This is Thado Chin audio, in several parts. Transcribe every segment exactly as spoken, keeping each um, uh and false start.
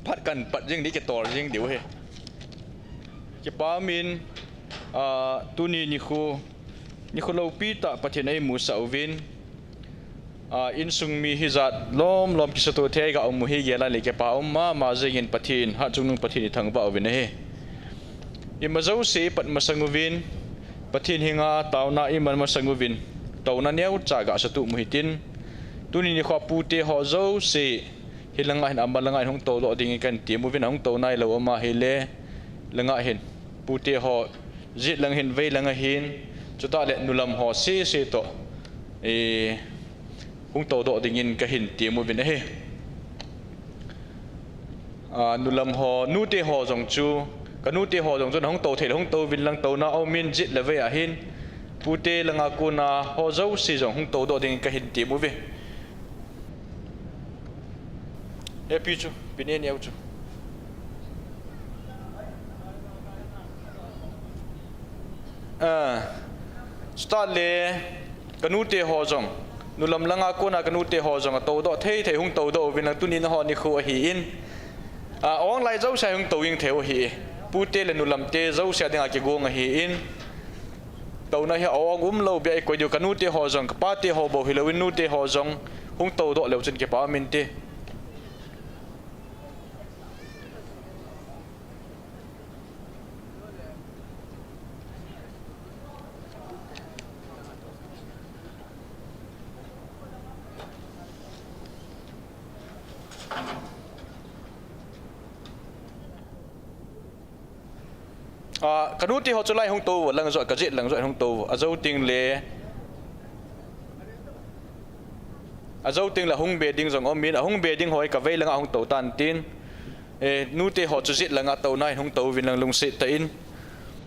Phat kan pat jing di, kitol jing diu hi. Kipa min, ah, tuni nikho, nikho loupi tah Pathen eimusah uvin. Ah, insung mi hijat lom lom kisatoh thei ga um u hi gel a le kipa um mama jingin Pathen, hatchungnung Pathen ithangvah uvin ahi. Ima jouse ipat masang uvin, Pathen henga taona iman masang uvin, touna neocha gasatup u hitin. Tuni nikho pute ho jouse, hilanga hin amalanga hin hung toudoh dingin kahin tem uvin, ahung tou nailou um ahile, langa hin pute ho, jet lang hin, vei lang ahin, chutah le nulam ho sese toh, eh, hung toudoh dingin kahin tem uvin ahi. Ah, nulam ho, nute ho jong chu, kanute ho jong chu nahung tou thei le hung tou uvin lang, touna aumin, jet le vei ahin, pute langa kona ho jouse jong hung toudoh dingin kahin tem uve. Epi chu, pine neo chu. Ah, chutah le, kanute ho jong, nulam langa kona kanute ho jong atoudoh thei thei hung toudoh uvin lang, tuni naho nikho ahin. Ah, aonglai jouse hung tou jing thei u ahi. Pute le nulamte jouse dinga kigong ahin. Touna hi aong umlou bia ikoi diu, kanute ho jong, kapate ho bou hilouvin nute ho jong hung toudoh leu chun kipa um inte. Ah, kanute ho chu lai hung tou uvo, lang joh, kajet lang joh hung tou uvo. Ajou teng le, ajou teng le hung be ding jong umin, ahung be ding ho hi kavei langa hung tou tan tin. Eh, nute ho chu jet langa touna hin hung tou uvin lang lungset tah in.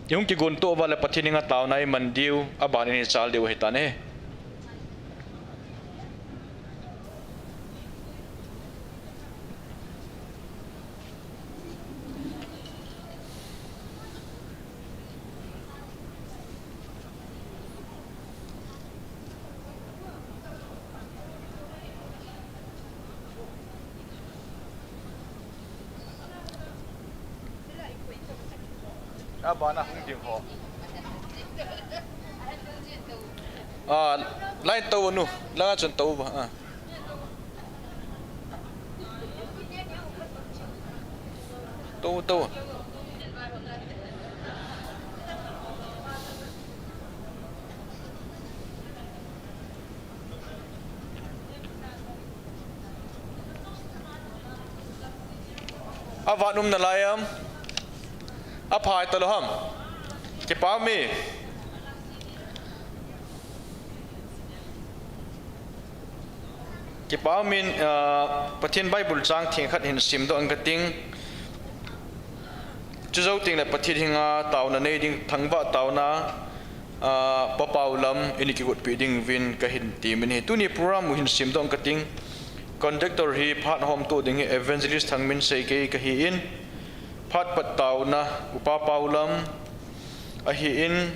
Ihung kigon to uva le Pathen henga taona iman diu, aban in ichal diu ahitan ahi. Abana hung ding ho. Ah, line tou nu, langa chun tou ba, ah. Tou, tou. Avat um nalai am? Aphai talou ham? Kipa um e. Kipa um in, ah, Pathen Bible chang theng khat hin simdoh ing kating. Chujou teng le Pathen henga taona nei ding, thangvah taona, ah, Pa Pau Lam in kigotpi ding uvin kahin temin ahi. Tuni program u hin simdoh ing kating. Conductor hi phat hom to ding hi Evangelist Thangmin Seikei kahin, phat pat taona Upa Pau Lam ahin,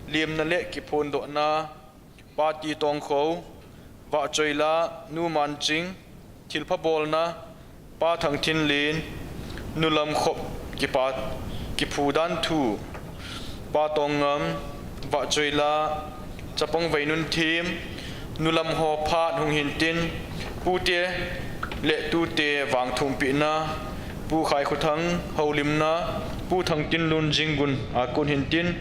lemna le kiphondohna Pa T Tongkho, vahchoila Nu Manching, thilpha bolna Pa Thangthinlien, nulam khop kipa, kiphu dan thu Pa Tongngam, vahchoila Chapang Veinunthim, nulam ho phat hung hintin, pute le tute vangthumpehna Pu Khaikhothang, houlimna Pu Thangtinlun, Jingun a kon hintin,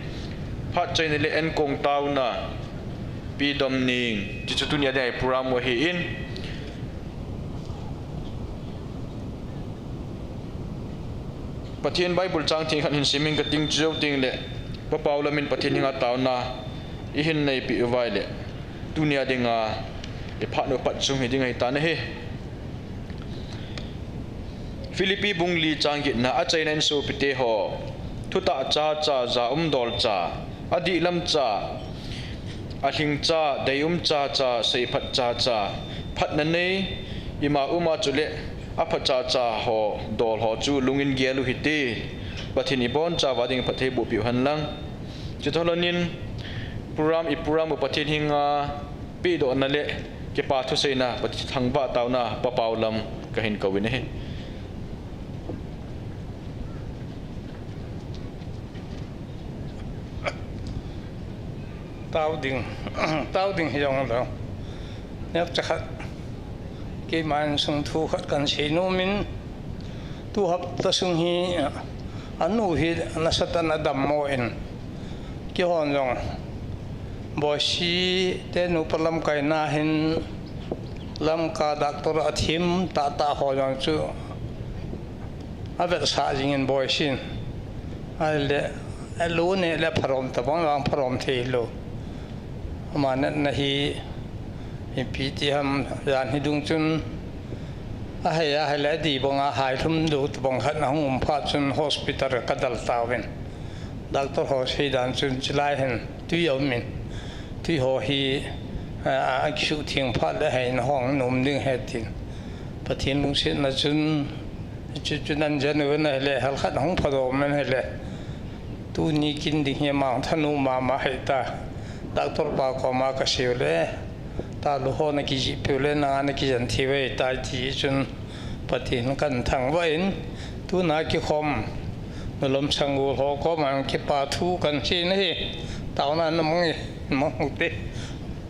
phat chaina le enkong taona Pi Domning, ti chu tunia dinga program u ahin. Pathen Bible chang theng khat hin sim ing kating, chujou teng le Pa Pau Lam in Pathen henga taona ihin neipeh uva ahile, tunia dinga iphat u pat chung hiding ahitan ahi. Philippi bung li chang getna, achaina in sopite ho, thutah chacha, jaum dol cha, adihlam cha, alhing cha, deium chacha, seiphat chacha, phatna nei, ima uma chule apha chacha ho, dol ho chu lungin gel u hite. Pathen in ibonchauva ding phatthei bohpeh u henlang. Chutah lhonin program, iprogram u Pathen henga pehdohna le kipa thuseina, Pathen thangvah taona Pa Pau Lam kahin kouvin ahi. Tao ding, tao ding hi jong lo. Neocha khat, keiman sung thu khat kan sei nom in, tu hapta sung hi, anu hi nasatah in adam mo in, keihon jong Boise te nupa lamkaina hin Lamka doctor a thim tahtah ho jong chu avetsah jing in Boise in. Ahile, alu ne le pharom tabang vang pharom thei lo. Ama natna hi, ipi ti ham, jan hi dung chun, ahei, ahei le, adih banga hai lhum lou tabang khat ahung um phat chun hospital ka dal tauvin. Doctor ho sei dan chun chulai hin tui aum in, tui ho hi, a, a, akisuhtheng phat le hei na hong nom ding ahi tin. Pathen lungsetna chun, chu, chu nan jan u na hile, hal khat hung phadom na hile. Tuni kin ding hi mang thanu mama hei ta. Doctor pa koma ka sei u le, talu ho na kijih peh u le, nanga na kijen thei ve ta ti chun Pathen kan thangvah in, tuna kikhom, nu Lhomsangol ho koma kipa thu kan sei na hi, taona na mang e, mang u te.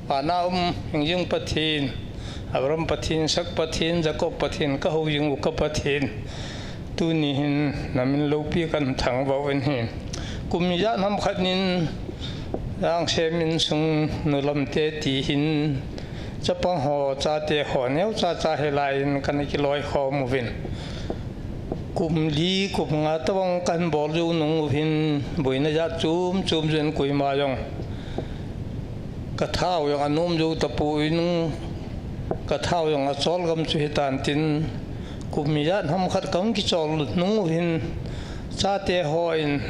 Vana um, hingjing Pathen, Abraham Pathen, Isak Pathen, Jacob Pathen, ka hou jing u ka Pathen. Tuni hin na min loupi kan thangvah u ahi. Kum ijat ham khat nin, Langsem insung nu Lhomte ti hin, chapang ho, chate ho, neocha cha hilai in kana kiloikhom uvin. Kum li, kum nga tabang kahin bol jou nung uvin, boina jat chom chom jong koima jong ka thao jong anom jou tapon, ka thao jong achol gam chu hitan tin, kum ijat ham khat kahung kichol nung uvin, chate hon,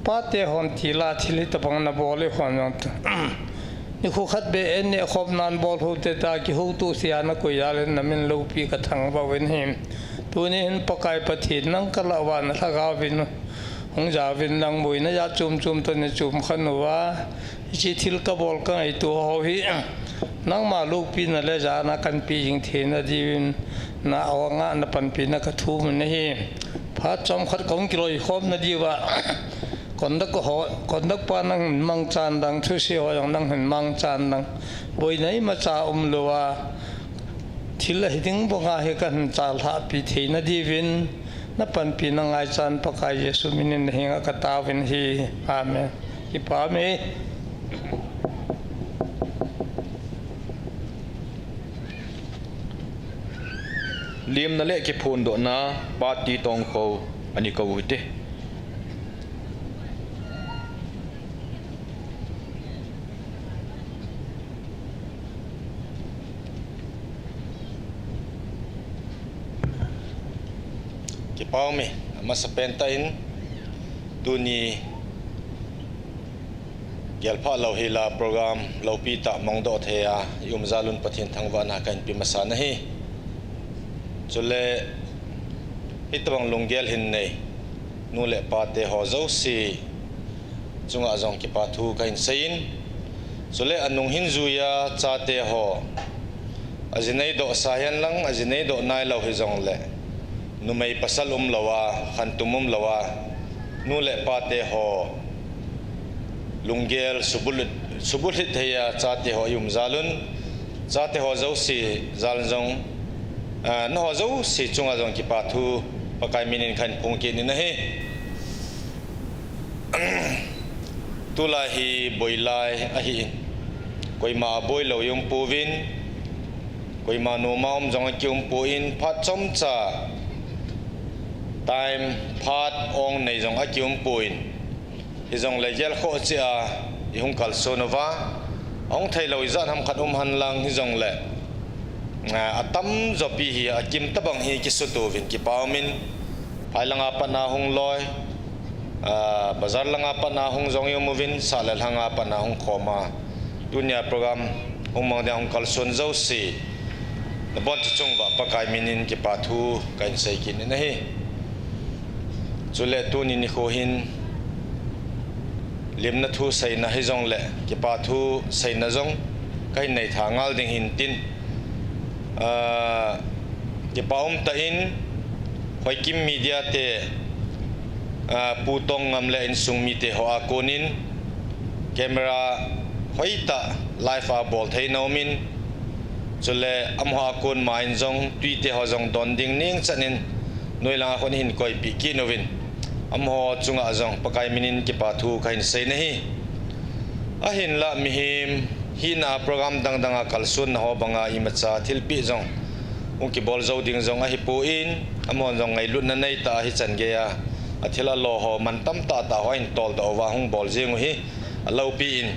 pate hon tila thil hitabang na bol e hon jong, nikho khat beh in neh khom nan bol ho te ta kihouto sia na koi jal in na min loupi ka thangvah uvin ahi. Tuni hin Pakai Pathen nang ka lah uva na lhagao vin hung jaovin lang boina jat chom chom toh na chom khen uva. Hiche thil ka bol ka ngaito ho hi, nangma loupina le jana kan pe jing theina diuvin, na awanga na panpina ka thum in ahi. Phat chomkhat kahung kiloikhom na diuva, conduct ho, conduct pa nang hin mangchan lang, thuse ho jong nang hin mangchan lang, boina imacha umlouva, thil ahi ding banga hi kahin chalhahpi theina diuvin, na panpina ngaichan Pakai Jesu minin na henga ka taovin ahi. Amen. Kipa ume. Lemna le kiphondohna, Pati Tongkho, ana kou u hite. Kipa ume, amasapen tah in, tuni gelphah louhela program loupi tah mangdoh thei a i um jal un Pathen thangvahna kahin pe masa ahi. Chule, hitabang lunggel hin nei nu le pate ho jouse chunga jong kipa thu kahin seiyin. Chule anung hin juiya chate ho, aji neidoh sa hihen lang, aji neidoh nailou hijongle, numei pasal umlouva, khantum umlouva, nu le pate ho lunggel subulhit, subulhit theiya chate ho i um jal un, chate ho jouse jal jong, ah, nangho jouse chunga jong kipa thu Pakai minin kahin phong kit in ahi. Tulai hi boilai ahin, koima aboilou i um pouvin, koima noma um jong aki um pon, phat chomcha time phat ong nei jong aki um pon, hijongle gelkhoh cheh a i hung kalson uva, ahung theilou ijat ham khat um hen lang hijongle, ah, atamjo pi hi akim tabang hi kisuto uvin kipa umin, phai langa patna hung loi, ah, bazar langa patna hung jong i um uvin, sah le lhanga patna hung khom a, tunia program hung mang dia hung kalson jouse nabonchauva Pakai minin kipa thu kahin sei kit in ahi. Chule tuni nikho hin lemna thu seina hijongle kipa thu seina jong kahin nei tha ngal ding ahin tin, ah, kipa umtah in Hoikim Media te, ah, Pu Tongngam le insung mite hoa konin camera hoitah live a bol thei nom in, chule amaho a kon ma in jong tui te ho jong don ding ning chan in, noi langa khun hin koipeh kit uvin, amaho chunga jong Pakai min in kipa thu kahin sei nahi. Ahinlah mihem hina program dang dang a kalsonna ho banga imacha thilpeh jong hung kibol jou ding jong ahipon, amahon jong ngailutna neitah a hichan geiya athil alo ho man tamtah tah ho ahin toldoh uva hung bol jing u hi aloupi in,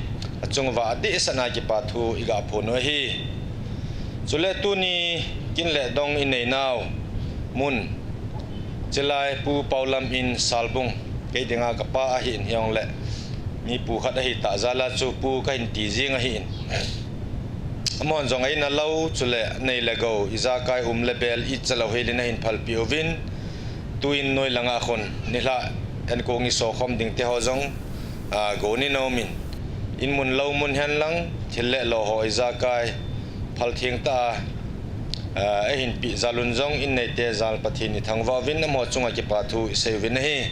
achung uva adehset a kipa thu iga phong u ahi. Chule tuni kin le dong inei nau mun, chulai Pu Paolam in Salbung, kei dinga kapa ahin, hijongle mi pu khat ahitah jal a chu pu kahin ti jing ahin. Amahon jong aina lou, chule nei le gou, ijakai um le bel, ichalou hel in ahin phalpeh uvin, tuin noi langa khun nilhah enkong iso khom ding te ho jong, a, gon in aum in, in mun lou mun hen lang, thil le lo ho ijakai phal theng tah a, a, eihin peh jal un jong, in neite jal Pathen ithangvah uvin, amaho chunga kipa thu isei uvin ahi.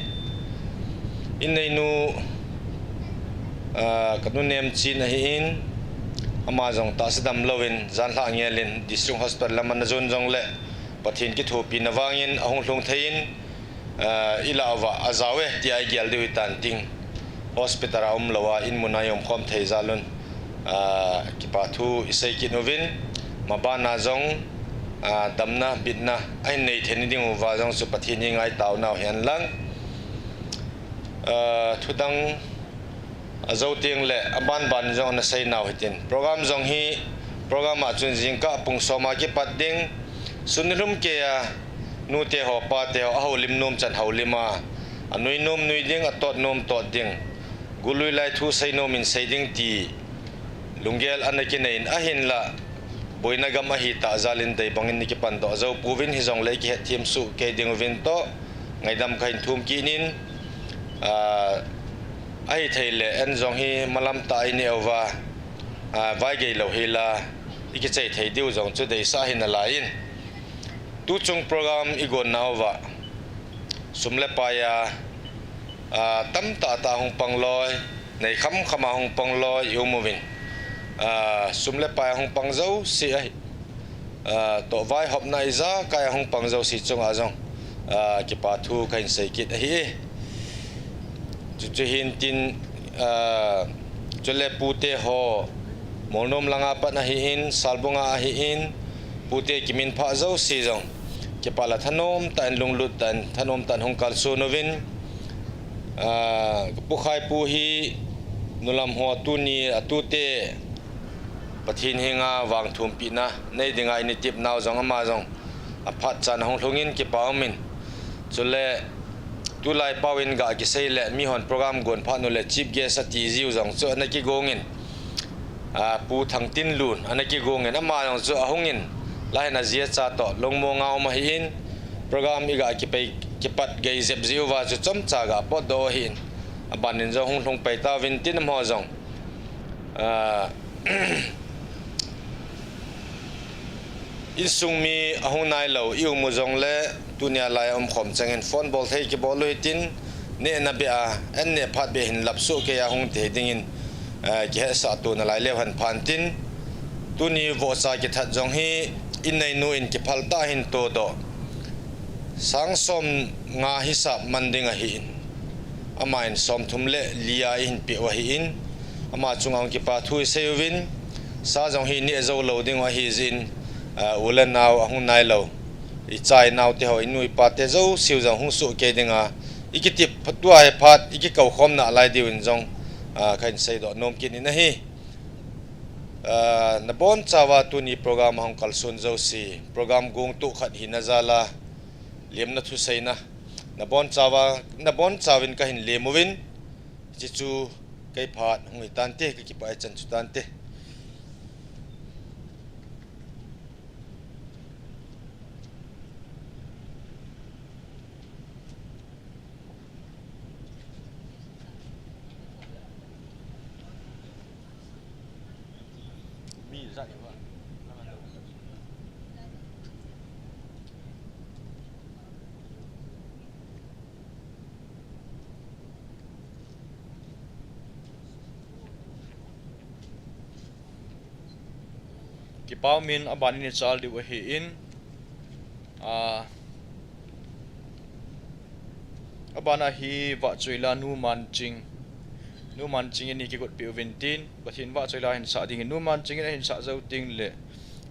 In neinu, a, kanu Nemchin ahin, ama jong tahsa dam louvin, janlhah ngel in District Hospital lam ana jon jongle, Pathen kithopina vangin ahung lhung thei in, a, ilah uva ajao e tia igel diu hitan ting, hospital a um lou a, in mun a ium khom thei jal un, a, kipa thu isei kit uvin, maban a jong, a, damna, bitna ahin nei thei ding uva jong chu Pathen henga itao nau hen lang. A, thudang ajou teng le aban ban jong ana sei nau hitin, program jong hi, program a chun jingkah pung som a kipat ding, sun nilhum keiya nute ho pate ho ahoulim nom chan houlim a, anui nom nui ding, atot nom tot ding, golui lai thu sei nom in sei ding ti lunggel ana kinei in, ahinlah boina gam ahitah jal in dei bangin nei kipandoh jou pouvin, hijongle ikihetthem soh kei ding uvin toh ngaidam kahin thum kit in, a, ahithei le en jong hi malam tah a ineh uva, a, vaigei lou hel a ikichai thei diu jong chu deisah ahi nalai in, tuchung program igon nauva sum le pai a, a, tamtah tah hung pang loi, nei kham kham a hung pang loi ium uvin, a, sum le pai a hung pang jouse ahi, a, toh vaihopna ijakai a hung pang jouse chunga jong, a, kipa thu kahin sei kit ahi. Chuchu hintin, a, chule pute ho, Molnom langa pat ahin, Salbunga ahin, pute kiminphah jouse jong kipah le thanom tah in, lunglut tah in, thanom tah in hung kalson uvin, a, Pu Khaipu hi nulam ho tuni a tute Pathen henga vangthumpehna nei dinga ini tep nau jong ama jong aphat chan ahung lhungin kipa umin. Chule tulai pao in ga kisei le mihon program gon phat nu le chief guest ati jiu jong chu ana kigongin, a, Pu Thangtinlun ana kigongin, ama jong chu ahungin, lahin aji acha toh lungmonga um ahin, program iga kipat gei jep jiuva chu chomcha ga potdoh ahin, abanin jong hung lhung pai tauvin tin amaho jong, a, insung mi ahung nailou ium u jongle, tunia lai a umkhom chengin phone bol thei kibol u hitin, nehna beh a, an neh phat beh hin lap soh kei a hung thei dingin, a, kihetsah tona lai leu hen phan tin, tuni vohcha kithat jong hi, in neinu in kiphal tah a hin todoh, sang somnga hisap man ding ahin, aman somthum le li a eihin peh u ahin, ama chunga hung kipa thu isei uvin, sa jong hi neh jou lou ding u ahijeh in, a, u le nao ahung nailou, icha inaote ho, inu ipate jouseu jong hung soh kei dinga, ikitep phat, tua hi phat ikikoukhom nalai diuvin jong, a, kahin seidoh nom kit in ahi. A, nabonchauva tuni program ahung kalson jouse, program gongtoh khat hina jal a, lemna thuseina, nabonchauva, nabonchauvin kahin lem uvin, hiche chu kei phat hung hitante, kakipah ichan chu tante. Kipa umin, aban in i chal diu ahi in, a, aban a hi Vahchoila Nu Manching, Nu Manching in i kigotpi uvin tin, Pathen Vahchoila hin sah dingin Nu Manching in ahin sah jou teng le,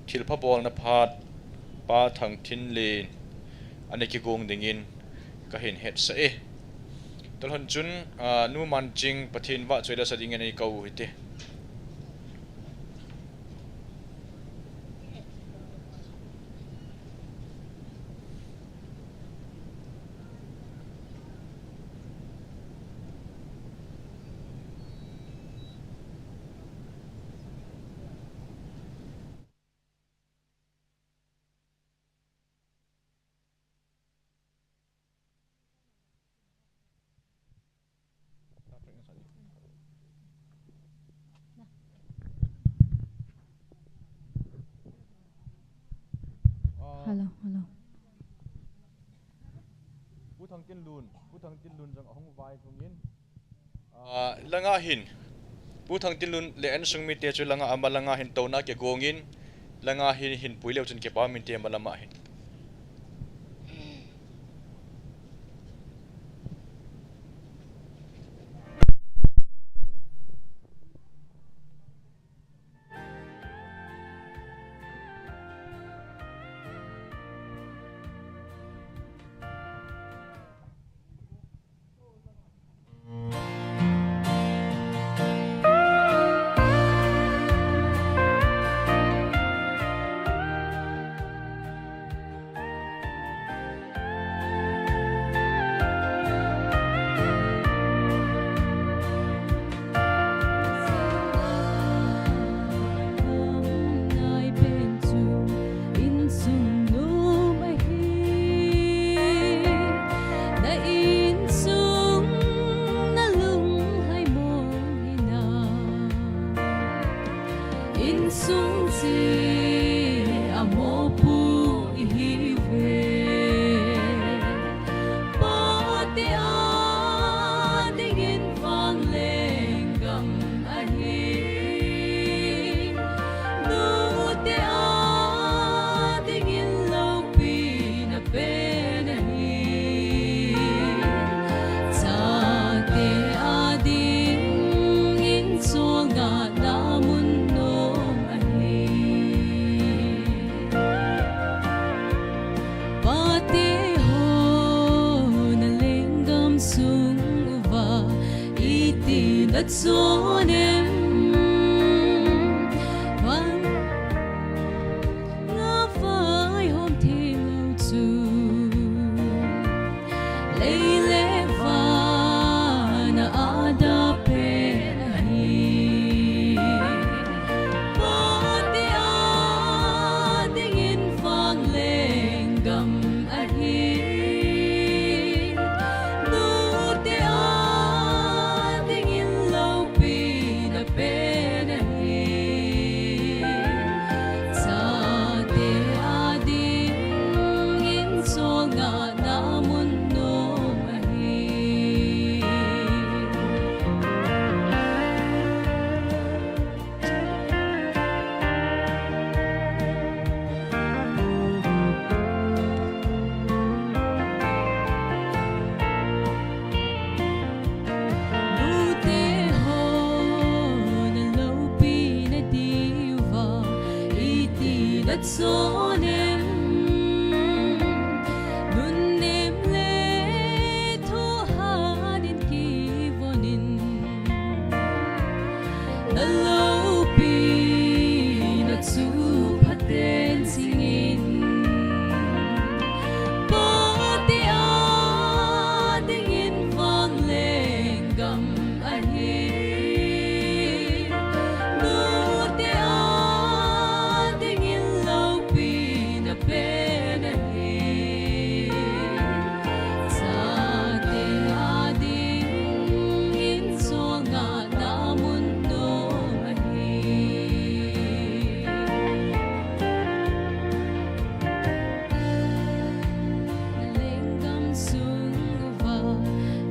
thilpha bolna phat Pa Thangthinlen ana kigong dingin kahin hetsah e. Tulhon chun, a, Nu Manching Pathen Vahchoila sa dingin eikou u hite. Hello, hello. Pu Thangtinlun, Pu Thangtinlun jong ahung vaivungin, a, langa hin, Pu Thangtinlun le insung mite chu langa, ama langa hin touna kigongin, langa hin, hin pui leu chun kipa umin ti ama lama hin. Insung chu amopo ihiuve. Pate adingin vang lenggam ahi. Nute adingin loupina pen ahi. Chate adingin cholngahna mun nom ahi. Pate ho na lenggam sung uva iti na chon em? Vang nga vaihom thei lou chu. Lei le van a ada pen ahi. Pate adingin vang lenggam ahi. Nute adingin loupina pen ahi. Chate adingin cholngahna mun nom ahi. Nute ho na loupina diuva iti na chon em? Nunnem le thohhat in kivonin na loupina chu phaten chingin. Pate adingin vang lenggam ahi. Nute adingin loupina pen ahi. Chate adingin cholngahna mun nom ahi. Na lenggam sung uva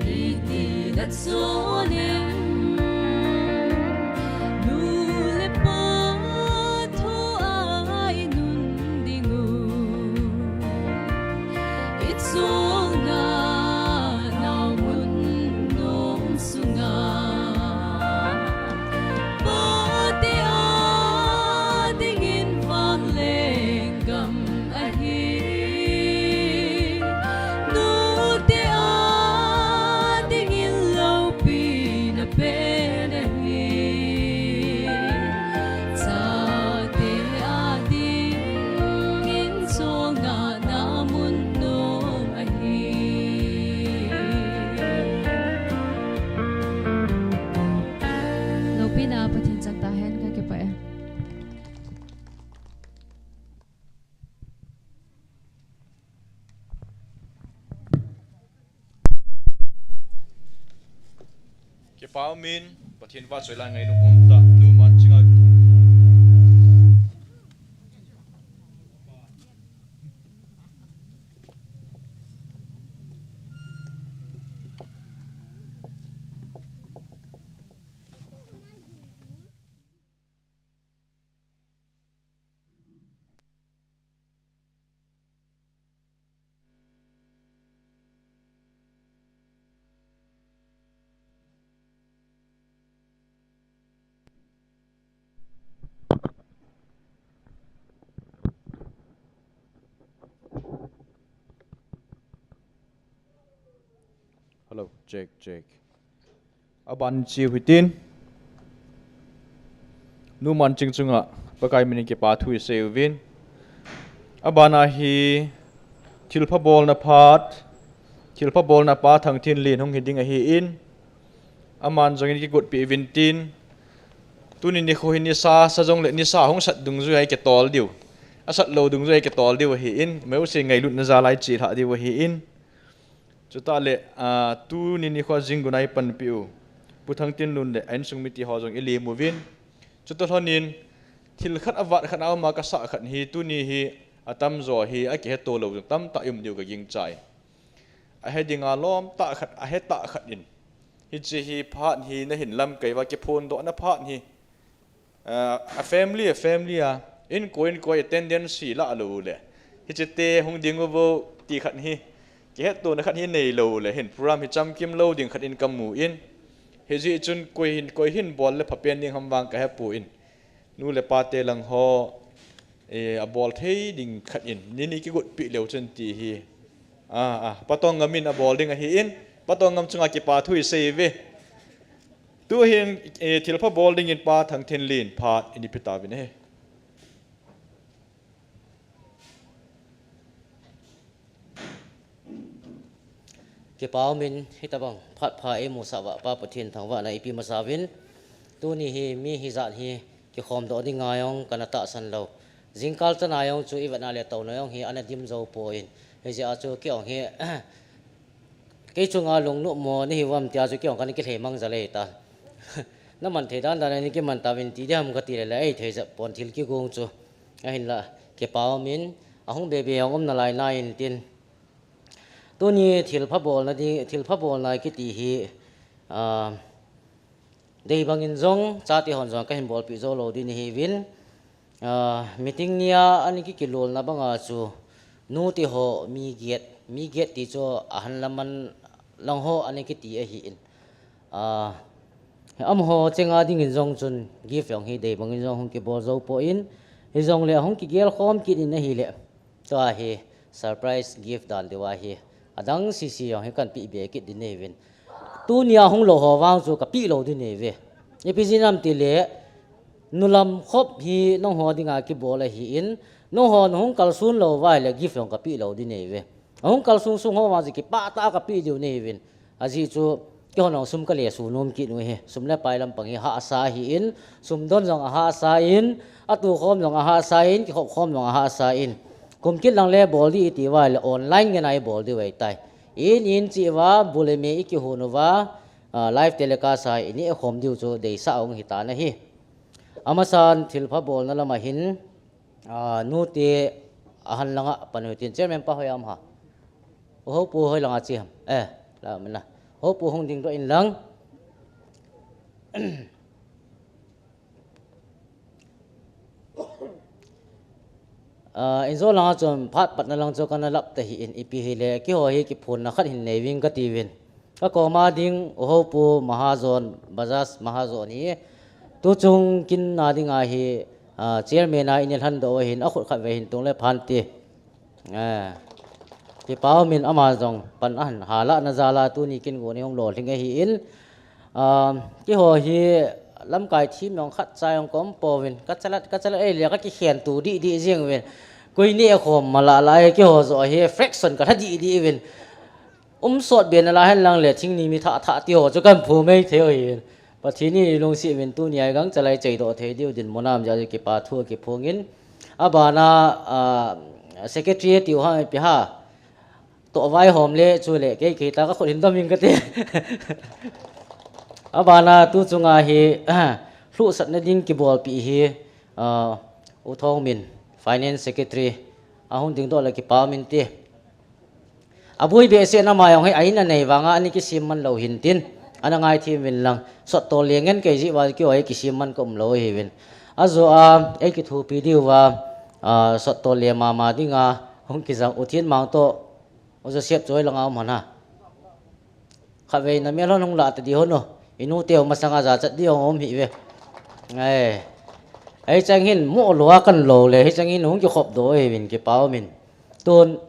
iti na chon em? Nu le pa thu a Sunga, namun nom sunga. Pate adingin vangleng gam ahi. Nute adingin loupina pen ahi. Chate adingin sunga, namun nom ahi. Loupina Pathen chang tahen, kakipah e. Kipa umin, Pathen vahchoi la ngainom um tah, nu Manchinga. Hello, check, check. Aban chiu hitin. Nu Manchinga chunga Pakai minin kipa thu isei uvin. Abana hi thilpha bolna phat, thilpha bolna Pa Thangthinlien hung hiding ahin. Aman jongin kigotpi uvin tin. Tuni nikho hi nisa sa jongle nisa hung sat dungjuia kitol diu. Asat lou dungjuia kitol diu ahin. Meuse ngailutna jal a iche lhah diu ahin. Chutah le, ah, tuni nikho a jinggun a ipanpi u Pu Thangtinlun le a insung mite ho jong ilem uvin. Chutoh lhonin, thil khat avat khat a um a kasah khat hi, tuni hi atamjo hi akiheto lou jong tamtah i um diu kagingchai. Ahe dinga lom tah khat, ahe tah khat in. Hiche hi phat hi nahin lamkai uva kiphondohna phat hi. Ah, a family, a family a, inkoi, inkoi attendance hi la lou le. Hiche te hung ding uvo ti khat hi. Kihettohna khat hi neilou le hin program hi chamkim lou ding khat in kamu in. Hijeh chun koi hin, koi hin bol le phapen ding ham vang kahepon. Nu le pa te lang ho, eh, abol thei ding khat in. Nini kigotpi leu chun ti hi. Ah, ah, Patong Ngam in abol ding ahin. Patong Ngam chunga kipa thu isei uve. Tuhin, eh, thilpha bol dingin Pa Thangthinlien phat ini pe tauvin ahi. Kipa umin hitabang phat pha eimusah uva Pa Pathen thangvahna ipe masa uvin. Tuni hi mi hijat hi kikhomdoh dinga jong kana tahsan lou. Jingkal chana jong chu ivetna le touna jong hi ana dim jou poi. Hijeh a chu kei jong hi Kei chunga lungnop mo nahiuvem tia chu kei jong kana kilhei mang jal e ta. Naman thei dan dan a nei kiman tauvin ti diham kati le le, ei thei jep pon thil kigong chu. Ahinla, kipa umin, ahung be be jong um nalai nai intin. Tuni thilpha bolna ding, thilpha bolna kiti hi, ah, Dei bangin jong, chate hon jong kahin bolpeh jou lou ding ahiuvin. Ah, meeting nia ana kikilolna banga chu, nute ho mi get, mi get ti chu ahan laman lang ho ana kiti ahin. Ah, amaho chenga dingin jong chun gift jong hi dei bangin jong hung kibol jou poi, hijongle ahung kigel khom kit in ahile. Tua hi surprise gift dan diu ahi. Adang sese jong hi kahin peh be kit ding ahiuvin. Tunia hung lou ho vang chu kapeh lou ding ahiuve. Ipi jeh ham itile, nulam khop hi nangho dinga kibol ahin, nangho nahung kalson lou uva ahile gift jong kapeh lou ding ahiuve. Ahung kalsong song ho vang chu kipah tah a kapeh diu ahiuvin. Ajeh chu, keihon jong sum kale sunom kit u ahi. Sum le pai lampang hi hahsa ahin, sum don jong ahahsa in, atukhom jong ahahsa in, kikhop khom jong ahahsa in. Kum kit lang le bol ding iti uva ahile online ngen a ibol diu ahitai. In in cheh uva, bu le me ikihon uva, ah, live telecast a ineh khom diu chu deisah ahung hitan ahi. Amasan thilpha bolna lama hin, Ah, nute ahan langa pan u hitin, chairman pa hoi a um ham? Houpu hoi langa che ham? Eh, la um in la. Houpu hung dingdoh in lang. Ah, injo langa chun phat patna lang chu kana lap ta hi in, ipi hile, keiho hi kiphonna khat hin nei ving kati vin. Ka koma ding, uhopu Mahajon, Bajaj Mahajon hi, tuchung kin na dinga hi, ah, chairman a in i lhan doh hin, akhut khat vei hin tung le phan ti. Ah, kipa umin ama jong pan ahin hala na jala tuni kin gu ni hung lolhing ahi in. Ah, keiho hi lamkai thim jong khat cha jong ka um pouvin, ka chalat, ka chalat ei le ka kikhen tu di di jing vin. Koi ni a khom mala la e keiho jo hi fraction ka tha di di vin. Um sot be na la hen lang le thing ni mi tha tha ti ho chu kan phu mei thei ho hin. Pathen ni lungsi vin tuni a i gang chalai chei doh thei diu dinmun a um jeh a kipa thu kiphongin. Abana, ah, secretary tiu ha pi ha. To vaihom le chu le kei kei ta ka khut hin dom in ka ti. Abana tu chunga hi, lhuhsatna ding kibolpi hi, ah, U Thongmin, Finance Secretary, ahung ding doh le kipa um in ti. Abui behseh na ama jong hi a in a nei vanga ani kisem man lou hin tin, ana ngai thim vin lang, sot tol le ngen kei jeh uva keiho hi kisem man ka um lou hi vin. Ajo a, ei kithupi diu va, ah, sot tol le mama dinga, hung kijang U Thinmang toh, U Joseph chu hoilanga um hon ha. Khatvei na mel hon hung lah ta di hon o. I nu teu masanga jachat di hong um hi ve. Ai. Ei chang hin mu lou a kan lou le, hi chang hin hung kikhop doh hi vin kipa um in. Tun.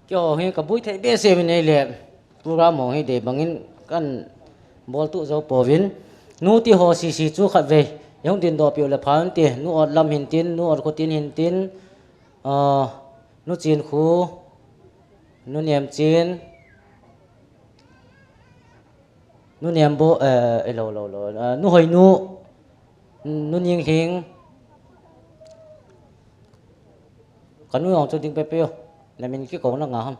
Keiho hi ka bui thei behseh vin ei le program ho hi dei bangin kan bol tu jou pouvin. Nu ti ho sisi chu khatvei i hung din doh piu le phan ti, nu ot lam hin tin, nu ot khu tin hin tin, ah, nu chin khu, nu nem chin, Nu Nembo, eh, eh, lo, lo, lo, eh, Nu Hoinu, Nu Ninghling. Ka nu jong chu ding pepe o. Na min kikou na nga ham.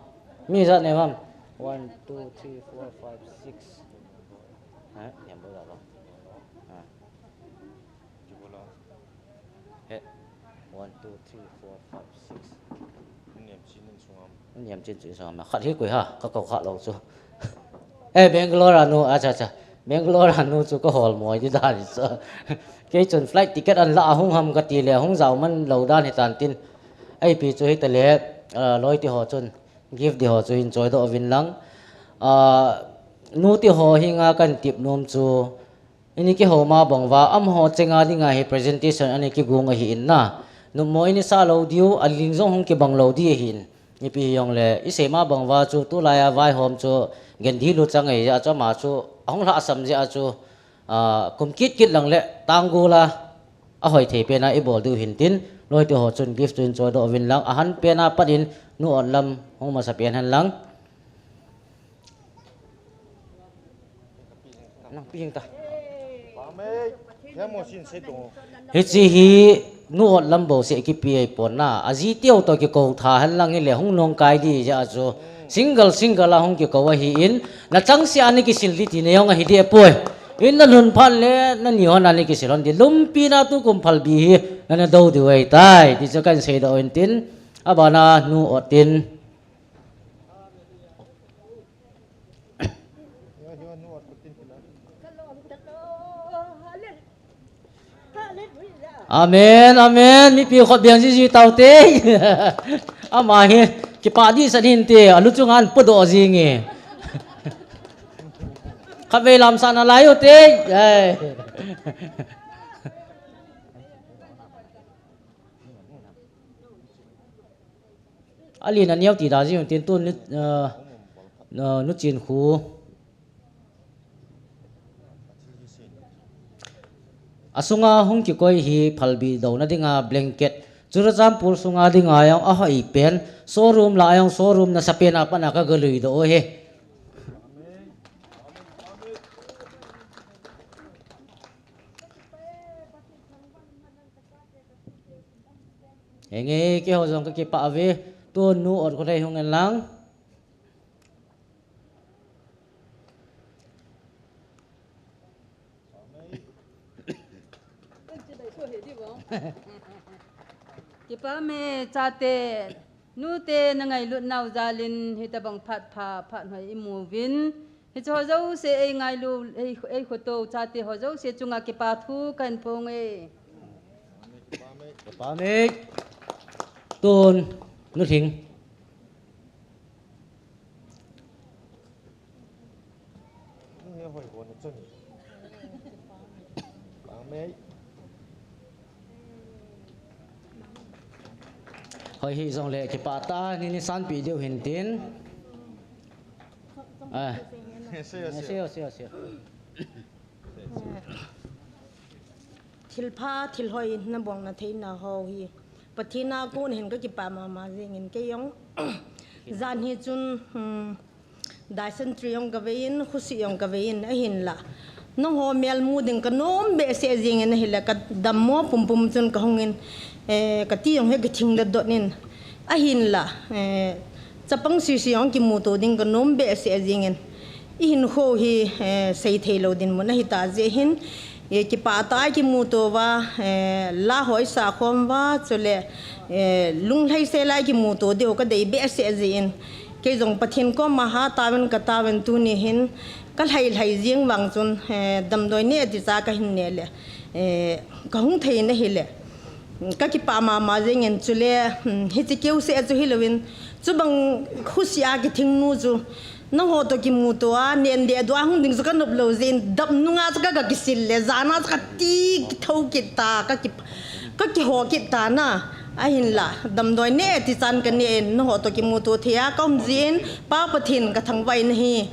Mi ijat nei ham. One, two, three, four, five, six. Ha, Nembo la lo. Ha. He. One, two, three, four, five, six. Niam chin in sungam. Niam chin chin sungam. Khat hi koi ha, ka kou kha lou chu. Eh, Bangalore a nu, acha, acha. Bangalore a nu chu ka hol moi di dan chu. Kei chun flight ticket an la a hung ham ka ti le, hung jao man lou dan hi tan tin. Ei pi chu hi ta le, ah, loi ti ho chun, gift di ho chu hin choi doh vin lang. Ah, nu ti ho hi nga kan tip nom chu, Ini kihou ma bang uva, amaho chenga dinga hi presentation ani kigung ahi in na. Numei ini sa lou diu, aling jong hung kibang lou di ahi in. Ipi hijong le, isei ma bang uva chu, tulai a vaihom chu, Gandhi lu chang ahi jeh a chu, ama chu, ahung lhasam jeh a chu, ah, kum kit kit lang le, tanggol a, ahoi thei pen a ibol diu hin tin, loi ti ho chun gift chu hin choi doh uvin lang, ahan pen a pat in, nu ot lam, hung masa pen hen lang. Nang pi hing ta. Hiche hi nu ot lam bou seh kipe ahi pon na. Aji teu toh kikou tha hen lang hile hung nong kai di jeh a chu. Single, single a hung kikou ahi in. Na chang seh a ni kisil di ti nei jong ahi di apoi. In na lhun phat le na ni hon a ni kisil hon di. Lumpi na tu kum phalbi hi. Na na dou diu ahi tai. Ti chu kan sei doh in tin. Abana nu ot in. Amen, amen. Mipi khut biang jiji tau te. Ama hi, kipah di san hin te, alu chunga an pudoh jing e. Khatvei lam san alai u te. Ai. Alin aneo ti da jing tin tu nu, ah, ah, nu chin khu. Asunga hung kikoi hi phalbi douna dinga blanket. Churachandpur sunga dinga jong ahoi pen. Showroom la jong showroom nasa pen a pat a ka galui doh u hi. Henge, keiho jong ka kipah uve. Tu nu ot khu lei hung en lang. Kipa me chate, nute na ngailut nau jalin hitabang phat pha, phat hoi imuvin. Hiche ho jouse ei ngailu, ei, ei khoto chate ho jouse chunga kipa thu kahin phong e. Kipa me. Tun, nu Thing. Hoi, hijongle kipah tah a nei sanpeh diu hintin. Ah. Seo, seo, seo, seo. Thilpha, thilhoi nabol na theina ho hi Pathen a kon hin kakipah mama jengin kei jong. Jan hi chun, hmm, dysentery jong kavei in, khosih jong kavei in, ahinla nangho mel mu ding kanom behseh jengin ahile, kadammo pumpum chun kahungin, eh, kati jong hi kithing dot dot in. Ahinla, eh, chapang sese jong kimuto ding kanom behseh jengin. Ihinkho hi, eh, seithei lou dinmun ahita jeh hin, eh, kipah tah a kimuto uva, eh, la ho isa khom uva, chule, eh, lunglhaisel a kimuto diu kadei behseh jeh in. Kei jong Pathen koma hatauvin katauvin tuni hin, kalhai lhai jeng vang chun, eh, damdoi neh ticha kahin neh le, eh, kahung thei in ahile. Kakipah mama jengin chule, hmm, hiche keuseh chu hilouvin, chubang khosih a kithing nu chu, nangho toh kimuto a, nen deh dua hung ding chu kanop lou jeh in, dap nunga chu ka, kakisil le, jana chu kati kitho kit ta, kaki, kakiho kit ta na, ahinla, damdoi neh tichan kaneh in, nangho toh kimuto thei a kaum jeh in, Pa Pathen kathangvah in ahi.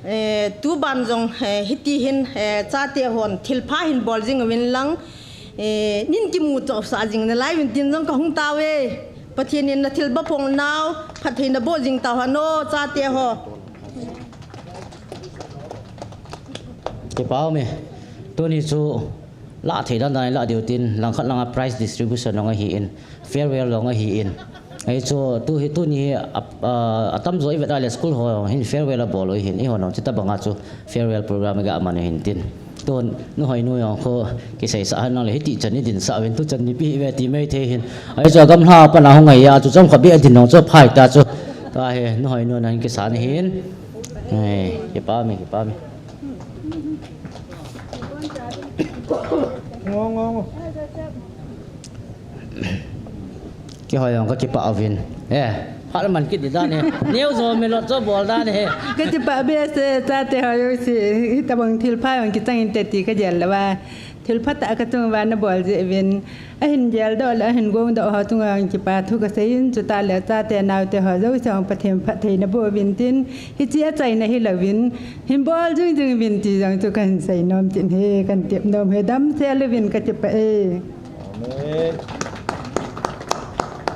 Eh, tuban jong, eh, hiti hin, eh, chate hon thilpha hin bol jing uvin lang, eh, nei kimuto sah jing nalai uvin tin jong kahung tao e. Pathen in nathilpha phong nau phatthei naboh jing tauhen o, chate ho. Kipa um e. Tuni chu lah thei dan dan lah diu tin, langkhat langa prize distribution jong ahin, farewell jong ahin. Hichu tu hi, tuni hi, a, a, atamjo ivet a le school ho hin farewell abol u hin, eiho jong chuti banga chu farewell program iga man u hin tin. Tun, nu Hoinu jong khu kiseisah hen lang le hiti chan idin sah uvin, tu chan mipi hi ve ti mai thei hin. Hichu agamla a pat a hung ahi a, chu chomkhat beh a din jong chu phai ta chu. Tua hi, nu Hoinu nahin kisan ahin. Ei, kipa um e, kipa um e. Ngo, ngo, ngo. Kihoi jong kakipah uvin. Eh, phat man kit di dan e. Neo jo melot jo bol dan e. Kakipah behseh, chate ho jouse, hitabang thilpha jong kichang inte ti kagel lou va. Thilpha tah kachung uva nabol jeh uvin. Ahin geldoh le, ahin gongdoh ho chunga jong kipa thu kasei in, chutah le chate naote ho jouse jong Pathen phatthei naboh uvin tin, hiche achaina hilouvin, hin bol jing jing uvin ti jong chu kahin seinom tin ahi, kahin tep nom ahi, damsel uvin kakipah e. Amen.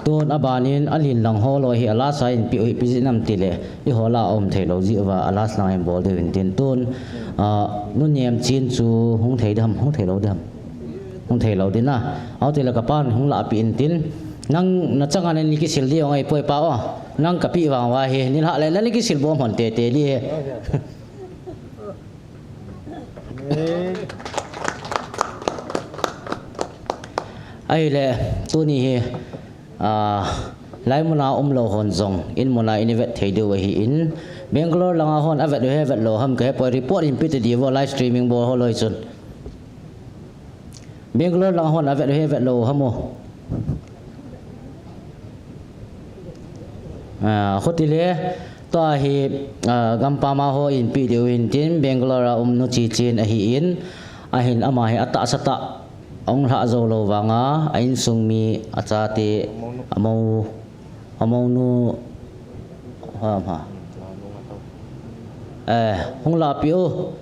Tun aban in alen lang ho loi hi a last a inpeh u hi ipi jeh ham tile, eiho lah a um thei lou jeh uva a last lang in bol diu hin tin tun, ah, nu Nemchin chu hung thei di ham, hung thei lou di ham. Hung thei lou di na. Ahi tile kapan hung lahpeh in tin. Nang nachanga nei kisil di jong ahipoi pa o. Nang kapeh vang uva hi. Nei lah le nei kisil bom hon tete di hi. Ahile, tuni hi, ah, lai muna umlou hon jong, in muna in ivet thei diu ahin, Bangalore langa hon avet u ahi avet lou ham kahepoi, report in pe ta diu vo live streaming bol ho loi chun. Bangalore langa hon avet u ahi avet lou ham o. Ah, khutile, tua hi, ah, gampam a ho inpeh diu hin tin, Bangalore a um nu Chichen ahin, ahin ama hi atahsa tah, ahung lhah jou lou vanga, a insung mi, achate, amou, amounu, ha, ha. Eh, hung lahpeh u.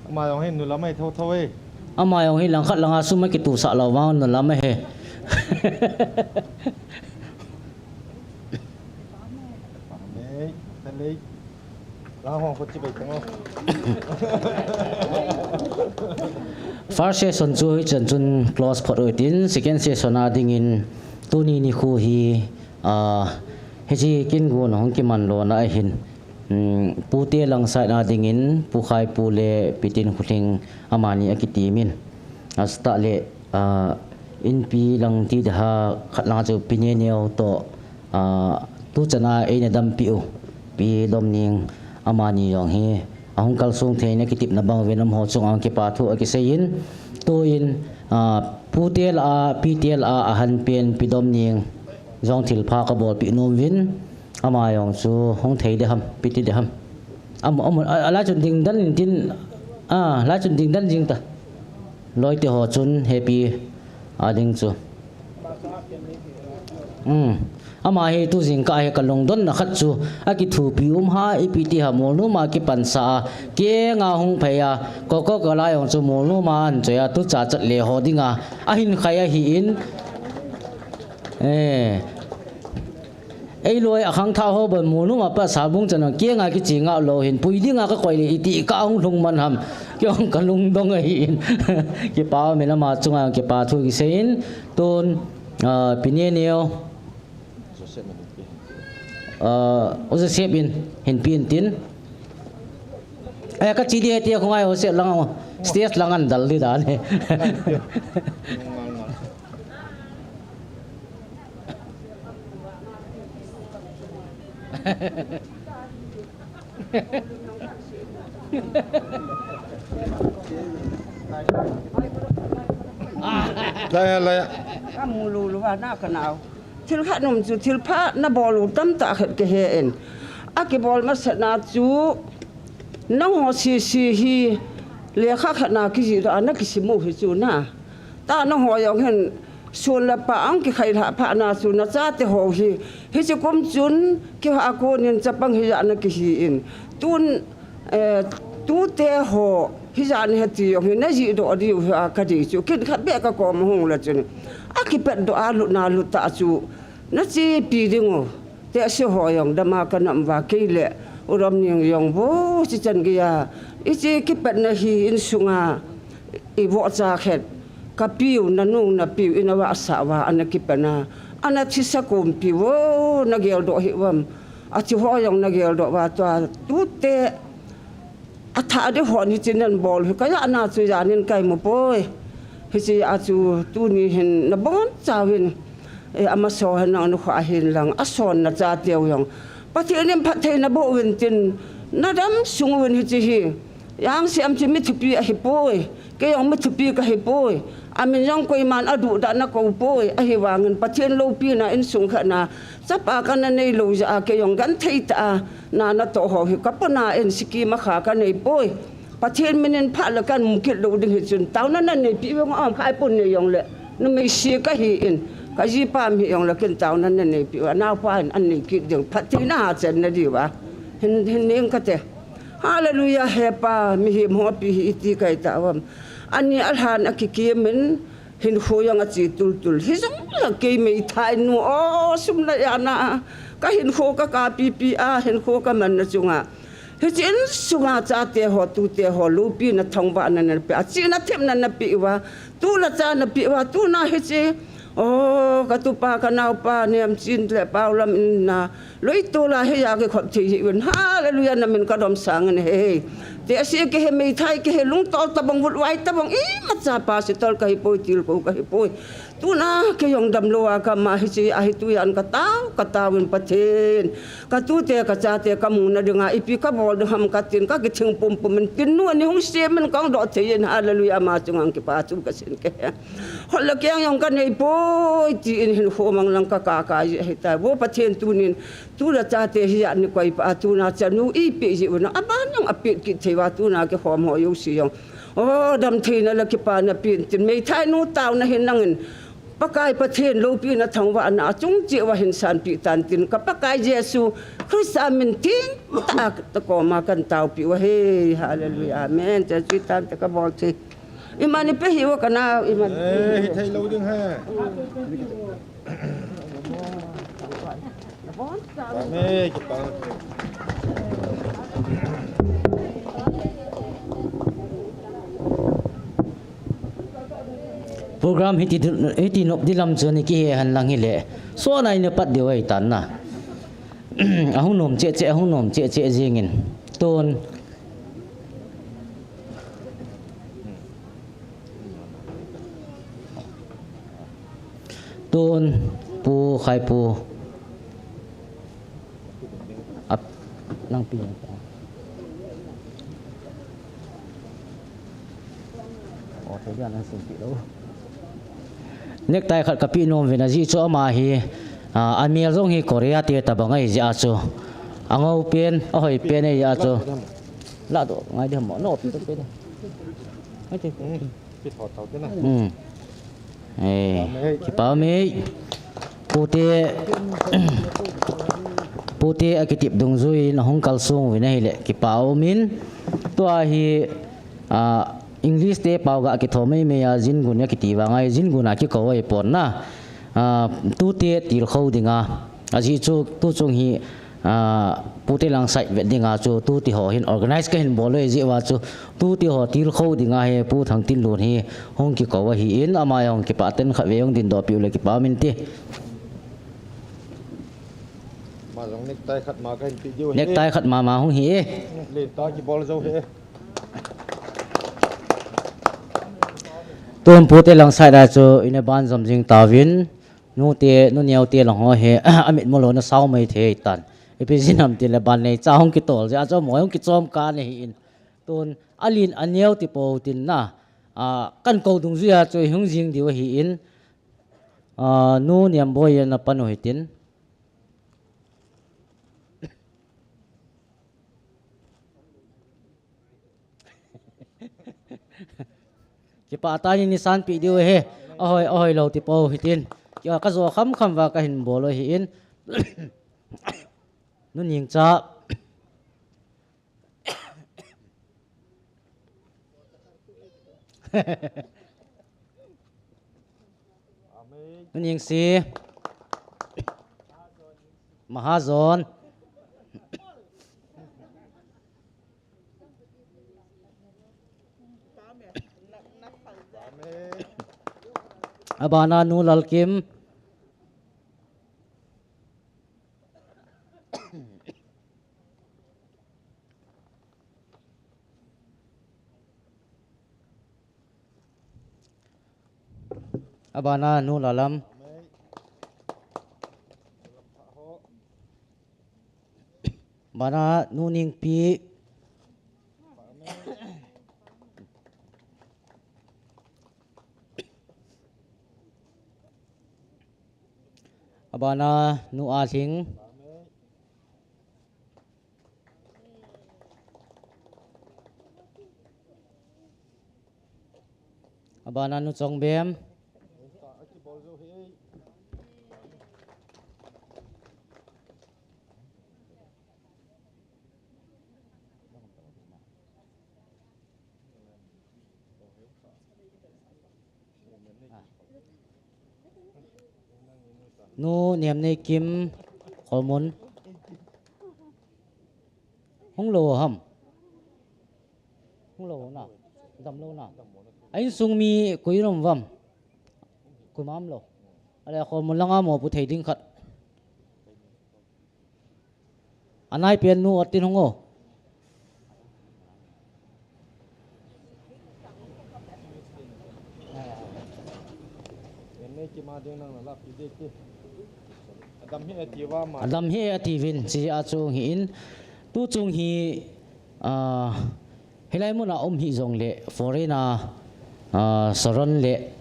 Ama jong hi nulam ahi thotho e. Ama jong hi langkhat langa sum akitosah lou vang nulam ahi. Lei, lei. Lang hong ko chibai tang o. First session chu hichan chun close phot u hitin, second session a dingin tuni nikho hi, ah, hiche kin gon hung kiman lona ahin. Hmm, pute lang side a dingin, Pu Khaipu le Pi Tinkholing amani akitemin. Asita le, ah, Inpi lang ti de ha, khat lang chu Pi Neneo toh, ah, tu chana eina dampi u Pi Domning, amani jong hi ahung kalsong theina kitepna bang uvin amaho chunga kipa thu akisei in, tuin, ah, pute lah a, pite lah a, ahan pen Pi Domning jong thilpha kabolpeh nom uvin, ama jong chu hung thei de ham, ipi ti de ham. Am, am, a, a, lai chun ding dan in tin, a, lai chun ding dan jing ta. Loi te ho chun happy a ding chu. Um. Ama hi tu jingkah hi kalungdonna khat chu akithopi um ham, ipi ti ham, Molnom a kipansa a, kenga hung phei a, Coca-Cola jong chu Molnom a ahin choi a, tu cha chat le ho dinga ahin khai ahin. Eh. Eiloi akhangthah ho bang Molnom a pat Salbung chan a kenga kiche ngah lou hin pui dinga kakoi le iti ka hung lhung man ham. Kei jong kalungdong ahin. Kipa umin ama chunga kipa thu kisei in. Tun, ah, Pi Neneo. Ah, U Joseph in hin pen tin. Ai, kache ding ahi tia khongai U Joseph lang, stage lang ahin dal ding dan ahi. Lai a, lai a. Ka mu lou lou va na ka nau. Thil khat nom chu thil pha na bol u tamtah khat ka he in. A kibol masat na chu nangho sese hi lekha khat na kijih doh a na kisim u hi chu na. Tah nangho jong hin sun le pha ahung kikhai lhah phat na chu na chate ho hi, hiche kum chun kihah a kon in chapang hijat na kihi in. Tun, eh, tute ho hijat na he ti jong hi na jih doh diu hi a ka dei chu. Kin khat beh ka kom a hung le chun. A kipet doh a lut na lut tah chu na chepi ding u. Tehse ho jong dam a ka nam uva kei le U Domning jong vo chi chan gei a. Hiche kipet na hi insung a. I vohcha khat, ka piu, na nu, na piu, ina vahsah uva, ana kipan a, ana thisa kompi uvo, na geldoh hih uvam. Athi ho jong na geldoh uva, tua, tute, athah ding hon hiche nan bol hi, ka jana chu janin kai mu poi. Hiche a chu, tuni hin, na boncha uvin, e, amaso hen lang, na kho ahin lang, ason na chateu jong. Pathen in phattheina boh uvin tin, na dam sung uvin hiche hi. Jangsiam chu mi thupi ahi poi, kei jong mi thupi kahi poi, amin jong koiman aduhdah na kou poi, ahivangin Pathen loupina insung khat na, chapa kana nei lou jeh a kei jong genthei tah a, na natoh ho hi ka pona in sikim a kha ka nei poi. Pathen min in phat le kan mu kit lou ding hi chun taona na neipi veng, um khai pon nei jong le, numei se kahi in, ka jipa um hi jong le ken taona na neipi uva, naopa in an nei kit ding, phattheina ha chan na diuva, hin, hin ning kate. Hallelujah, he Pa, mihem ho pi hi iti kai tauvam. Ani alhan akikim in, hinkho jong ache tultul. Hijongle kei meithai nu, o, sum le pai na, ka hinkho ka kap pipi a, hinkho ka manna chunga. Hiche insunga chate ho, tute ho, loupina thangvahna na pe, achena themna na pe uva, tu le cha na pe uva, tuna hiche, o, ka tupa, ka naopa, Nemchin le Paulam in na, Loitol a hiya kikhop thei hih uvin. Hallelujah, na min ka dom sangin he. Tehse kihe, meithai kihe, lungtol tabang, vutvai tabang, imacha pastor kahi poi, tilkou kahi poi. Tuna kei jong damlou a ka ma hiche a hi tujan ka tao, ka tao in Pathen. Ka tute, ka chate, ka muna dinga, ipi ka bol ding ham ka tin, ka kithing pumpum in tin nu ani hung sem in kong doh thei in, hallelujah, ama chunga kipa thu ka seiyin kahe. Hol le keng jong ka nei poi, tin hinkho mang lang ka ka ka ji ahi ta. Vo Pathen tunin, Tu le chate hi jat ni koi pa, tuna chanu ipi ji u na, aban jong apit kit thei uva, tuna kihom ho jouse jong. O, damtheina le kipana pen tin, meithai nu taona hin nangin, Pakai Pathen loupina thangvahna achung cheh uva hin sanpeh tan tin, ka Pakai Jesu Christa min tin, ta, ta koma kan taopeh uva he, hallelujah, amen. Cha chui tan ta ka bol thei. Imani pe hi uva ka nao, imani. Eh, hithei lou ding he. Program hiti, hiti nop ding lam chu ni kihe hen lang hile. Sona ina pat diu ahi tan na. Ahung nom cheh cheh, ahung nom cheh cheh jingin. Tun. Tun, Pu Khaipu. Ap, nang pi. Necktie khat kapeh nom uvin ajeh chu ama hi, ah, amel jong hi Korea te tabang ahi jeh a chu. Angou pen, ahoi pen ahi jeh a chu. Ladoh ngai ding ham, no, pi to pen. Ai, te. Hmm. Eh, kipa um e. Pute, pute akitep dungjui in ahung kalsong uvin ahile, kipa um in. Tua hi, ah, English te pao ga kithom mai mai a, Jingun akiti vang ahi, Jingun a kikou ahi pon na. Ah, tute tilkhou dinga. Ajeh chu tuchung hi, ah, pute lang side vet dinga chu tuti ho hin organize kahin bol u ahi jeh uva chu tuti ho tilkhou dinga hi Pu Thangtinlun hi hung kikou ahin, ama jong kipah tah in khatvei hung dingdoh peh uleh kipa um inte. Ama jong necktie khat ma kahin pe diu ahi. Necktie khat mama hung hi e. Lentah kibol jou ahi. Tun pute lang side a chu ina ban jom jing tauvin. Nute, nu neo te lang ho hi, amit mo lou na sao mai thei tan. Ipi jeh ham tile ban neicha hung kitol jeh a chu mo hung kichom kha ahin. Tun, alen aneo ti pou tin na. Ah, kakou dungjui a chu hung jing diu ahin. Ah, nu Niamboi ana pan u hitin. Kipah tah in nei sanpeh diu ahi. Ahoi, ahoi lou ti pou hitin. Kei kajo kham kham uva kahin bol u ahin. Nu Ningcha. Nu Ningsi. Mahajon. Abana Nu Lalkim. Abana Nu Lalam. Abana Nu Ningpi. Abana Nu Alhing. Abana Nu Chongbem. Nu Niamneikim Kholmun. Hung lou ham. Hung lou na. Dam lou na. A insung mi koi um uvem? Koima um lou. Ale Kholmun langa mopo thei ding khat. Anai pen nu atin hung o. Adam hi ati uvin, chi a chu hi in. Tuchung hi, ah, Hilai muna um hih jongle, foreign a, ah, Saron le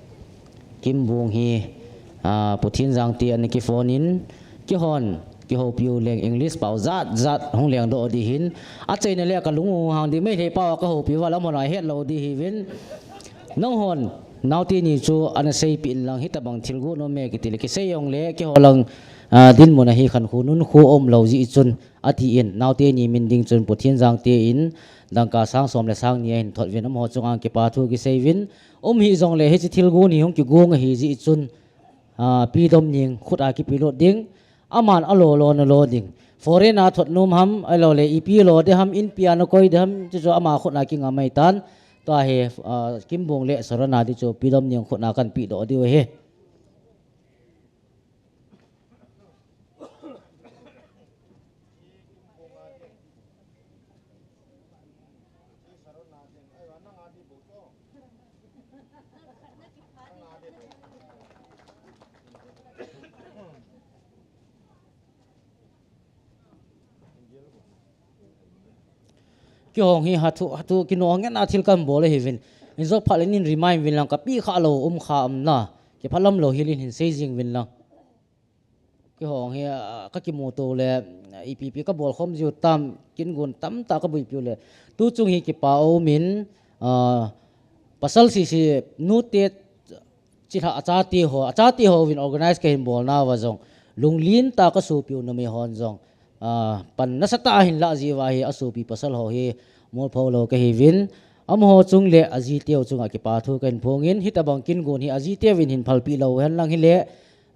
Kimbung hi, ah, Pathen jangte ana kiphone in, keihon, kihoupi u leng English pao jat jat hung lengdoh ding ahin, achaina le kalung u hang ding, Meitei pao a kahoupi uva lam hon a hetlou ding ahiuvin. Nanghon, naote ni chu ana seipeh in lang hitabang thil gon um e kiti le, kisei jongle, keiho lang, ah, dinmun a hi khankho, nunkho umlou jeh chun, atin, naote ni min ding chun Pathen jangte in, dangka sang som le sang ni ahin thot uvin, amaho chunga kipa thu kisei uvin, um hih jongle hiche thil gon hi hung kigon ahi jeh chun, ah, Pi Domning khut a kipelut ding, aman alo lo nalo ding. Foreign a thot nom ham, ahilou le ipi lo ding ham, inpi a nakoi ding ham, chuchu ama khut a kingam ahitan, tua hi, ah, Kimbung le Saron a ding chu Pi Domning khut a kahin pehdoh diu ahi. Kihong hi hathu, hathu kinong ngen a thil kan bol ahi vin. Injot phat le nin remind vin lang kapi kha lo um kha am na. Kiphalam lo hilin hin sei jing vin lang. Kihong hi, ah, ka kimu to le, ah, ipi pi ka bol khom jiu tam, kin gun tam ta ka bui piu le. Tu chung hi kipa o min, ah, pasal si si nu te chi lha a chate ho, a chate ho vin organize ka hin bol na va jong. Lunglin ta ka supiu numei hon jong. Ah, pan nasa ta hin la ji va hi a supi pasal ho hi mol pho lo ka hi vin. Am ho chung le a ji teu chung a kipa thu ka hin phung in, hi ta bang kin gun hi a ji teu vin hin phalpi lo hen lang hi le,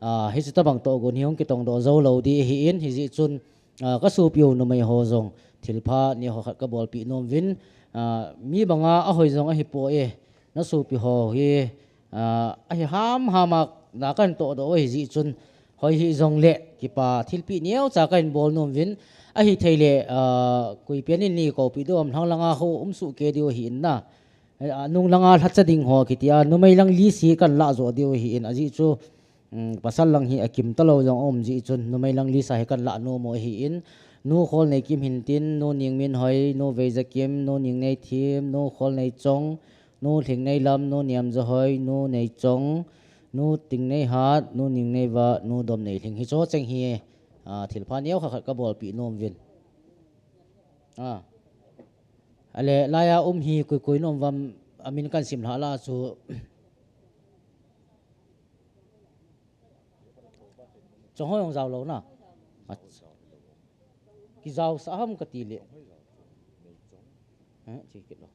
ah, hi chu ta bang to gun hi hong kitong do zo lo di hi in, hi ji chun, ah, ka supiu numei ho jong thil pha ni ho khat ka bol pi nom vin, ah, mi banga a hoi jong a hi po e, na supi ho hi, ah, a hi ham ham a na kan to do hi ji chun hoi hi jong le kipa thil pi neo cha kan bol nom vin a hi thei le, ah, kui pian in ni ko pi do am hlang langa ho um su ke diu hi in na. Eh, a nung langa lhacha ding ho kiti a, numei lang li si kan la zo diu hi in a ji chu, um, pasal lang hi a kim ta lo jong um ji chun, numei lang li sa hi kan la nu mo hi in, nu khol nei kim hin tin, nu ning min hoi, nu vei za kim, nu ning nei thim, nu khol nei chong, nu thling nei lam, nu niam za hoi, nu nei chong, nu ting nei hat, nu ning nei va, nu dom nei thling hi cho cheng hi, ah, thil pha neo kha khat ka bol pi nom vin. Ah. Ale, laya um hi kui kui nom vam amin kan sim hla la chu. Chong hoi ong zau lo na. Ki zau sa ham ka ti le. Eh, chi kit lo.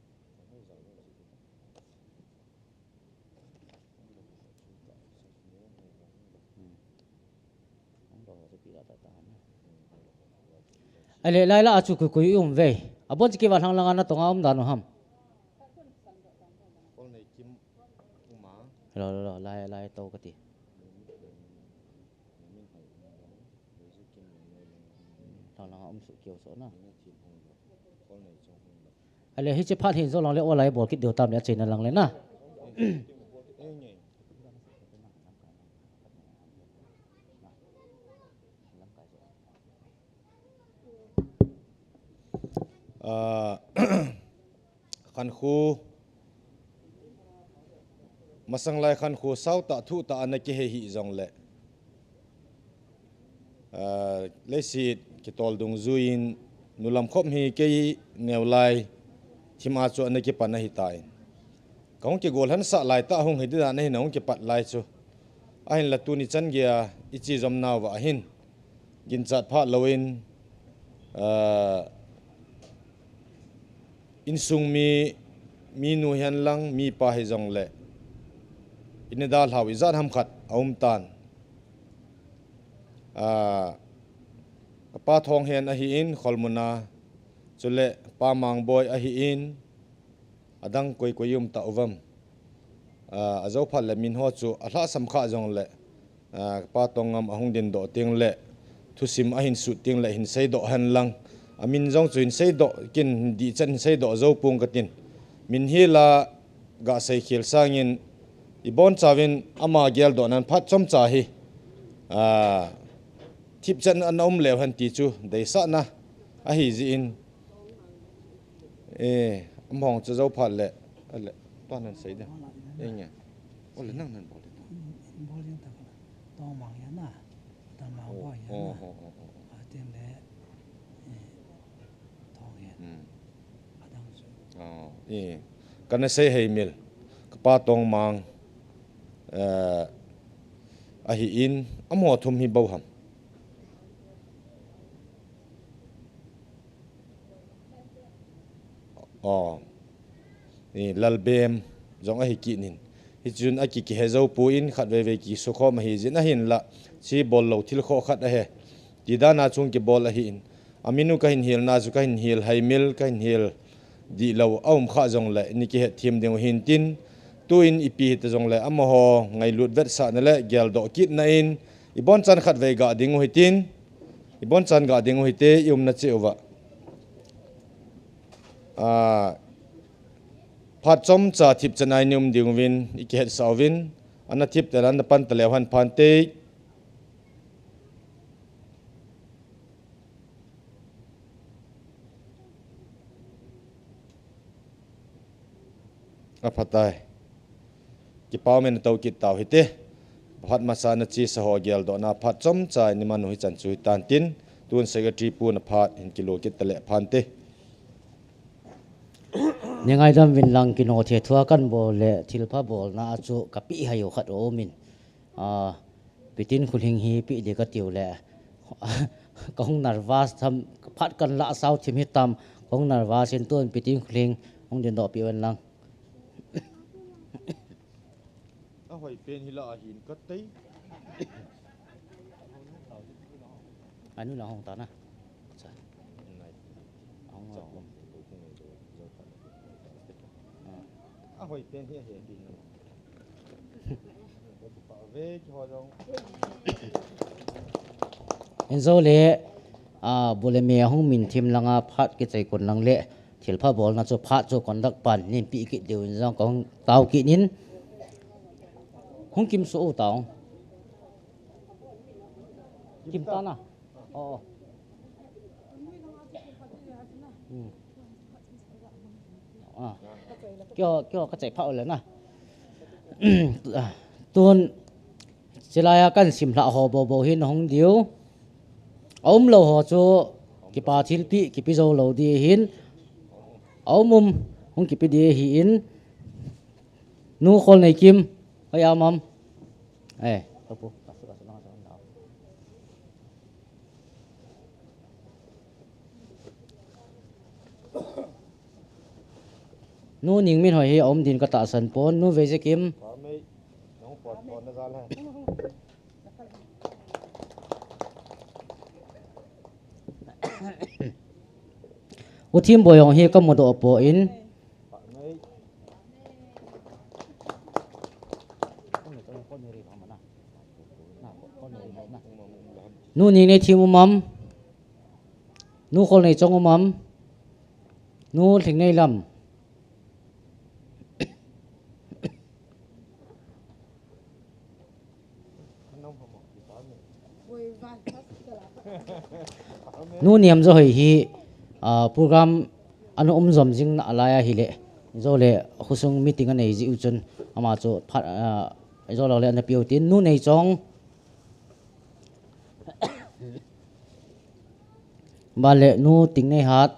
Ale, lai la a chu kui kui um ve. A bon chi kiva hlang langa na tonga um dan u ham. Lo, lo, lo, lai, lai to ka ti. Hlang langa um su kiu so na. Ale, hi chi phat hin zo lang le o lai bol kit deu tam le a chena lang le na. Ah, khankhu, masang lai khankhu sau ta thu ta ana kihei hi jong le. Ah, leisit kitol dungjuiin nulam khop hi kei neo lai thim a chu ana kipan ahi ta in. Ka hung kigol han sa lai ta hung hi dida na hin hung kipat lai chu. Ahin la tuni chan gei a i chi jom nau va ahin. Ginchat pha lo in, ah, insung mi, mi nu hian lang, mi pa hi jong le. Ini dal hau i zat ham khat a um tan. Ah, ka pa Thawng Hen ahi in, Kholmuna, chule pa Mangboi ahi in, adang koi koi um ta uvam. Ah, a zo phat le min ho chu a hla sam kha jong le, ah, ka pa Tawng Ngam a hung din doh ting le, thusim a hin sut ting le, hin sei doh hen lang. A min jong chu hin sei doh, kin di chan hin sei doh zo pung ka tin. Min hi la, ga sei khel sangin i bon chauvin ama gel doh nan phat chom cha hi, ah, thip chan an um leu han ti chu deisah na ahi ji in, eh, am hong cha zo phat le, le, tuan han sei de. Eh, nge. O le nang nan bol de. Bol jing ta ka. Tawng Mang ya na. Tawng Mang bo ya na. Oh, oh, oh, oh, oh. A tin le, eh, Thawng Hen. Hmm. Adang chu. Oh, i. Kana sei hei mil. Ka pa Tawng Mang, eh, ahi in, a mo thum hi bo ham. Oh. I Lalbem jong ahi kit nin. Hichun a ki, kihe zo pu in khat vei vei ki sukhom ahi jin ahin la. Chi bol lo thil kho khat ahe. Ti dan a chung kibol ahi in. A min u ka hin hil na chu ka hin hil hai mil, ka hin hil di lo a um kha jong le, ni kihet thim ding u hin tin. Tu in ipi hita jong le, amaho ngailut vetsahna le, gel doh kitna in, i bon chan khat vei ga ding u hi tin, i bon chan ga ding u hi te, i umna che uva. Ah, phat chom cha thip chan ai ni um ding uvin, i kihet sa uvin, ana thip te lan na pan ta leu han phan te. Aphatai. Kipa umin, tou kit tau hite. Phat masa na chi sa ho gel do na phat chomcha in ima nu hi chan chu hitan tin. Tun secretary pu na phat hin kilo kit tale phante. Ni ngaidam vin lang, kino the thua kan bol le thilpha bolna a chu ka pi hai u khat o min. A, Pitin Khulhing hi pi di ka tiu le. Kong nervous tham, phat kan la sau thim hi tam, kong nervous in tun Pitin Khulhing hong din do pi wen lang. A hoi pen hi la a hin ka tei. Anu la hong ta na. Cha. Hong la hong. A hoi pen hi a he pi na. Inzo le, a, bu le me hung min thim langa phat kichai kon lang le, thilpha bolna chu phat chu conduct pan nin pi kit deu in zong kong tau kit nin. Hung kim su u tau. Kim ta na. Oh. Hmm. Ah. Kyo, kyo ka chai pha le na. Tun chilaya kan sim hla ho bo bo hin hong diu. A um lo ho chu kipa thilpi kipi zo lo di hin. A um um hong kipi di hi in. Nu khol nei kim. Oi amam. Eh, kapu. Nu Ningminhoi hi a um din ka tahsan pon, Nu Veizekim. U Thimboi jong hi ka mudoh poi. Nu Ningnei Thim um am? Nu Kholnei Chong um am? Nu Lhingnei Lam. Nu Niamjahoi hi, ah, program ana um jom jing na a lai a hile, jole khosung meeting anei ji u chun ama chu phat, ah, jole ana piu tin, Nu Neichong. Bale Nu Tingneihat.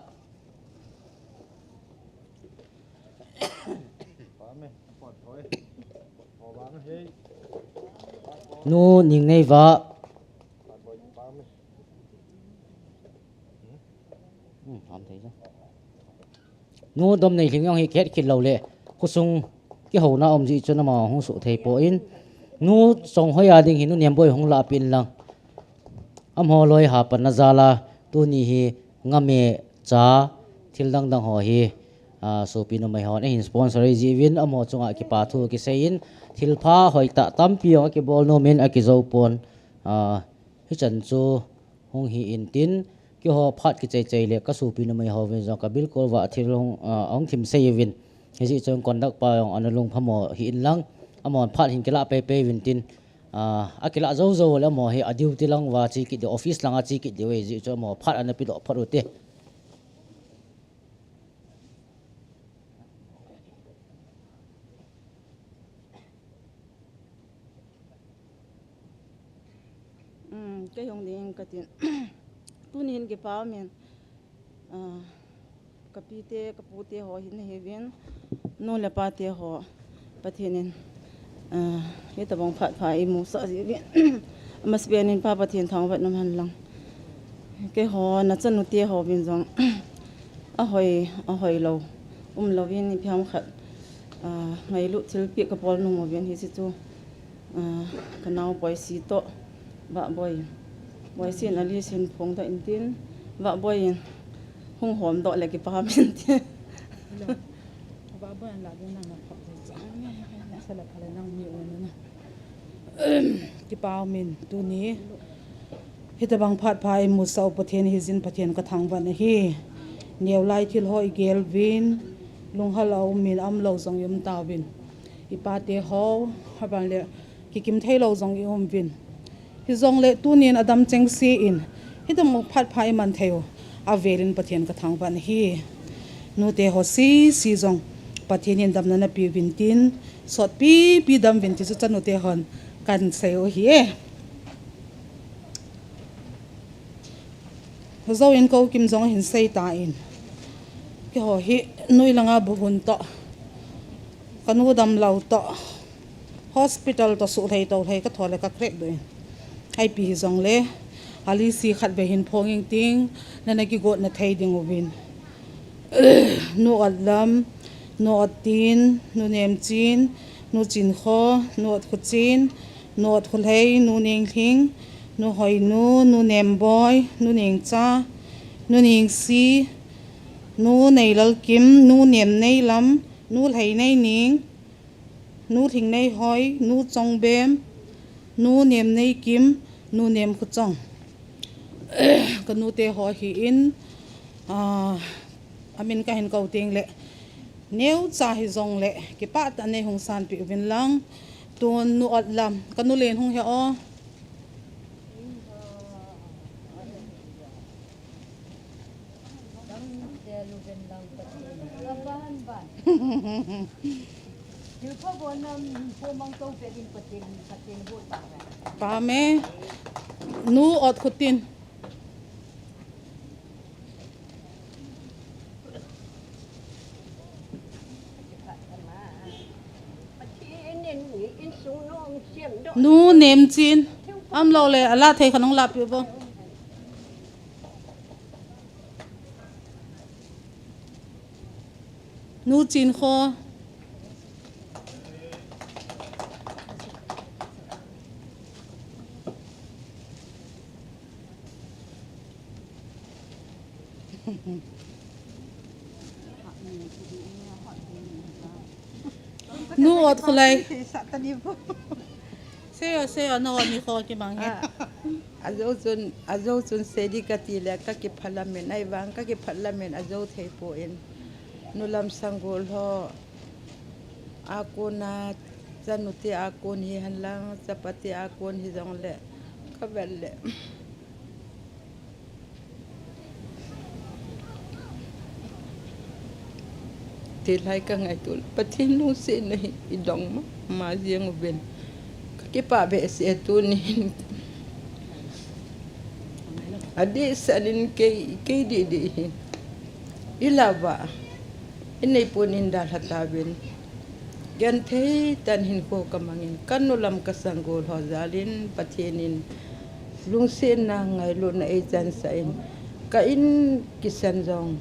Nu Ningneiva. Hmm, ham thei sa. Nu Domneilhing jong hi kihet khit lou le, khosung kihouna um ji chun ama hung suh thei poi. Nu Chonghoi a ding hi Nu Niamboi hung lah pin lang. Amaho loi hapan na jal a, tuni hi ngam e cha, thil dang dang ho hi, a, sopi numei hon ahin sponsor ji uvin, amaho chunga kipa thu kisei in, thilpha hoitah tampi jong akibol nom in akijou pon, a, hichan chu hung hi in tin, keiho phat kichai chai le ka sopi numei ho vin jong ka bilkol uva thil hung, ah, hung thim sei uvin. Hijeh chun conduct pa jong ana lung phamo hi in lang. Amahon phat hin kilah pei pei uvin tin, ah, akilah jou jou le amaho hi a duty lang uva che kit diu, office langa che kit diu, hijeh chun amaho phat ana pedoh phot ute. Um, kei hung ding katin. Tuni hin kipa umin, ah, ka pite, ka pute ho hin ahiuvin, nu le pate ho, Pathen in, ah, hitobang phat pha eimusah jeh uvin. Amasapen in Pa Pathen thangvah in umhen lang. Keiho, na chanu te ho vin jong, ahoi, ahoi lou. Um louvin ipi ham khat, ah, ngailut thilpeh ka bol nom uvin hiche chu. Ah, ka nao Boisi toh, Vahboi. Boisi in a list hin phongdoh in tin, Vahboi in hung homdoh le kipa umin tin. Vahboi in la ding nang na phap ding cha. Sala phala nang mi un na. Kipa umin tuni. Hitobang phat pha eimusah u Pathen hijin Pathen ka thangvah in ahi. Neo lai thil ho igel uvin, lunghel a um in, aum lou jong i um tauvin. I pate ho, aban le kikim thei lou jong i um uvin. Hijongle tunin adam chengse in, hitobang phat pha i man thei u avel in Pathen ka thangvah in ahi. Nute ho sese jong, Pathen in damna napeh uvin tin, sotpipi dam uvin ti chu chanu te hon kahin sei u ahi e. Jou in ka u Kim jong ahin sei tan, keiho hi noilang a buhun toh, kanu damlou toh, hospital toh suhlhei tohlhei ka tho le ka crack doh in. Ipi hijongle, alisi khatvei hin phong ing ting, nana kigotna thei ding uvin. Nu Otlam, Nu Ottin, Nu Nemchin, Nu Chinkho, Nu Otkhochen, Nu Otkholhei, Nu Nenglhing, Nu Hoinu, Nu Nemboi, Nu Nengcha, Nu Nengsi, Nu Neilalkim, Nu Nemneilam, Nu Lheineining, Nu Lhingneihoi, Nu Chongbem, Nu Nemneikim, Nu Nemkhochong. Kanu te ho ahin, ah, amin kahin kou teng le, neocha hijongle, kipah tah in nei hung sanpeh uvin lang, tun Nu Otlam, kanu len hung he o. Pame, Nu Otkhotin. Nu Nemchin, umlou le, ala thei khat hung lahpeh vo. Nu Chinkho. Nu Otkholhei. Sei o, sei o, na o ni kho kimang he. Ah, ajou chun, ajou chun sei ding kati le ka kipah lamin, ahivang ka kipah lamin ajou thei poi. Nu Lamsanggol ho a kona, chanu te a kon hihen lang, chapa te a kon hijongle, ka vet le. Thilhai ka ngaito le, Pathen lungsetna hi i dong mama jeng uvin. Ka kipah behseh e tunin. Adeh sah in kei, kei didi hi. I lah uva. I neipon in dalha tauvin. Genthei tah in hinkho ka mangin, ka nu Lam ka sanggol ho jal in Pathen in lungsetna ngailutna ei chansah in, ka in kisan jong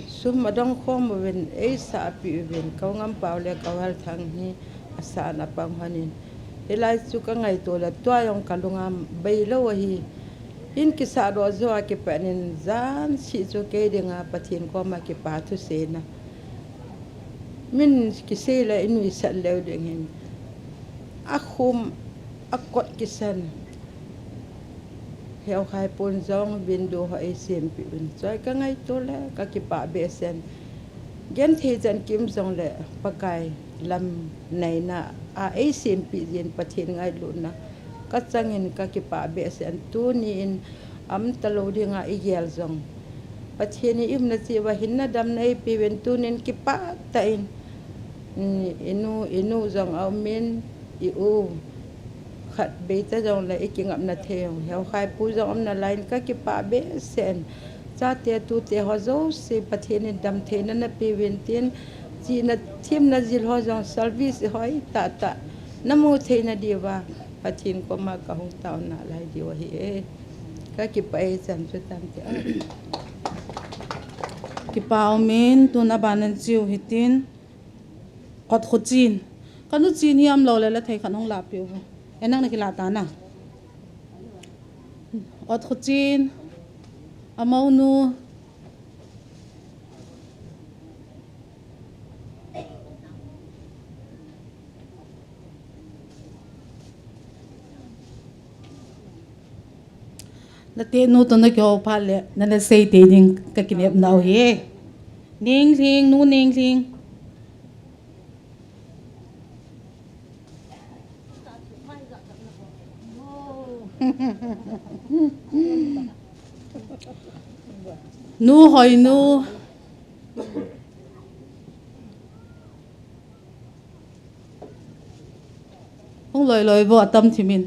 sum adong khom uvin ei sahpeh uvin, ka u Ngampao le ka u Halthang hi asah in apang hon in, hilai chu ka ngaito le tua jong ka lung a bei lou ahi. In kisah doh jou a kipat in jan seh chu kei dinga Pathen koma kipa thu seina. Min kisei le i nuisat leu ding hin. A khum, a kot kisan. Heukhai pon jong window ho ei sempeh uvin. Choi ka ngaito le ka kipah behseh in. Genthei chan kim jongle Pakai lam neina a ei sempeh jin Pathen ngailutna ka chang in ka kipah behseh in, tuni in aum talou dinga i gel jong Pathen in i umna cheh uva hinna damna eipeh uvin tunin kipah tah in, mm, i nu, i nu jong aum in, i u khat bei ta jongle i kingapna thei jong, Heukhai pu jong aumna lai in ka kipah behseh in, chate tute ho jouse Pathen in damtheina napeh uvin tin, chihna themna jil ho jong service hoitah tah namu theina diuva Pathen koma ka hung taona lai diu ahi e. Ka kipah e, chan chu tam te. Kipa umin, tun aban in chiu hitin. Otkhochen. Ka nu Chen hi aum lou le, la thei khat hung lahpeh uvo. E, nang na kilah ta na. Otkhochen. Amonu. Nate nu toh na kihou phat le, nana sei tei ding ka kinepna u ahi. Nenglhing, Nu Nenglhing. Nu Hoinu. Loi loi vo atam thimin.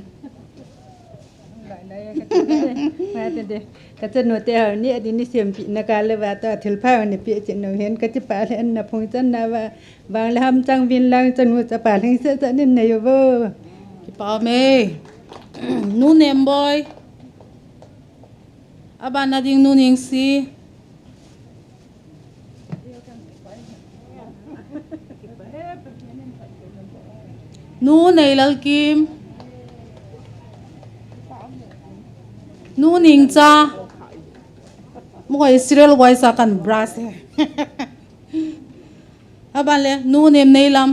Kachanu te hou ni adin ni sempi na kale va to thil pha ni pi chin no hen kachipa le an na phung chan na va vang le ham chang vin lang chanu chapa leng se chanin na yo vo. Kipa me. Nu Nem Boi. Aban na ding Nu Ningsi. Nu Neilal Kim. Nu Ningcha. Mo koi serial wise a kan brush e. Aban le Nu Nem Neilam.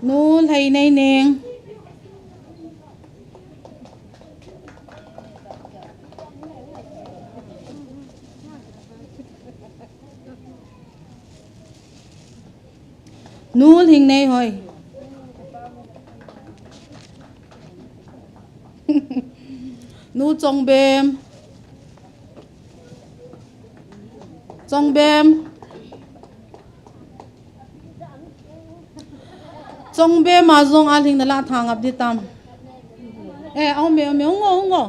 Nu Lheinei Neng. Nu Lhingnei Hoi. Nu Chongbem. Chongbem. Chongbem a jong a lhing na la thang ap di tam. Eh, a um be, um be, hung o, hung o.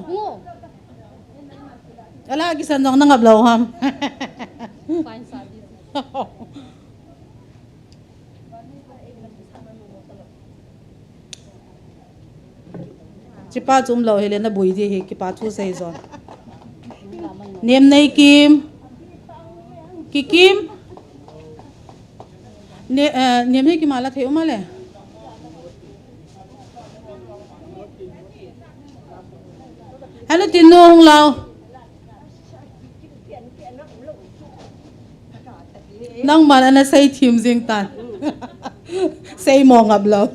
Ala kisan jong na ngap lou ham. Chipa chu um lou hile na bui di hi, kipa thu sei jo. Nemnei Kim. Kikim. Ne, eh, Nemnei Kim ala thei um ale. Anu tin nu hung lou. Nangman ana sei thim jing tan. Sei mo ngap lou.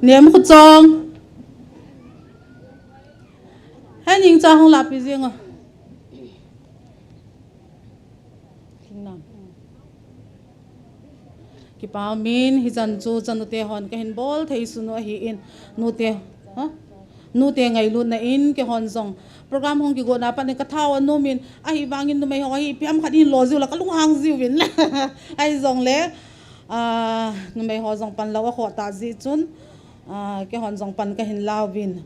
Nem Khuchong. He Ningcha hung lapi jing o. Thingnam. Kipa min, hichan chu chanu te hon kahin bol thei sun u ahin, nu te, ha? Nu te ngailutna in keihon jong program hung kigot na pat in ka thao anom in, ahivangin numei ho hi ipi ham khat hin lo jiu la ka lunghang jiu vin. Ahi jongle, ah, numei ho jong pan lou a khoh ta ji chun, ah, keihon jong pan kahin la uvin.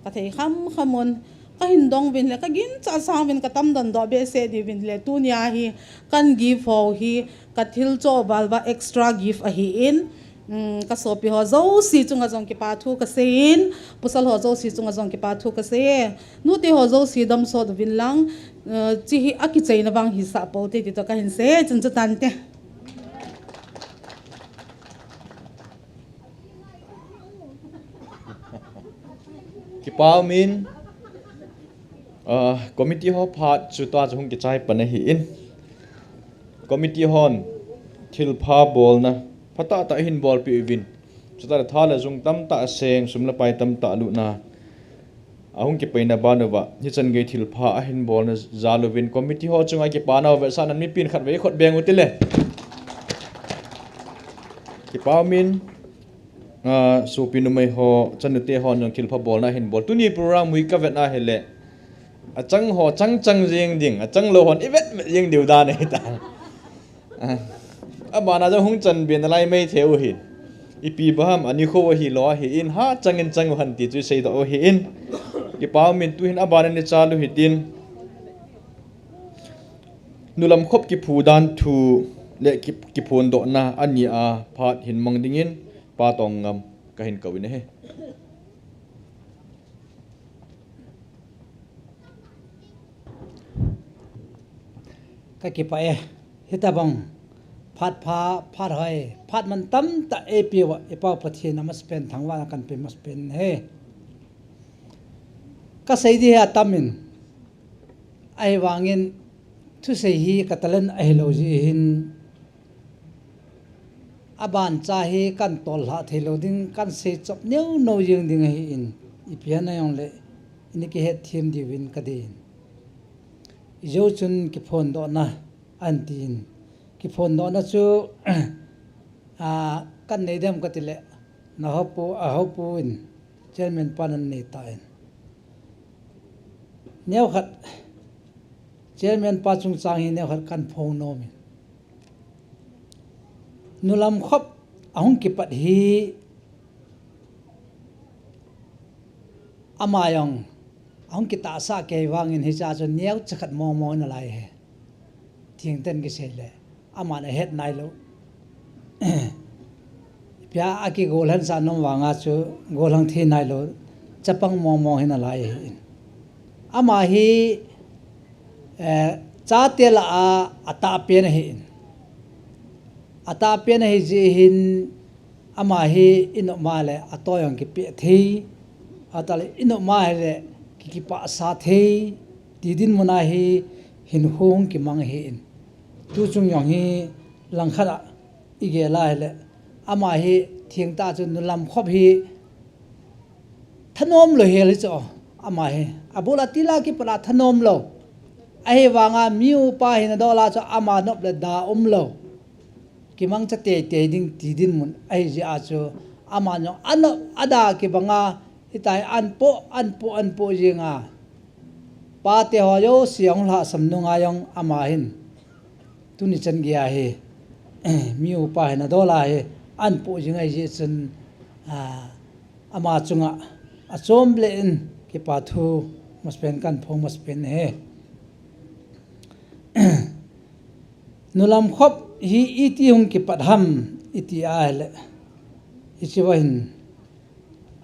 Ka thei kham kham un, ka hin dong uvin le, ka ginchat sang uvin, ka tam dondoh behseh diu vin le, tunia hi kan gift ho hi ka thil choh val uva extra gift ahin, um, ka sopi ho jouse chunga jong kipa thu ka seiyin, pasal ho jouse chunga jong kipa thu ka sei e, nute ho jouse damsot uvin lang, uh, chi hi akichaina vang hisah pou te ti toh ka hin sei e, chun chu tante. Kipa umin, ah, committee ho phat chu tua chu hung kichai pan ahin. Committee hon thilpha bolna phatah tah ahin bolpeh uvin. Chutah le tha le jung tamtah aseng, sum le pai tamtah alutna. Ahung kipaina ban uva, hichan gei thilpha ahin bolna jal uvin committee ho chunga kipa nau vetsahnan mipin khatvei khut beng u tile. Kipa umin, ah, sopi numei ho, chanute hon jong thilpha bolna ahin bol. Tuni program hi ka vet na hile, achang ho chang chang jeng ding, achang lou hon i vet met jeng diu dan ahi ta. Ah, abana jong hung chanbe nalai mai thei u hin. Ipi ba ham, ani kho ahi lou ahin, ha chang in chang u hen ti chu i seidoh u ahin. Kipa umin tuhin abana ni chal u hitin. Nulam khop kiphu dan thu le ki, kiphondohna ani a phat hin mang dingin Pa Tongngam ka hin kou in ahi. Ka kipah e, hitabang phat pha, phat hoi, phat mantam tah eipeuva, i Pa Pathen amasapen thangvahna kan pe masapen ahi. Ka sei di hi atam in, ahivangin thusei hi ka talent ahilou jeh hin, abancha hi kan tollhah theilou ding, kan seichop neo neo jeng ding ahin, ipi hina jongle, ini kihetthem diuvin ka dei in. Ijou chun kiphondohna, ahin tin. Kiphondohna chu, a, kan nei dem ka tile, na hopu, a hopu in, chairman pan anei tan. Neokhat, chairman pa chungchang hi neokhat kan phong nom in. Nulam khop ahung kipat hi ama jong ahung kitahsa kei vangin hiche chu neocha khat mong mong in alai e. Thingten kisei le aman ahet nailou. Pia akigolhang sa nom vanga chu golhang thei nailou, chapang mong mong hin alai ahi in. Ama hi, eh, chate lah a atahpen ahi in. Atahpen ahi jeh hin ama hi inop ma le atoi jong kipeh thei, atale inop ma hile ki, kipahsa thei, ti dinmun a hi hinkho hung kimang ahi in. Tuchung jong hi langkhat a igel a hile ama hi thengtah chu nulam khop hi thanom lou hel hi chu, ama hi abul a til a kipat a thanom lou. Ahivanga mi upa hina dol a chu ama nop le da umlou, kimangcha teitei ding ti dinmun ahi jeh a chu ama jong anop ada kibanga hitia hi anpoh, anpoh, anpoh jing a, pate ho jouse hung lhahsam nunga jong ama hin tuni chan geiya hi mi upa hina dol a hi anpoh jing ahi jeh chun, a, ama chunga achom le in kipa thu masapen kahin phong masapen ahi. Nulam khop hi iti hung kipat ham iti ahile, hiche va hin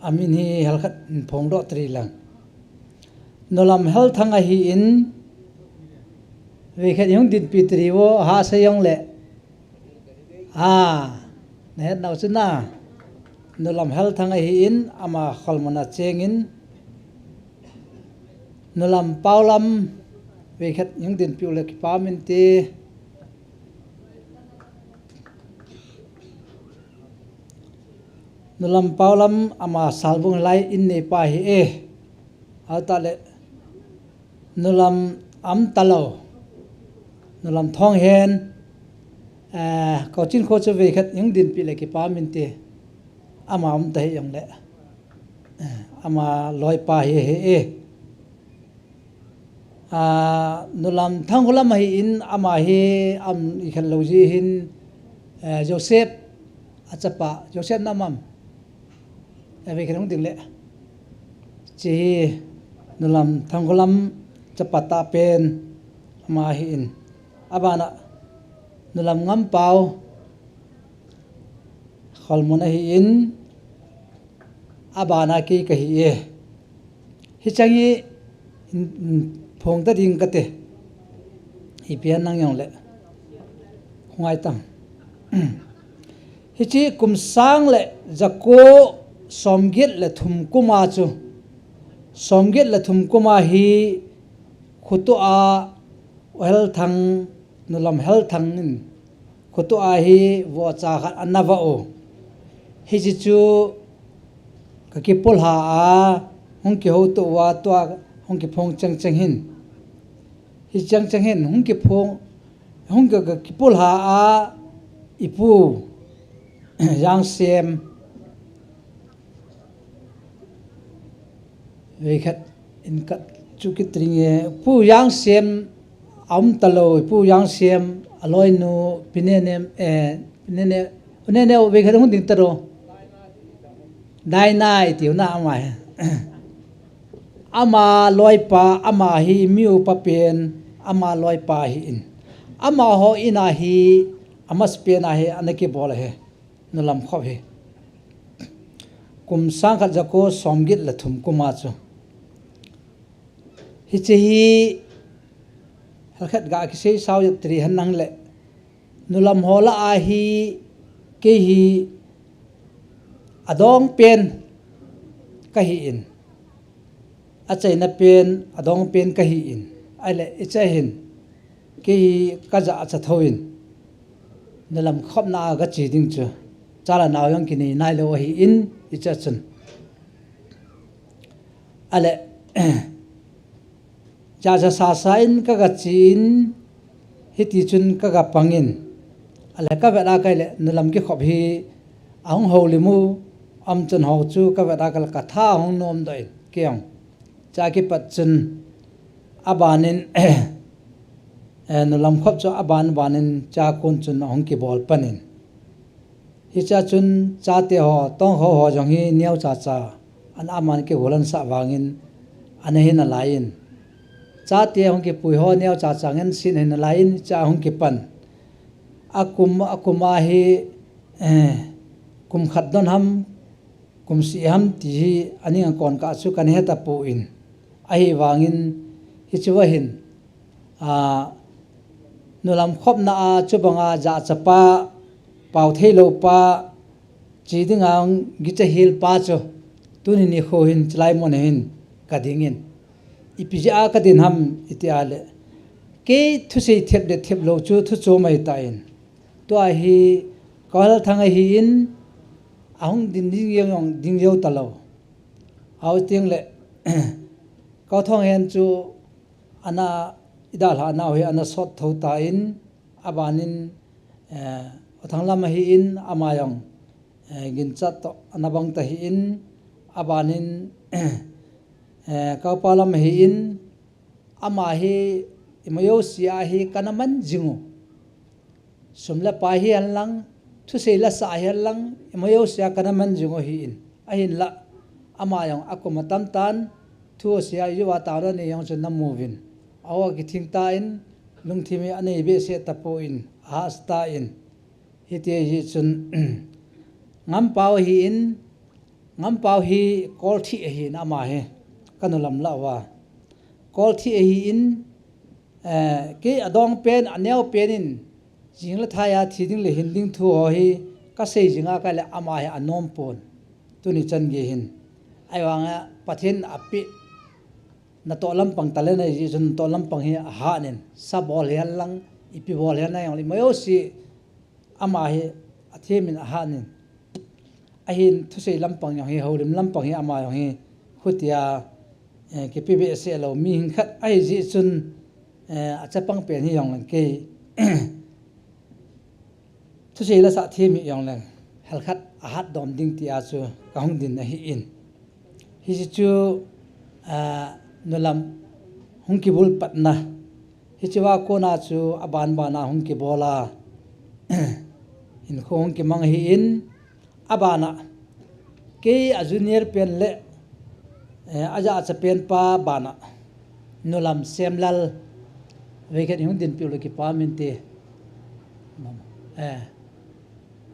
amin hi helkhat hin phongdoh tari lang. Nulam Helthang ahi in, veikhat hung dinpi tari vo, hahsa jong le. A, nahet nau chu na. Nulam Helthang ahi in, ama Kholmun a cheng in. Nulam Paulam, veikhat hung dinpi u le kipah inte. Nulam Paulam ama Salbung lai in neipa ahi e. Atale Nulam Amtalou, Nulam Thonghen, eh, Kochin kho chu veikhat hung dinpi le kipah inte. Ama umta hih jongle, eh, ama loipa hi ahi e. A, Nulam Thangkholam ahi in, ama hi am ikhat lou jeh hin, eh, Joseph achapa, Joseph na um am? Eh, veikhat hung ding le. Hiche hi Nulam Thangkholam chapa tahpen ama ahi in. Abana Nulam Ngampau, Kholmun ahi in. Abana kei kahi e. Hicheng hi, in, in, phong ta ding kate. Ipi ham nang jongle. Khongai tang. Hiche kum sang le jako somget le thum kum a chu. Somget le thum kum a hi khoto a Helthang, Nulam Helthang in khoto a hi vohcha khat ana vah u. Hiche chu ka kipulha a, hung kihouto uva tua hung kiphong cheng cheng hin. Hiche cheng cheng hin, hung kiphong, hung ka, ka kipulha a, ipu, Jangsem. Veikhat in kat chu kitring e, Pu Jangsem aum talou, Pu Jangsem aloinu Pinene, eh, Pinene, Pinene veikhat hung ding talou. Dainai tiu na ama hi. Ama loipa, ama hi mi upa pen, ama loipa ahi in. Amaho in a hi, amasapen a hi, ana kibol ahi. Nulam khop hi. Kum sang khat jako somget le thum kum a chu. Hiche hi, helkhat ga kisei sao jat tari hen nang le. Nulam ho lah a hi, kei hi, adong pen kahi in. Achaina pen, adong pen kahi in. Ahile, icha hin, kei hi kajah a cha thou in. Nulam khopna a kache ding chu. Cha le nao jong kinei nailou ahi in, icha chun. Ahile, jahcha sasa in kaga che in, hiti chun kaga pang in. Ahile kavet a kahi le, Nulam kikhop hi ahung houlim u, um chun hou chu kavet a kahi le katha ahung nom doh in, kei jong. Cha kipat chun, aban in, eh, Nulam khop chu aban ban in, cha kon chun ahung kibol pan in. Hichea chun chate ho, tongkho ho jong hi neocha cha, ana aman kigol ana sah vangin, ana hin alai in. Chate hung kipui ho neocha cha ngen sin hin alai in, hichea hung kipan. Akum, akum a hi, eh, kum khat don ham, kum seh ham ti hi, aning a kon kah chu kana he tapon. Ahivangin, hichea hin, a, nulam khopna a, chubanga jachat pa, pao theilou pa, chi dinga gicha hel pa chu, tuni nikho hin, chulai mun hin, kadingin. Ipi jeh a kadin ham, iti a le. Kei thusei thep le thep lou chu, thu chom ahitan. Tua hi, Kol Thang ahin, ahung din ding jong, ding jou talou. Hou teng le, Kol Thang hen chu, ana idalha nau hi ana sot tho tan, abanin, eh, U Thanglam ahin, ama jong, eh, ginchat toh ana bang ta hin, abanin, eh, Kol Palam ahin, ama hi, ima jousea hi kana man jing u. Sum le pai hihen lang, thusei la sa hihen lang, ima jousea kana man jing u ahin. Ahinla, ama jong akum atam tan, thusei a jouva taona nei jong chun namu uvin. Aho kithing tan, lungthim hi anei behseh tapon, ahahsa tan. Hiti ahi chun, Ngampao ahin, Ngampao hi Kol Thih ahin ama hi, ka nulam lah uva. Kol Thih ahin, eh, kei adong pen, aneo pen in, jing le thai a thi ding le hin ding thu ho hi, kasei jing a kah le ama hi anom pon. Tuni chan gei hin. Ahivanga Pathen in apeh, natoh lampang talent ahi jeh chun natoh lampang hi ahat in. Sa bol hihen lang, ipi bol hihen lang jong le, ima jouse ama hi athem in ahat in. Ahin thusei lampang jong hi, houlim lampang hi ama jong hi, khutia, eh, kipe behseh lou mihing khat ahi jeh chun, eh, achapang pen hi jong leng kei. Thusei la sa them hi jong leng, hel khat ahat dom ding tia chu kahung din ahin. Hiche chu, ah, nulam hung kibul patna. Hichea kona chu aban bana hung kibol a. Hinkho hung kimang ahin, abana. Kei a junior pen le, eh, ajachat pen pa bana. Nulam Semlal. Veikhat hung dinpi u le kipah inte. Eh,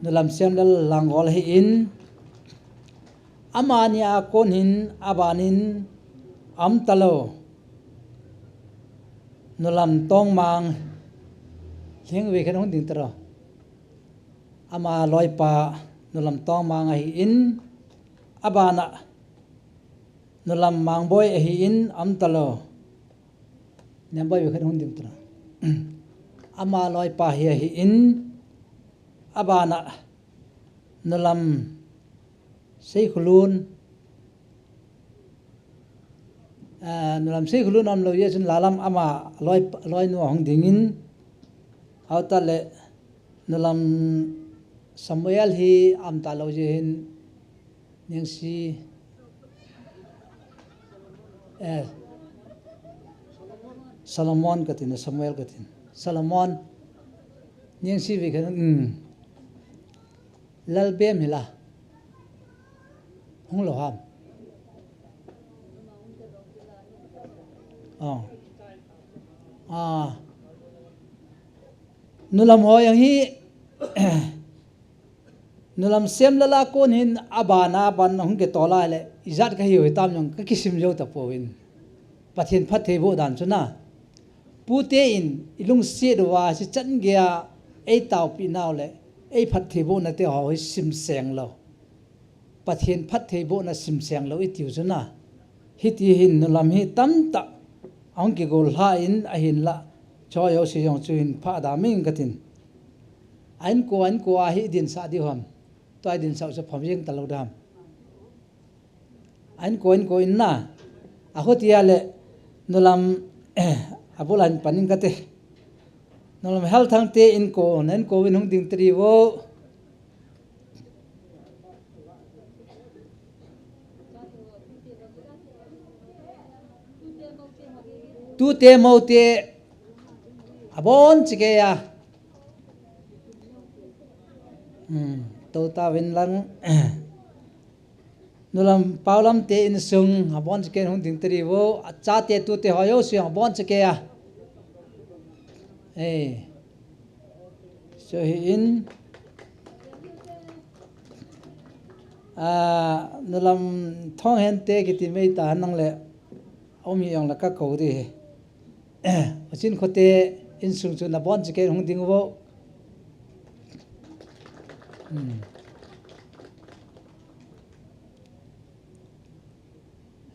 Nulam Semlal Langol ahin. Amani a kon hin, abanin, aum talou. Nulam Tongmang. Lhingvei khen hung ding taro. Ama loipa, Nulam Tongmang ahin, abana, Nulam Mangboi ahin, aum talou. Nemboi vei khen hung ding taro. Ama loipa hi ahin, abana, Nulam Seikhulun, ah, Nulam Seikhulun aum lou jeh chun Lalam ama loi, loinu ahung dingin, hou tah le Nulam Samuel hi aum talou jeh hin Nengsi, eh, Solomon katin, Samuel katin. Solomon, Nengsi vei khen, um. Lalbem hila. Hung lou ham. Oh. Ah. Nulam ho jong hi, Nulam Semlal a kon hin abana ban hung kitol a le, ijat kahiu hitam jong kakisim jou tapon. Pathen phattheiboh dan chu na. Pute in ilungset uva, hiche chan geiya eitaopi nau le, eiphattheibohna te ho hi simseng lou. Pathen phattheibohna simseng lou itiu chu na. Hiti hin Nulam hi tamtah ahung kigol lha in ahinla, choi ho si jong chu hin phah da ming katin. A inko, a inko a hi dinsah diu ham. Tua dinsah u chu phom jeng talou dam. A inko, a inko in na. Akhutia le Nulam, abul a hin pan ing kate. Nulam Helthang te inko, na inko in hung ding tiri vo. Tute moute abon chikeiya. Hmm. Lo ta vin lang. Nulam Paulam te insung, abon chike hung ding tari vo, achate tute ho jouse abon chike a. Eh. So hi in, ah, Nulam Thonghen te kiti mei ta hanang le, um hi jong la ka kou di hi. Achin khote insung chu nabon chike hung ding vo. Hmm.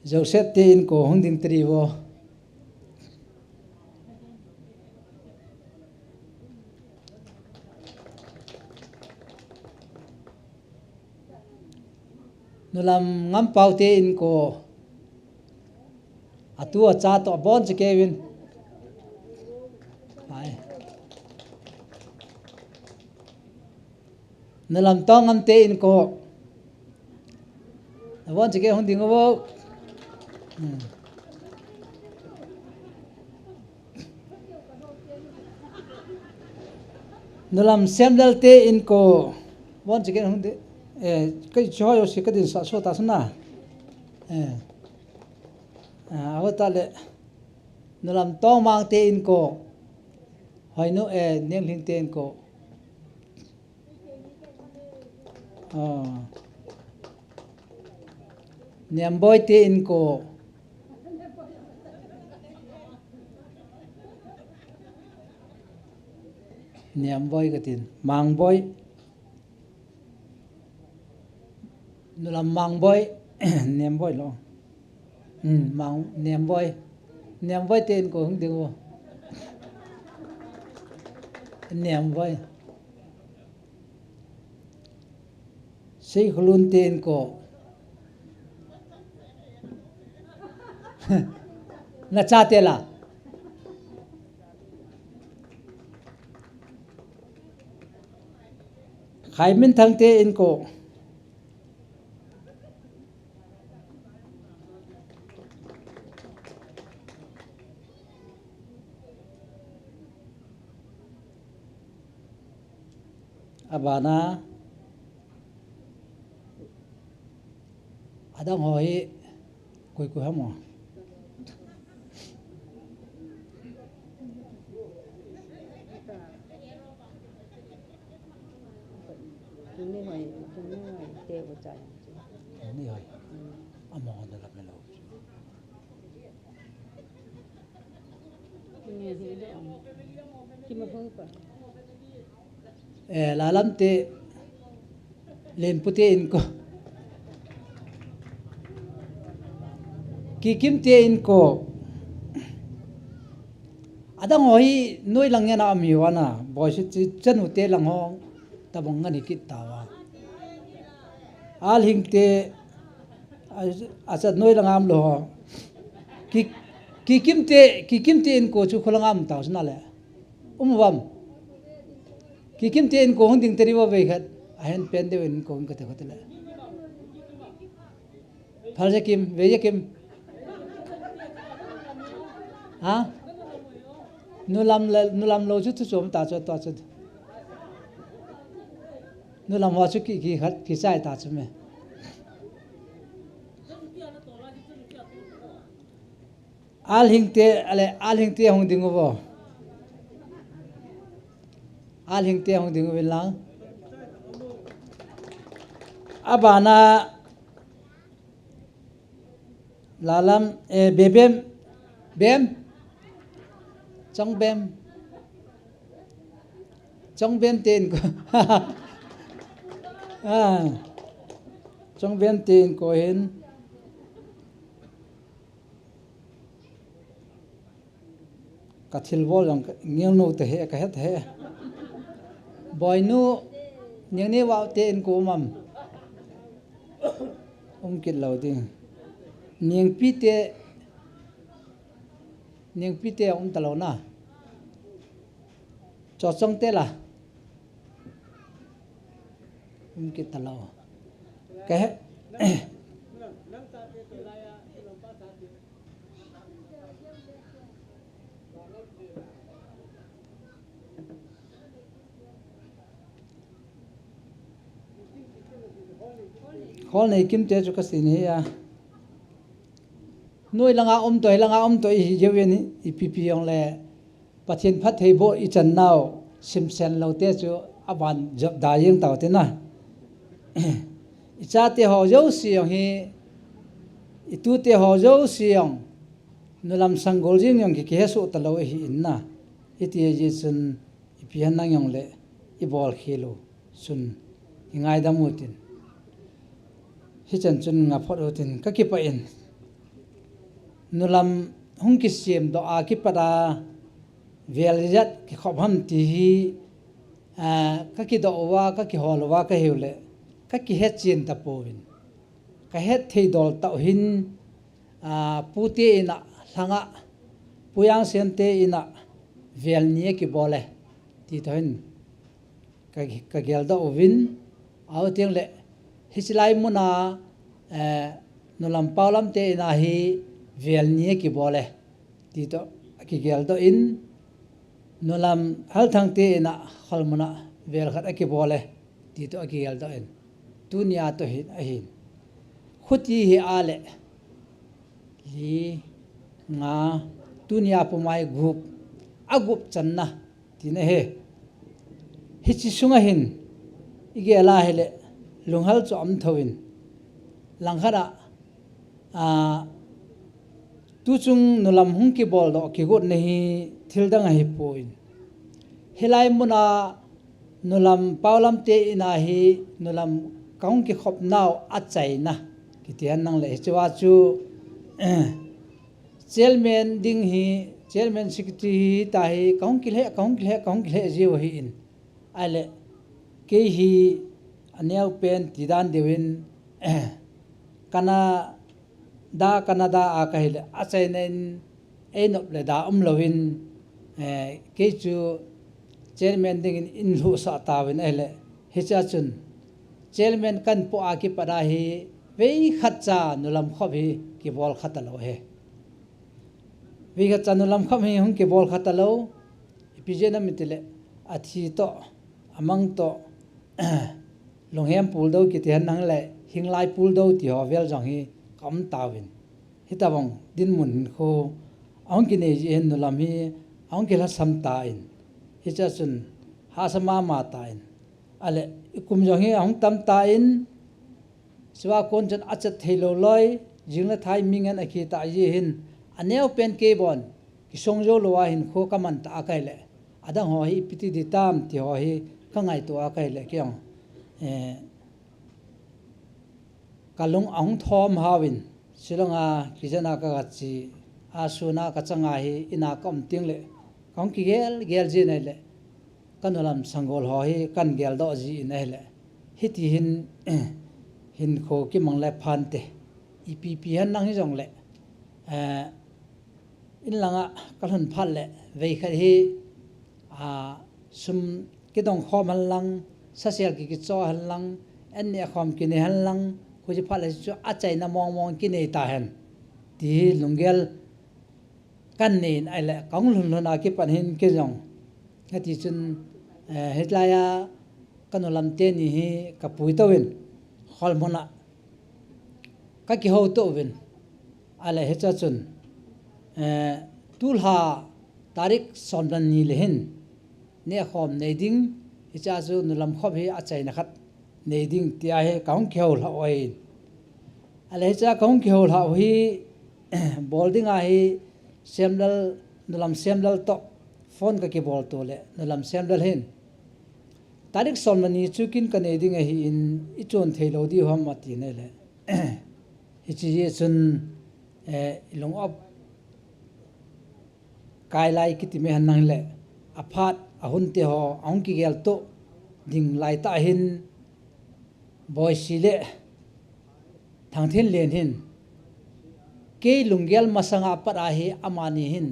Joseph te inko hung ding tari vo. Nulam Ngampau te inko. Atu acha to abon chike vin. Ai. Nulam Tongam te inko. Abon chike hung ding vo. Hmm. Nulam Semlal te inko. Abon chike hung ding. Eh, ka chu ho jouse ka din sa so ta suna. Eh. Ah, aho ta le. Nulam Tongmang te inko. Hoinu, eh, Nianghling te inko. Ah. Niamboi te inko. Niamboi katin. Mangboi. Nulam Mangboi. Niamboi lo. Hmm, Mang, Niamboi. Niamboi te inko hung ding vo. Niamboi. Seikhulun te inko. Nachate la. Khaiminthang te inko. Abana. Adang ho hi koi koi ham o. Tuni hoi, tuni hoi, te u cha yang chu. Tuni hoi. Hmm. Amo hon da lam lo chu. Tuni hi do. Ki ma hong pa. Eh, Lalam te, Lenpu te inko. Kikim te inko. Adang ho hi noi lang ngen a um hi vana. Boise chi chanu te lang ho. Tabang ngan hi kit ta va. Alhing te, a, acha noi lang am lo ho. Ki, Kikim te, Kikim te inko chu kholang am ta sna le. Um vam. Kikim te inko hung ding tari vo vei khat. Ahen pen deu inko hung kate khote le. Phal ja kim, vei ja kim. Ha? Nulam le, nulam lo chu tu chom ta chu to chu. Nulam ho chu ki, ki khat, ki chai ta chu me. Alhing te, ale, Alhing te hung ding uvo. Alhing te hung ding uvin lang. Abana, Lalam, eh, Bebem, Bem, Chongbem, Chongbem te inko, ah, Chongbem te inko hin. Ka thilbol jong ka, Ngiangnu te he, ka het he. Boinu, Niangneo te inko um am. Um kit lou ding. Niangpi te, Niangpi te um talou na. Chochong te la. Um kit talou. Ka he. Khol nei kimte chu kasei nahi a. Noi langa um toh, hilanga um toh ihi jeh uvin, ipi pi jongle Pathen phattheiboh ichan nau simsen loute chu aban jop da jeng tau tina. Ichate ho jouse jong hi, itute ho jouse jong, nulam sanggol jing jong ki, kihesoh talou ihi in na. Hiti jeh chun ipi ham nang jongle ibol khel u chun ingaidam utin. Hichan chun ngaphot utin, kakipah in. Nulam hung kisemdoh a kipat a vel ijat kikhop ham ti hi, a, kakidoh uva, kakihol uva kahiu le, kakihet chen tapouvin. Kahet thei dol tah u hin, a, pute ina lhanga, Pu Jangsen te ina vel ni akibol e, ti toh hin ka, kageldoh uvin, ahi teng le, hiche lai muna, eh, nulam Paolam te ina hi vel ni akibol e, ti toh akigeldoh in, nulam Halthang te ina Kholmuna vel khat akibol e, ti toh akigeldoh in, tunia toh hin ahin. Khuti hi a le, li, nga, tunia pum a hi gup, agup channa, tina ahi. Hiche sunga hin, igel a hile, lunghel chu aum thou in. Langkhat a, a, tuchung nulam hung kiboldoh kigotna hi thil dang ahipoi. Hilai muna nulam Paolam te ina hi nulam kahung kikhop nau achaina, kiti hen nang le hichea chu, chairman ding hi, chairman secretary hi ta hi, kahung kilheh, kahung kilheh, kahung kilheh jiu ahi in. Ahile, kei hi aneo pen ti dan diuvin, Canada, Canada a kahile, achaina in, einop le da umlouvin, eh, kei chu chairman dingin eilhuhsah tauvin ahile, hichea chun chairman kahin poh a kipat a hi, veikhat cha nulam khop hi kibol kha talou ahi. Veikhat cha nulam khop hi hung kibol kha talou, ipi jeh ham itile, athi toh, amang toh, lunghem puldou kiti hen nang le, hinglai puldou ti ho vel jong hi kaum tauvin. Hitobang dinmun hinkho ahung kinei jeh hin nulam hi ahung kilhasam tan. Hichea chun hahsa mama tan. Ahile, ikum jong hi ahung tam tan, chua kon chun achat theilou loi, jing le thai mi ngen akhi ta jeh hin, aneo pen kei bon, kisong jou lou a hinkho kaman ta a kahile, adang ho hi ipi ti ding tam ti ho hi kangaito a kahile, kei jong, eh, kalung ahung thom hauvin, Shillong a kijana kaga che a, sun a kachang a hi, ina kaum teng le, kahung kigel gel jin ahile, kanulam sanggol ho hi kahin geldoh jin ahile, hiti hin, hinkho kimang le phante, ipi pi hen nang hijongle, eh, in langa kalhun phat le, veikhat hi, a, sum kidong khom hen lang, sasel ki, kicho hen lang, an neh khom kinei hen lang, huche phat le chu achaina mong mong kinei tahen, ti hi lunggel kahin nei in ahile, kahung lhun lhun a kipat hin kei jong, hiti chun, eh, hitilai a kanulam teni hi kapui touvin, Kholmuna kakihou touvin. Ahile hichea chun, eh, tulha tarik som le ni le hin nehkhom nei ding, hichea chu nulam khop hi achaina khat nei ding tia hi kahung kihou lhah u ahin. Ahile hichea kahung kihou lhah u hi, bol dinga hi Semlal, nulam Semlal toh phone kakibol to le, nulam Semlal hin, tarik som le ni chu kin kanei ding ahin, ichon theilou diu ham, atin ahile, hiche jeh chun, eh, ilung op kai lai kiti mai hen nang le, aphat ahunte ho ahung kigeltoh ding laitah hin, Boisi le Thangthinlen hin, kei lunggel masanga pat a hi amani hin,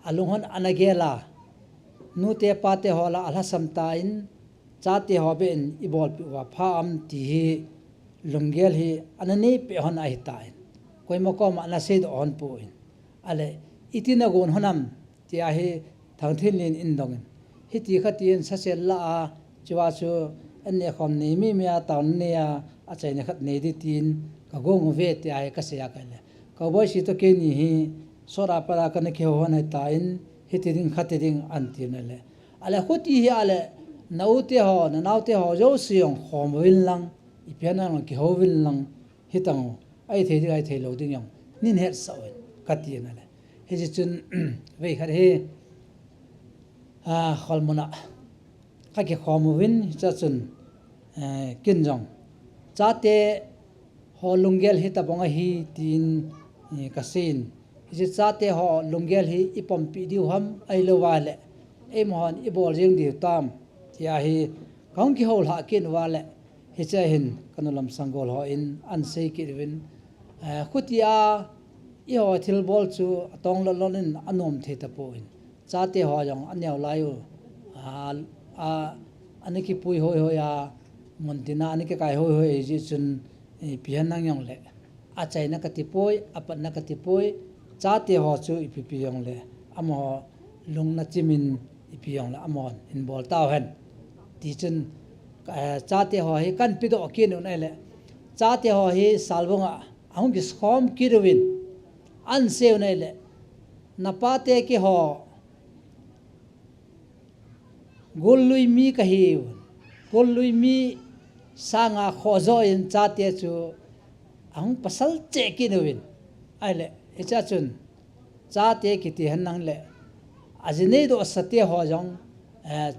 alunghon ana gel a, nute pate ho lah a alhasam tan, chate ho beh in ibolpeh uva pha am ti hi, lunggel hi ana neipeh hon ahitan, koima koma ana seidoh hon pon, ahile, iti nagon hon am, tia hi Thangthinlen in dongin, hiti khatin sasel lah a, chua chu, An neh khom nei mi mi a, taona nei a, achaina khat nei di tin, ka gong uve ti ahi ka sei a ka le. Ka boisi to keini hi, sot a pat a kana kihou hon ahi tan, hiti ding, khati ding, an ti na le. Ale khuti hi ale, na u te ho, na nau te ho, jouse jong khom uvin lang, ipi ham nang kihou uvin lang, hitang u, ahi thei ding, ahi thei lou ding jong, nei hetsah uvin, ka ti na le. Hiche chun, vei khat hi, a, kholmun a, ka kikhom uvin, hiche chun, eh, ken jong. Chate ho lunggel hi tabang ahi, tin, eh, ka seiyin. Hiche chate ho lunggel hi i pompi diu ham, ahilou vale. Eimahon i bol jeng diu tam. Ti ahi, ka hung kihou lha ken uva le. Hiche a hin ka nu lam sanggol hon an sei kit uvin, eh, khuti a, eiho thilbol chu atong lon lon in anom thei tapon. Chate ho jong aneo lai u. A, a, ana kipui hoi hoi a, mun tina ana kikai hoi hoi jeh chun, eh, ipi ham nang jong le. Achaina kati poi, apatna kati poi, chate ho chu ipi pi jong le. Amaho lungna chimin ipi jong le. Amahon hin bol tau hen. Ti chun, eh, chate ho hi kan pedoh kit un ahile. Chate ho hi salvung a, ahung kiskhom kit uvin. An sei un ahile. Na pate keiho. Gollui mi kahi un. Gollui mi sanga khoh jo in chate chu ahung pasal cheh kit uvin. Ahile, hiche a chun. Chate kiti hen nang le. Ajinei dohsa te ho jong, eh,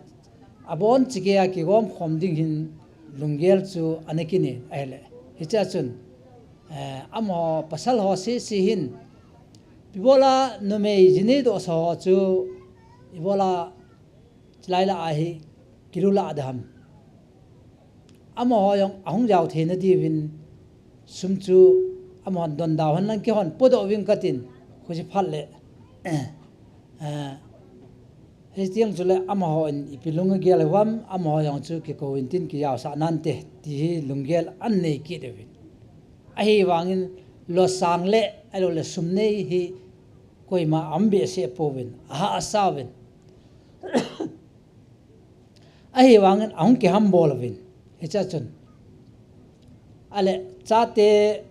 abon chikei a kigom khom ding hin lunggel chu ana kinei ahile. Hiche a chun, eh, amaho pasal ho sese hin, ibola numei jinei dohsa ho chu, ibola chilai la ahi, kilu la dam. Amaho jong ahung jao theina diuvin sum chu amahon don dau hen lang keihon podoh uving katin, khusi phat le. Eh, hitiang chule amahon ipi lung agel uvam, amaho jong chu kikou in tin kijaosah nante, ti hi lunggel an nei kit uvin. Ahivangin losang le, ahilou le sum nei hi koima aum behseh pouvin, ahahsa uvin. Ahivangin ahung kihambol uvin. Hiche a chun. Ale, chate,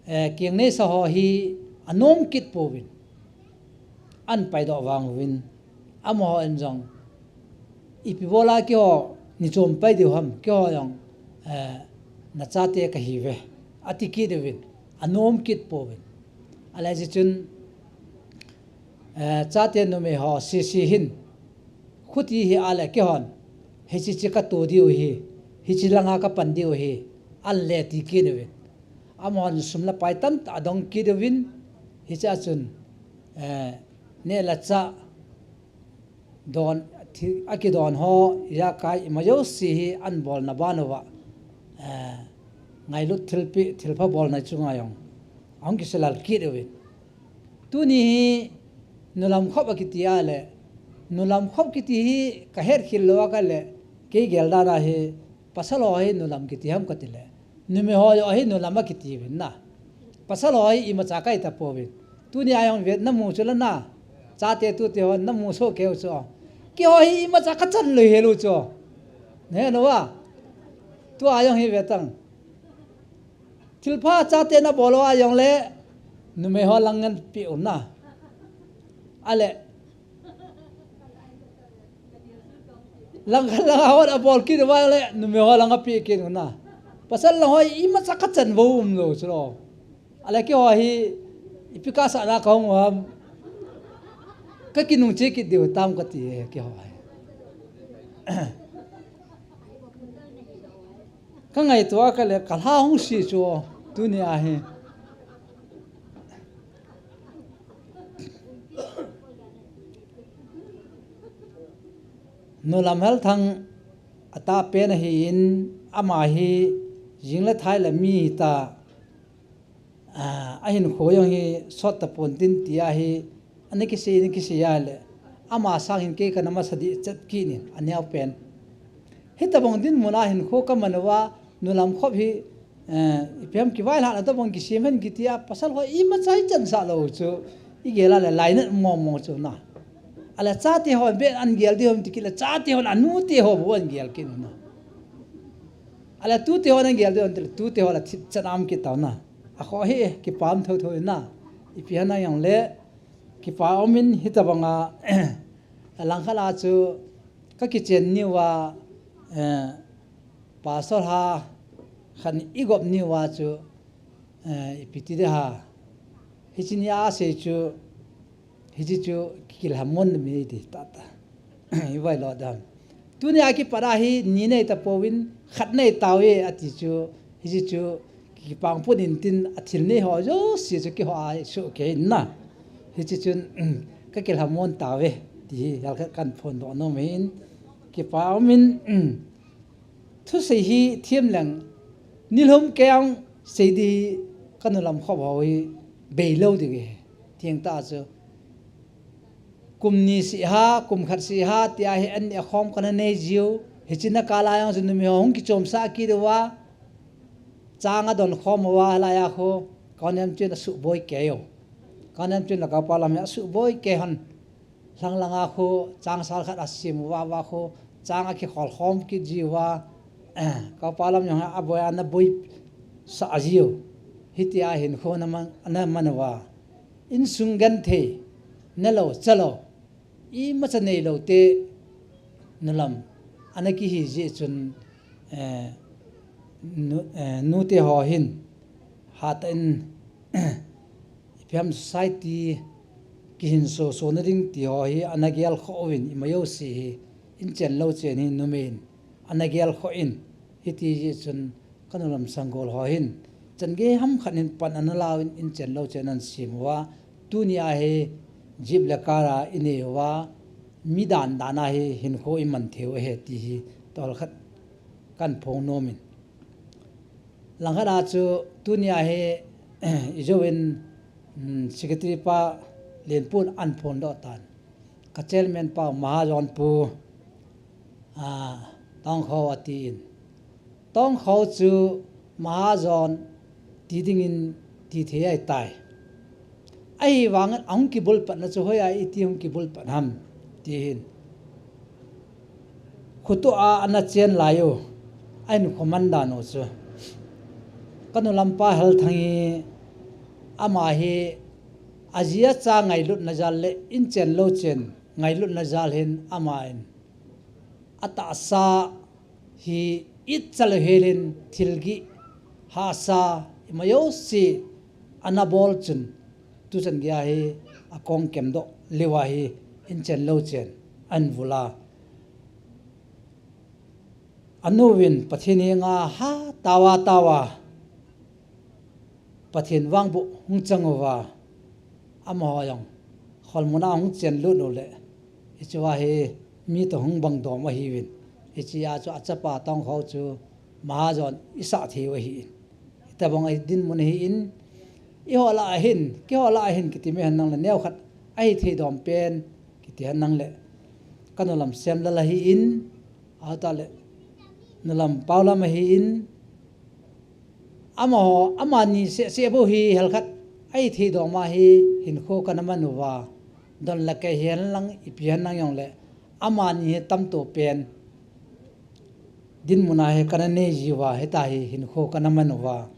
eh, keng neisa ho hi anom kit pouvin. An paidoh vang uvin. Amaho in jong. Ipi bola keiho, nei chom pai diu ham, keiho jong, eh, na chate kahiuve. Ati kit uvin. Anom kit pouvin. Ale hiche chun, eh, chate numei ho sese hin. Khuti hi ale keihon. Hiche chu kato diu ahi. Hiche langa kapan diu ahi. An le ti kit uvin. Amahon sum le pai tamtah adong kit uvin. Hiche a chun, eh, neh le chah don, thi-, akidon ho, ijakai ima jouse hi an bolna ban uva. Eh, ngailut thilpeh, thilpha bolna chunga jong. Ahung kisalal kit uvin. Tuni hi nulam khop akiti a le, nulam khop kiti hi kahet khel lou a ka le, kei gel dan a hi, pasal ho hi nulam kiti ham kati le, numei ho jong hi nulam akiti uvin na. Pasal ho hi imacha kahi tapouvin. Tuni a jong vet namu chu la na. Chate tute ho namu soh keu chu. Keiho hi imacha kachan lou helou chu. Nahe nom uva. Tua jong hi ve tang. Thilpha chate nabol uva jongle, numei ho lang ngan pe u na. Ale. Lang, lang a hon abol kit uva le, numei ho lang ape kit u na. Pasal lang ho imacha kachan vo umlou chu lo. Ale keiho hi, ipi kasah na kahung u ham. Kakinung che kit diu tam kati e keiho hi. Kangaito a ka le, kalha hung si chu, tuni a hi. Nu Lamhalthang atah pen ahin, ama hi jing le thai le mi hita, a, ahinkho jong hi sot tapon tin ti ahi, ana kisei, ana kisei a le, ama sang hin kei kana masa dih chet kit in, aneo pen. Hitabang dinmun a hinkho kaman uva, nulam khop hi, eh, ipi ham kivailhahna tabang kisem hen kiti a, pasal ho imacha ichansah lou chu, igel a le lainat mong mong chu na. Ale chate hon beh an gel di hom ti kit le, chate hon anute ho bou an gel kit na. Ale tute ho nagel ding, tute ho la thip chan am kit tau na. Akhoh hi kipah um thotho in na. Ipi ham nang jongle, kipah um in hitabanga, alangkhat a chu, kakichen niuva, eh, pastor ha, khan igop niuva chu, eh, ipi ti de ha. Hiche nia asei chu, hiche chu kilhamon mi ti tata. Ivai lo dam. Tunia kipat a hi ni nei tapouvin, khat nei tauve ati chu, hiche chu kipang pun in tin athil nei ho jouse chu kiho a soh kei in na. Hiche chun, kakilhamon tauve, ti hi hel khat kahin phondoh nom in, kipah um in, thusei hi thiem leng, nilhum kei a sei di hi kanu lam khop ho hi beilou ding e. Thiem tah chu. Kum ni seh ha, kum khat seh ha, tia hi an ni a khom kana nei jiu. Hiche na kal a jong chu numei ho hung kichomsah kit uva. Chang adon khom uva, hilai a khu. Kanem chun asuh boi kei u. Kanem chun la kapa lam hi asuh boi kei hon. Lhang langa khu, chang sal khat asem uva, uva khu, chang akikhol khom kit jiuva. Kapa lam jong aboi ana boisah jiu. Hitia hinkho ana man, ana man uva. Insung genthei, nelou, chalou. Imacha neilou te, nulam. Ana kihi jeh chun, eh, nu, eh, nute ho hin, hatah in, ipi ham society kihinso so na ding ti ho hi ana gelkhoh uvin, ima jouse hi, inchen lou chen hi numei in ana gelkhoh in, hiti jeh chun kanu lam sanggol ho hin, chan gei ham khat hin pan ana lauvin, inchen lou chen ana sem uva, tunia hi jeep le car a inei uva, mi dan dan a hi hinkho iman thei u ahi ti hi tol khat kahin phong nom in. Langkhat a chu tunia hi, ijou in, um, secretary pa Lenpun ahin phondoh tan. Ka chairman pa Mahajon pu, ah, Tongkho ati in. Tongkho chu Mahajon ti dingin ti thei ahitai. Ahivangin ahung kibulpatna chu hoiya iti hung kibulpat ham, ti hin. Khuto a ana chen lai u, ahin khoman dan u chu. Kanu lampa Helthang hi, ama hi, aji acha ngailutna jal le inchen lou chen ngailutna jal hin ama in atahsa hi itcha lou hel in thilgih hahsa ima jouse ana bol chun tuchan geiya hi akong kemdoh leuva hi inchen lou chen ahin vul a. Anuvin Pathen henga hatah uva tah uva Pathen vangboh hung chang uva, amaho jong kholmun a hung chen lut uleh, hichea hi mi toh hung bang dom ahiuvin, hichea chu achapa Tongkho chu Mahajon isah thei u ahin, hitabang a dinmun ahin, eiho lah a hin, keiho lah a hin kiti mi hen lang le neokhat ahithei dom pen kiti hen lang le, kanu lam Semlal ahin, ahitah le nulam Paulam ahin, amaho, amani seh seh bou hi helkhat ahithei dom a hi hinkho kana man uva, don le kei hihen lang ipi hen lang jongle, amani hi tamtoh pen dinmun a hi kana nei jiuva, hitia hi hinkho kana man uva,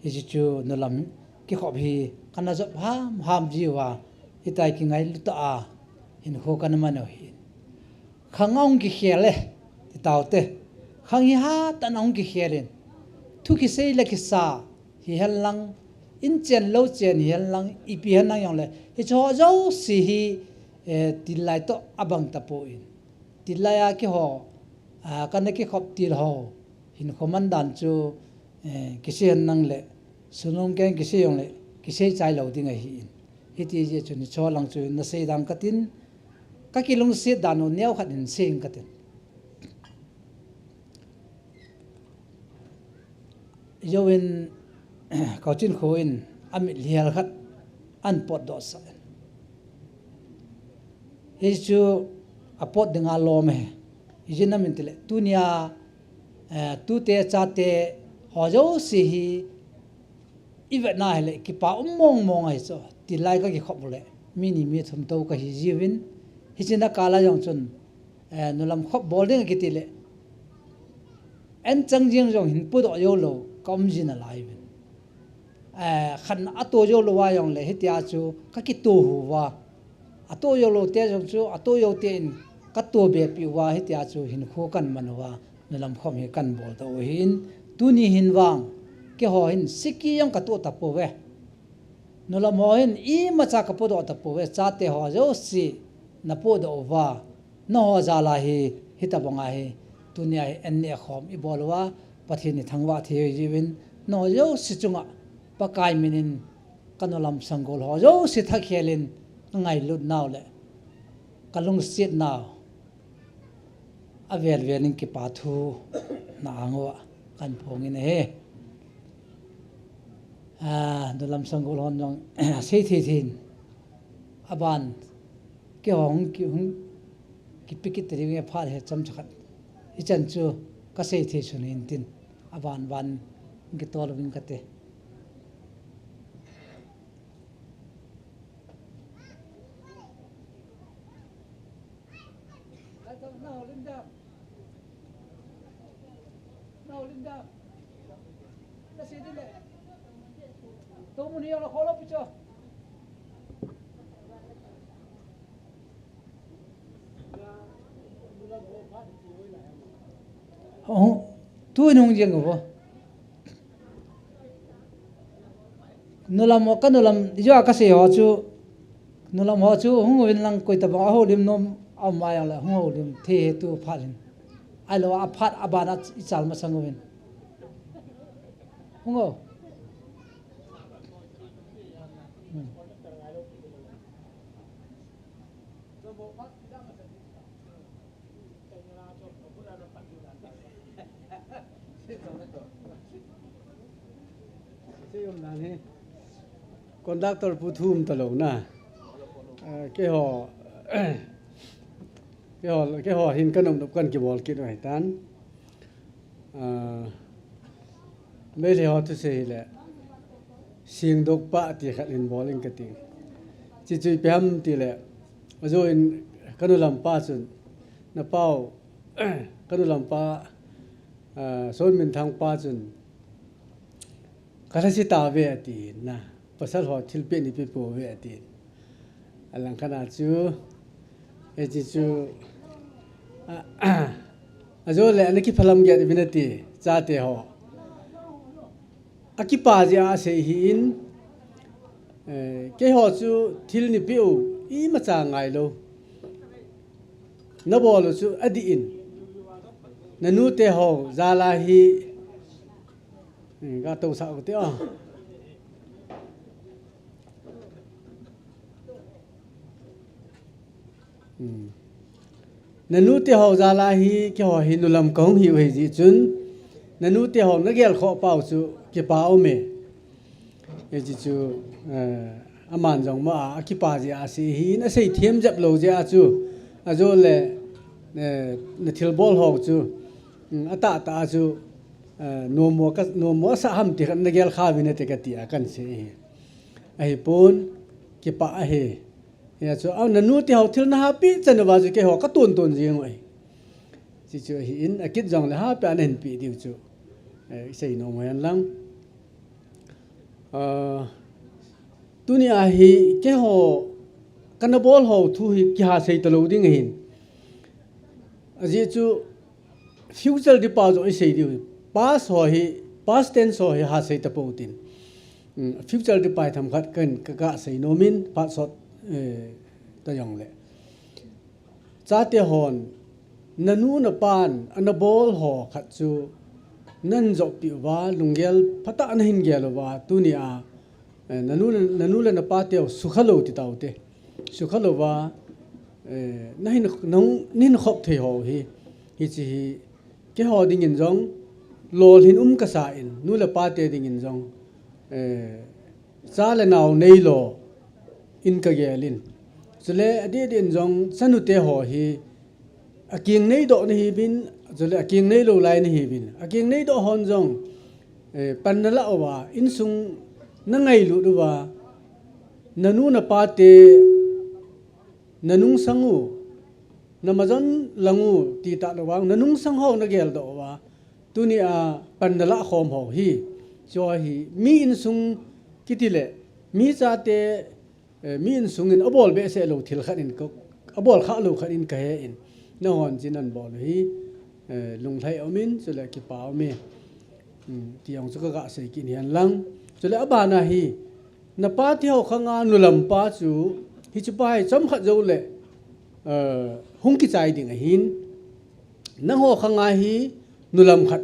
hiche chu nulam kikhop hi kana jop ham ham jiuva, hitia hi kingailut tah a hinkho kana man u ahi. Khang ahung kikhel e, ti taute. Khang hi hatah in ahung kikhel in, thu kisei le kisa hihen lang, inchen lou chen hihen lang, ipi hen lang jongle, hicheho jouse hi, eh, tillai toh abang tapon, tillai a keiho, ah, kana kikhop til ho hinkho man dan chu, eh, kisei hen lang le, sunung keng kisei jongle, kisei chai lou ding ahin. Hiti jeh chun hicheho lang chu nasei dang katin, kakilungset dan u neokhat in sei ing katin. Jouvin, Kouchinkho in amitlhi helkhat ahin potdoh sah in, hichu apot dinga lom ahi. Ijeh inem itile, tunia, eh, tute chate ho jouse hi ivetna hile kipa um mong mong ahi chu. Tillai kakikhop ule, mi ni mi thum tou kahi jiuvin, hiche na kal a jong chun, eh, nulam khop bol ding akiti le, Anchang jeng jong hin podoh jou lou, ka um jin alai uvin. Eh, khat ato jou lou a jong le hitia chu ka kito hu uva. Ato jou lou te jong chu, ato jou te in ka to be pi uva, hitia chu hinkho kan man uva, nulam khom hi kan bol doh u hin, tuni hin vang, keiho hin siki jong ka to tapouve. Nulam ho hin imacha ka podoh tapouve, chate ho jouse na podoh uva, nangho jal a hi, hitabang a hi, tunia hi an neh khom i bol uva, Pathen i thangvah thei jiuvin, nangho jouse chunga, Pakai min in, ka nulam sanggol ho jouse thakhel in, ka ngailut nau le, ka lungset nau, avel vel in kipa thu na ang uva kan phong in ahi. Ah, nulam sanggol hon jong sei thei thei in, aban kihong, kihong, kipi kit ding e, phat he chomcha khat. Hichan chu ka sei thei sun hin tin, aban ban kitol uving kate. Hung, tu in hung jeng uvo. Nulam ho, ka nulam, ijeh a ka sei ho chu, nulam ho chu hung uvin lang, koi tabang a houlim nom a um a jong le hung houlim thei e tu phat hin. Ahilou a phat aban a i chal masang uvin. Hung o. Hmm. Conductor pu thum talou na. Eh, keiho, keiho, keiho hin ka nop nop kan kibol kit u ahitan. Ah, Meitei ho thusei hile, singdok pa ti khat hin bol ing kati. Chuchu ipi ham tile, ajo in ka nulam pa chun, na pau, ka nulam pa, ah, Sonminthang pa chun, ka lhase tauve ati na, pasal ho thilpeh nei pe pouve ati. Alang khat a chu, hiche chu, a, ajo le ana kiphalam get uvin ati, chate ho. Akipa jeh a asei ahin, eh, keiho chu thil nei peh u imacha ngailou. Na bol u chu adih in. Na nute ho jal a hi, eh, ga tousah u te o. Hmm. Na nute ho jal a hi, keiho hi nulam kahung hiu ahi jeh chun, na nute ho na gelkhoh pau chu kipa aume. Hiche chu, eh, aman jong ma a, akipa jeh a asei ahin, asei them jep lou jeh a chu, ajo le, eh, na thilbol ho chu, hmm, atahtah a chu, eh, nommo ka, nommo asah ham ti khat na gelkha uvin ati kati a kan sei ahi. Ahipon, kipah ahi. Hia chu, a, na nute ho thil na hapeh chan uva chu keiho ka ton ton jing u ahi. Chuchu ahin, akit jong le hapeh a na hin peh diu chu, eh, isei nom u hen lang. Ah, tunia hi keiho kana bol ho thu hi kiha sei talou ding ahin. Ajeh chu future di pa jong isei diu. Past ho hi, past tense ho hi ha sei tapou tin. Hmm, future di pa hi themkhat kan ka, ka sei nom in, phat sot, eh, ta jong le. Chate hon, na nu na pan, ana bol ho khat chu, nan joppi uva, lunggel phatah a na hin gel uva, tunia, eh, na nu, na nu le na pa teu sukha lou ti taute. Sukha louva, eh, na hin, na hin khop thei ho hi, hiche hi, keiho dingin jong, lolhin um kasa in, nu le pa te dingin jong, eh, cha le nao neilo in ka gel in. Chule adeh deh in jong, chanu te ho hi, akeng neidoh nahiuvin, chule akeng neilou lai nahiuvin. Akeng neidoh hon jong, eh, pan na lah uva, insung na ngailut uva, na nu na pa te, na nungsang u, na majon lang u, ti talou vang, na nungsang ho na geldoh uva, Tunia pan nalah khom ho hi, chu hi mi insung kiti le, mi chate, eh, mi insung in abol behseh lou thil khat in ka, abol kha lou khat in kahe in, nahon chin nabol hi, eh, lunglhai um in, chule kipa um e. Hmm, ti jong chu kaga sei kit hen lang. Chule abana hi, napa te ho khanga nulam pa chu, hiche pa hi chomkhat jou le, eh, hung kichai ding ahin. Nangho khanga hi nulam khat,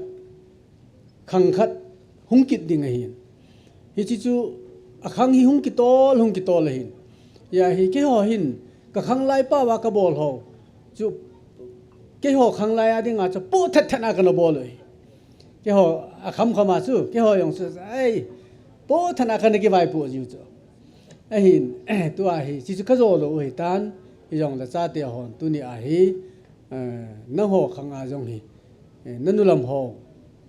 khang khat hung kit ding ahin. Hiche chu akhang hi hung kitol, hung kitol ahin. Hia hi keiho hin, kakhang lai pa uva kabol ho chu, keiho khang lai a dinga chu poh thet thet a kana bol u ahi. Keiho akham kham a chu, keiho jong chu, ai, poh thet a kana kivaipoh jiu chu. Ahin, tua hi, hiche chu kajo lou u ahitan, hijongle chate hon, tunia hi, eh, nangho khanga jong hi, eh, nanulam ho,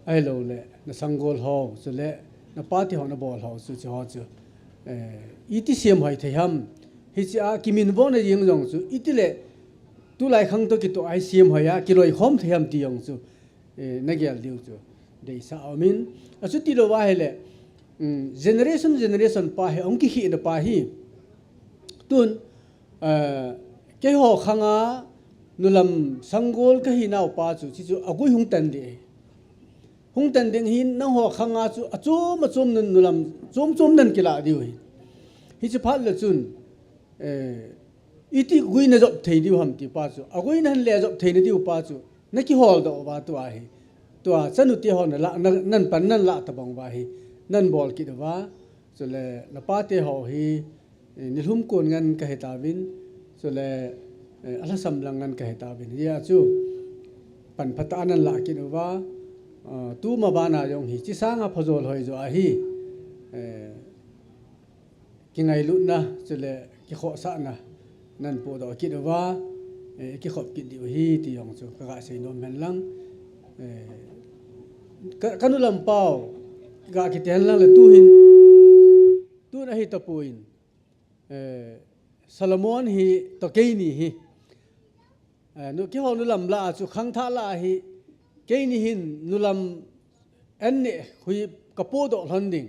ahiloule, nasanggol ho, chule, napa te ho nabol ho, chu, chu ho chu, eh, iti semhoi thei ham, hiche a kiminvo na jeng jong chu, itile, tulai khang toh kitoh a hi semhoi a, kiloikhom thei ham ti jong chu, eh, nagel diu chu, deisah a um in, achuti lou va ahile, um, generation, generation pa hi, ahung kikhehna pa hi, tun, eh, keiho khanga nulam sanggol kahinau pa chu, hiche chu agui hung tan ding ahi. Hung tan ding hin nangho khanga chu achom achom nan nulam chom chom nan kilah diu ahi. Hiche phat le chun, eh, iti gui najop thei diu ham ti pa chu, agui nahin le jop thei nadiu pa chu, nakihol doh uva tua hi. Tua chanu te ho nalah, na, nan pan nan lah tabang uva hi, nan bol kit uva. Chule napa te ho hi, eh, nilhum kon ngen kahe tauvin, chule, eh, alhasam lang ngen kahe tauvin. Hia chu, pan phatah a nan lah kit uva, ah, tuma bana jong hi, hiche sanga phajol hoi jo ahi, eh, kingailutna, chule kikhohsahna, nan podoh kit uva, eh, kikhop kit diu ahi, ti jong chu, kaga sei nom hen lang, eh, ka, kanulam pau, ga kiti hen lang le tuhin, tun ahi tapon, eh, Solomon hi toh keini hi. Eh, nu, keiho nulam lah a chu khangthah lah a hi, keini hin nulam an neh hui kapodoh lhon ding.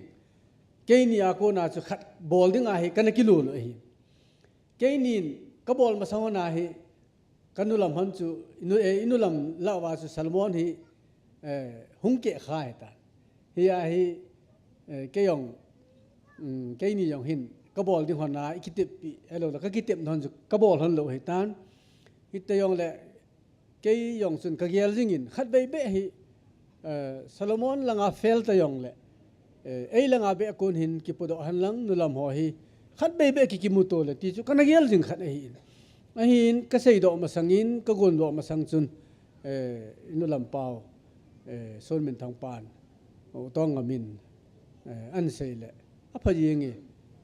Keini a kona chu khat bol ding ahi, kana kilolo ahi. Keinin kabol masang hon ahi, kanulam hon chu, inu, eh, inulam lah uva chu Solomon hi, eh, hung keh kha ahitan. Hia hi, eh, kei jong, um, keini jong hin, kabol ding hon a, ikiteppi, ahiloule, kakitepna hon chu, kabol lhon lou ahitan. Hiti jongle, kei jong chun kagel jingin, khatvei beh hi, eh, Solomon langa fail ta jongle, eh, ei langa beh kon hin kipodoh hen lang, nulam ho hi, khatvei beh ki, kimuto le, ti chu kana gel jing khat ahin. Ahin, kaseidoh masangin, kagondoh masang chun, eh, inulam pau, eh, Sonminthang pan, U Tongngam in, eh, ahin sei le, apha jenge,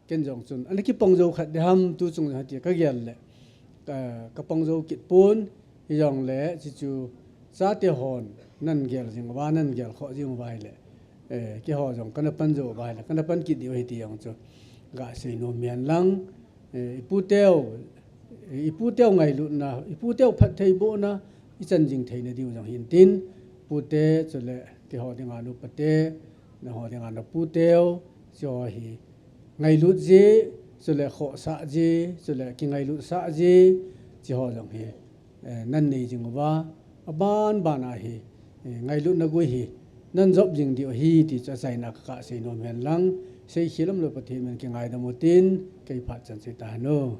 ken jong chun, ana kipang jou khat ding ham, tu chung hati kagel le, ka, kapang jou kit pon, hijongle, hiche chu, chate hon, nan gel jing uva, nan gelkhoh jing uva ahile, eh, keiho jong kana pan jou uva ahile, kana pan kit diu ahi ti jong chu, ga sei nom hen lang, eh, iputeu, iputeu ngailutna, iputeu phattheibohna, ichan jing theina diu jong hintin, pute, chule, keiho dinga nupate, nangho dinga naputeu, hicheho hi, ngailut ji, chule khohsah ji, chule kingailutsah ji, hicheho jong hi, eh, nan nei jing uva, aban bana hi, eh, ngailutna gui hi, nan jop jing diu ahi ti chu achaina a kaga sei nom hen lang, seikhel umlou Pathen min kingaidam utin, kei phat chan sei tahen o.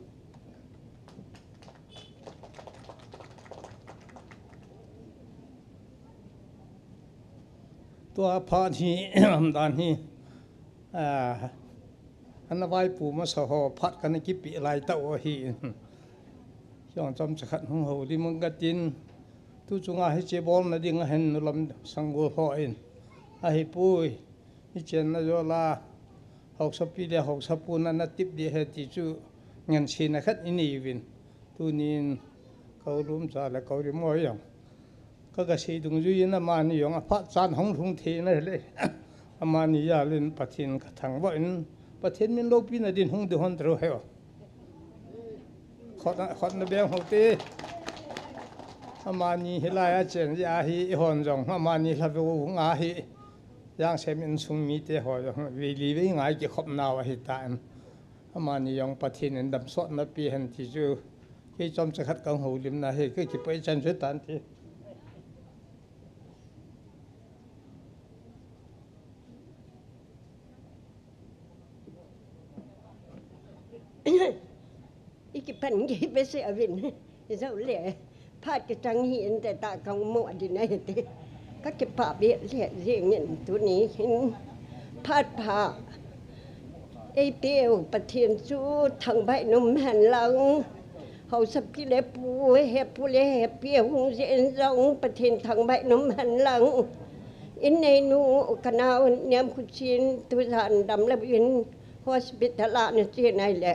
Tua phat hi, umdan hi, ah, ana vaipo masa ho phat kana kipeh lai tah u ahi. Hiong chomcha khat hung houlim inge katin, tu chunga hiche bolna dinga hin nulam sanggol hon, ahipoi, ichenna jola, haosapi le haosapu nana tep ding ahi ti chu, ngansena khat inei uvin. Tunin, ka u Lumcha le ka u Rimoi jong, kaga sei dungjuiyin amani jong aphat chan hung lhung thei nahile, amani jal in Pathen kathangvah in, Pathen min loupina din hung ding hon taro heo. Khut, khut nabeng hou te. Amani hilai a chen jeh a hi, eihon jong amani lhaveu nga hi, Jangsem insung mite ho jong veili vei ngai kikhopnau ahitan. Amani jong Pathen in damsotna pe hen ti chu, kei chomcha khat kahoulimna hi, kei kipah chan chu tan ti. I kipan gei behseh uvin, ijou le, phat kichang hi inte tah kamu ding ahi ti. Ka kipah behseh jingin tuni hin phat pha eipeu Pathen chu thangvah in um hen lang. Haosapi le pu, hepu le hepi hung jeh in jong Pathen thangvah in um hen lang. In neinu kanao Niamkhuchin tujan damlouvin hospital a ana che nai le.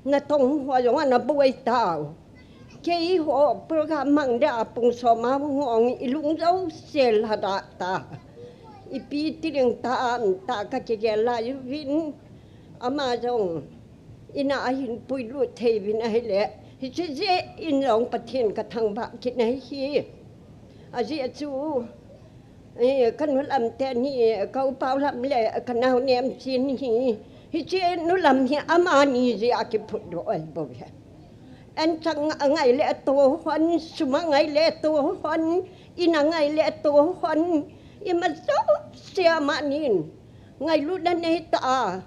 Natong ho jong ana boi tau. Keiho program mang dia pung som a hung hong i lung jouse lha da ta. Ipi ti ding tam tah ka kigel lai uvin. Ama jong ina a hin puilut thei uvin ahile, hiche jeh in jong Pathen ka thangvah kit ahi. Ajeh chu, eh, ka nu lam teni, ka u Pau lam le ka nao Niamchin hi, hiche nu lam hi amani jeh a kiphutdoh ahi bou ve. Anchang angai le ato hon, sum angai le ato hon, in angai le ato hon, ima jouse amanin ngailutna nei ta a.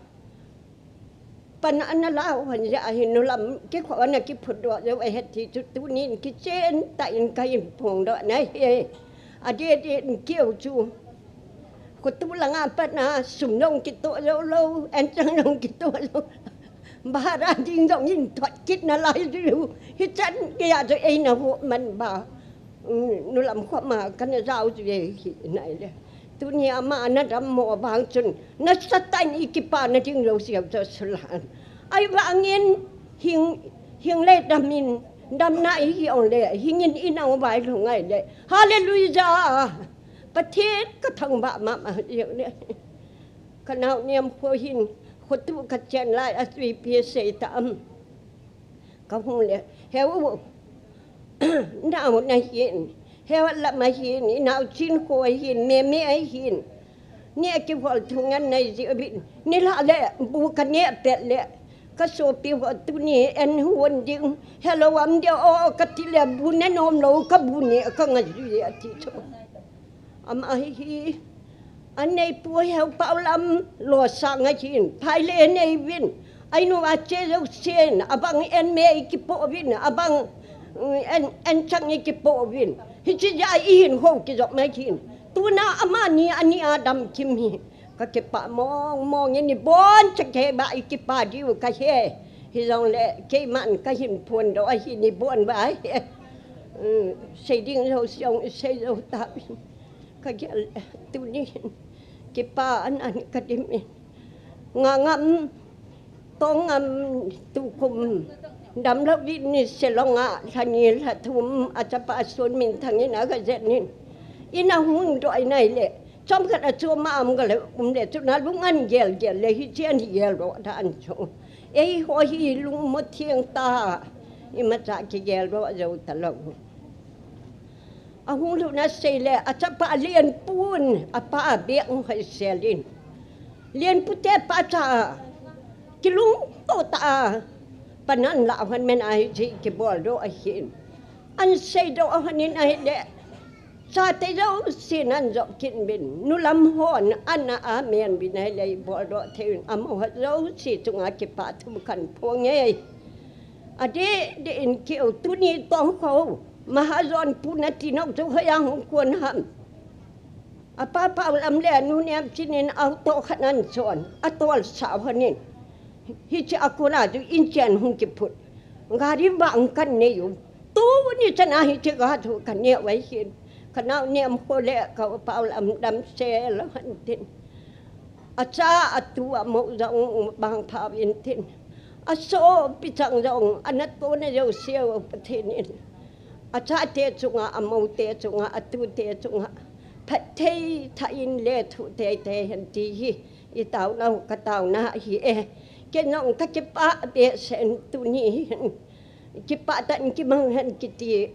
Pan ana la hon jeh a hin nu lam kikhoh ana kiphutdoh jou ahi ti chu tunin kichen tah in ka hin phongdoh na ahi. Adeh deh in keu chu. Khotu langa pat na sum jong kitoh jou lou, anchang jong kitoh jou. Bhara ding jong in thot kit nalai ju. Hichan geiya chu eina ho man ba. Um, nu lam kho ma kana jao chu ve hi nai le. Tuni ama ana dammo vang chun, nasatah in i kipana ding lou siau chu sulan. Ahivangin hing, hing le damin, damna i hi ong le, hingin i nao vai lou ngai le. Hallelujah! Pathen ka thangvah mama jeng le. Ka nao Niamkho hin, khotu ka chen lai a suipi sei ta am. Ka hung le, heu, nao na hin, heu lam a hin, i nao Chinkho a hin, Meme a hin. Ni a kihol thu ngen nei ji uvin, ni la le, bu ka neh pet le, ka sopi ho tuni en hon ding, hello am dia o, ka ti le bu ne nom lou, ka bu ne ka ngai ji a ti chu. Ama hi hi, anei pu heu Pau lam lo sang a hin, phai le nei uvin. Ainu a che jousen, abang en me i kipoh uvin, abang, mm, en, en chang i kipoh uvin. Hiche jeh a i hin ho kijop mai hin. Tuna amani, ani a damkim hi. Ka kipah mong mong in i boncha kei ba i kipah diu ka he. Hijongle keiman ka hin phondoh ahin i bon ba he. Mm, sei ding jou siong i sei jou ta. Ka gel, tuni hin kipah an an ka dim in. Nga ngam, tong ngam, tukum, damlou vin ni Shillong a, lha ni lha thum, a chapa Sunminthang in a ka jet nin. Ina hung doh in ahile, chomkhat a chu ma am ka le, um le, chu na lung an gel gel le, hiche an hi gel doh dan chu. Eiho hi lungmo theng ta, imacha kigel doh jou talou. Ahung lut na sei le, a chapa Lenpun, apa a beh hung hoi sel in. Lenpu te pa cha, kilungto ta a, panan la hon men a hiche kibol doh ahin. An sei doh hon in ahile, chate jousen an jop kit uvin, nu lam hon, an a amen uvin ahile, i bol doh thei uvin, amaho jouse chunga kipah thu kan phong e. Adeh deh in keu tuni tong kho, Mahajon pu nati nau chu hoiya hung kon ham. Apa Pau lam le anu Niamchin in auto khat an chon, atol sa hon in. Hiche a kona chu in chen hung kiphut. Gari vang kan nei u. Tuni chan a hiche ga thu kan neh u ahin. Ka nao Niamkho le ka u Pau lam damsel hon tin. Acha atu amou jong bang pha uvin tin. Asopi chang jong ana tona jouse u Pathen in. Achate chunga, amou te chunga, atu te chunga. Phatthei tha in lethuh teitei hen ti hi. I taonau, ka taona hi e. Kei jong ka kipah behseh in tuni hin. Kipah tah in kimang hen kiti.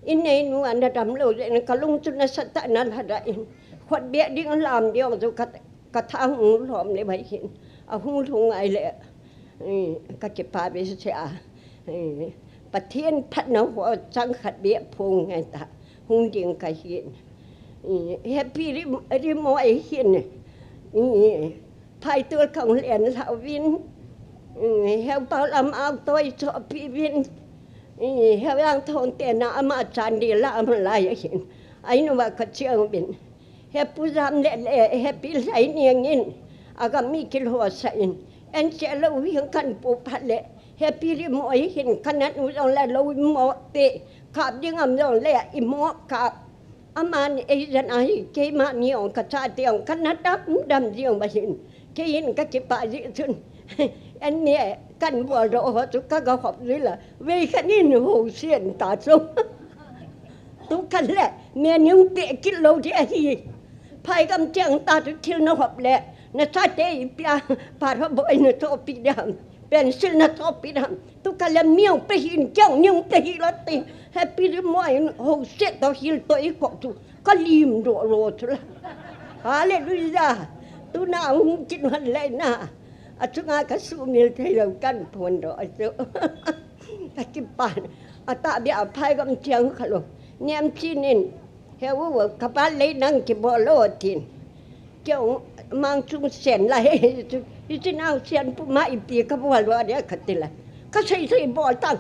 Inei nu ana damlou jeh in kalung chu nasatah in alhadah in. Khut beh ding lam ding chu ka, katha hung lhom le bai hin. Ahung lhung ngai le. Eh, kakipah behseh a. Eh, Pathen phatna ho chang khat beh phong ngai ta. Hung ding kahin. Eh, Happy Rim-, Rimoi hin. Eh, Phaitol kong len lha uvin. Eh, Heu Pau Lam Au Toi chohpi uvin. Eh, Heu Jangthong te na ama chan di la ama lai hin. Ainu va kachiang uvin. He Pu Jam le le, he Pi Lhai Niang in, agam mi kilhosah in. Enche lou hi kan pu phat le, he Pi Rimoi hin kanat u jong le lou imo te, kap ding am jong le imo kap. Aman ei jan ahi, keima ni ong kachate ong kanat dam dam jing ba hin. Kei in kakipah jeh chun. Enne kan bol doh ho chu kaga khop jui la. Vei khat in ho sien ta chu. Tu khat le, me ning pe kit lou di ahi. Phaigam cheng ta chu thil na hop le, na chate ipi a, pa tho boi na chohpi dam, pencil na chohpi dam. Tu khat le miu pe hin, cheng ning pe hi la ti. Happy Rimoi in ho se to hil to i ko chu, ka lim doh lo chu la. Hallelujah. Tuna hung kin hon le na. Achunga ka sumil thei lou kan phon doh chu. Kakipah. Atahbeh a Phaigam cheng kha lou. Niam Chin in. He u, ka pa lei nang kibol lou tin. Kei mang chung sen la he, hichu, hichu nau sen pu ma ipi ka bol lou dia ka ti la. Ka sei sei bol tang.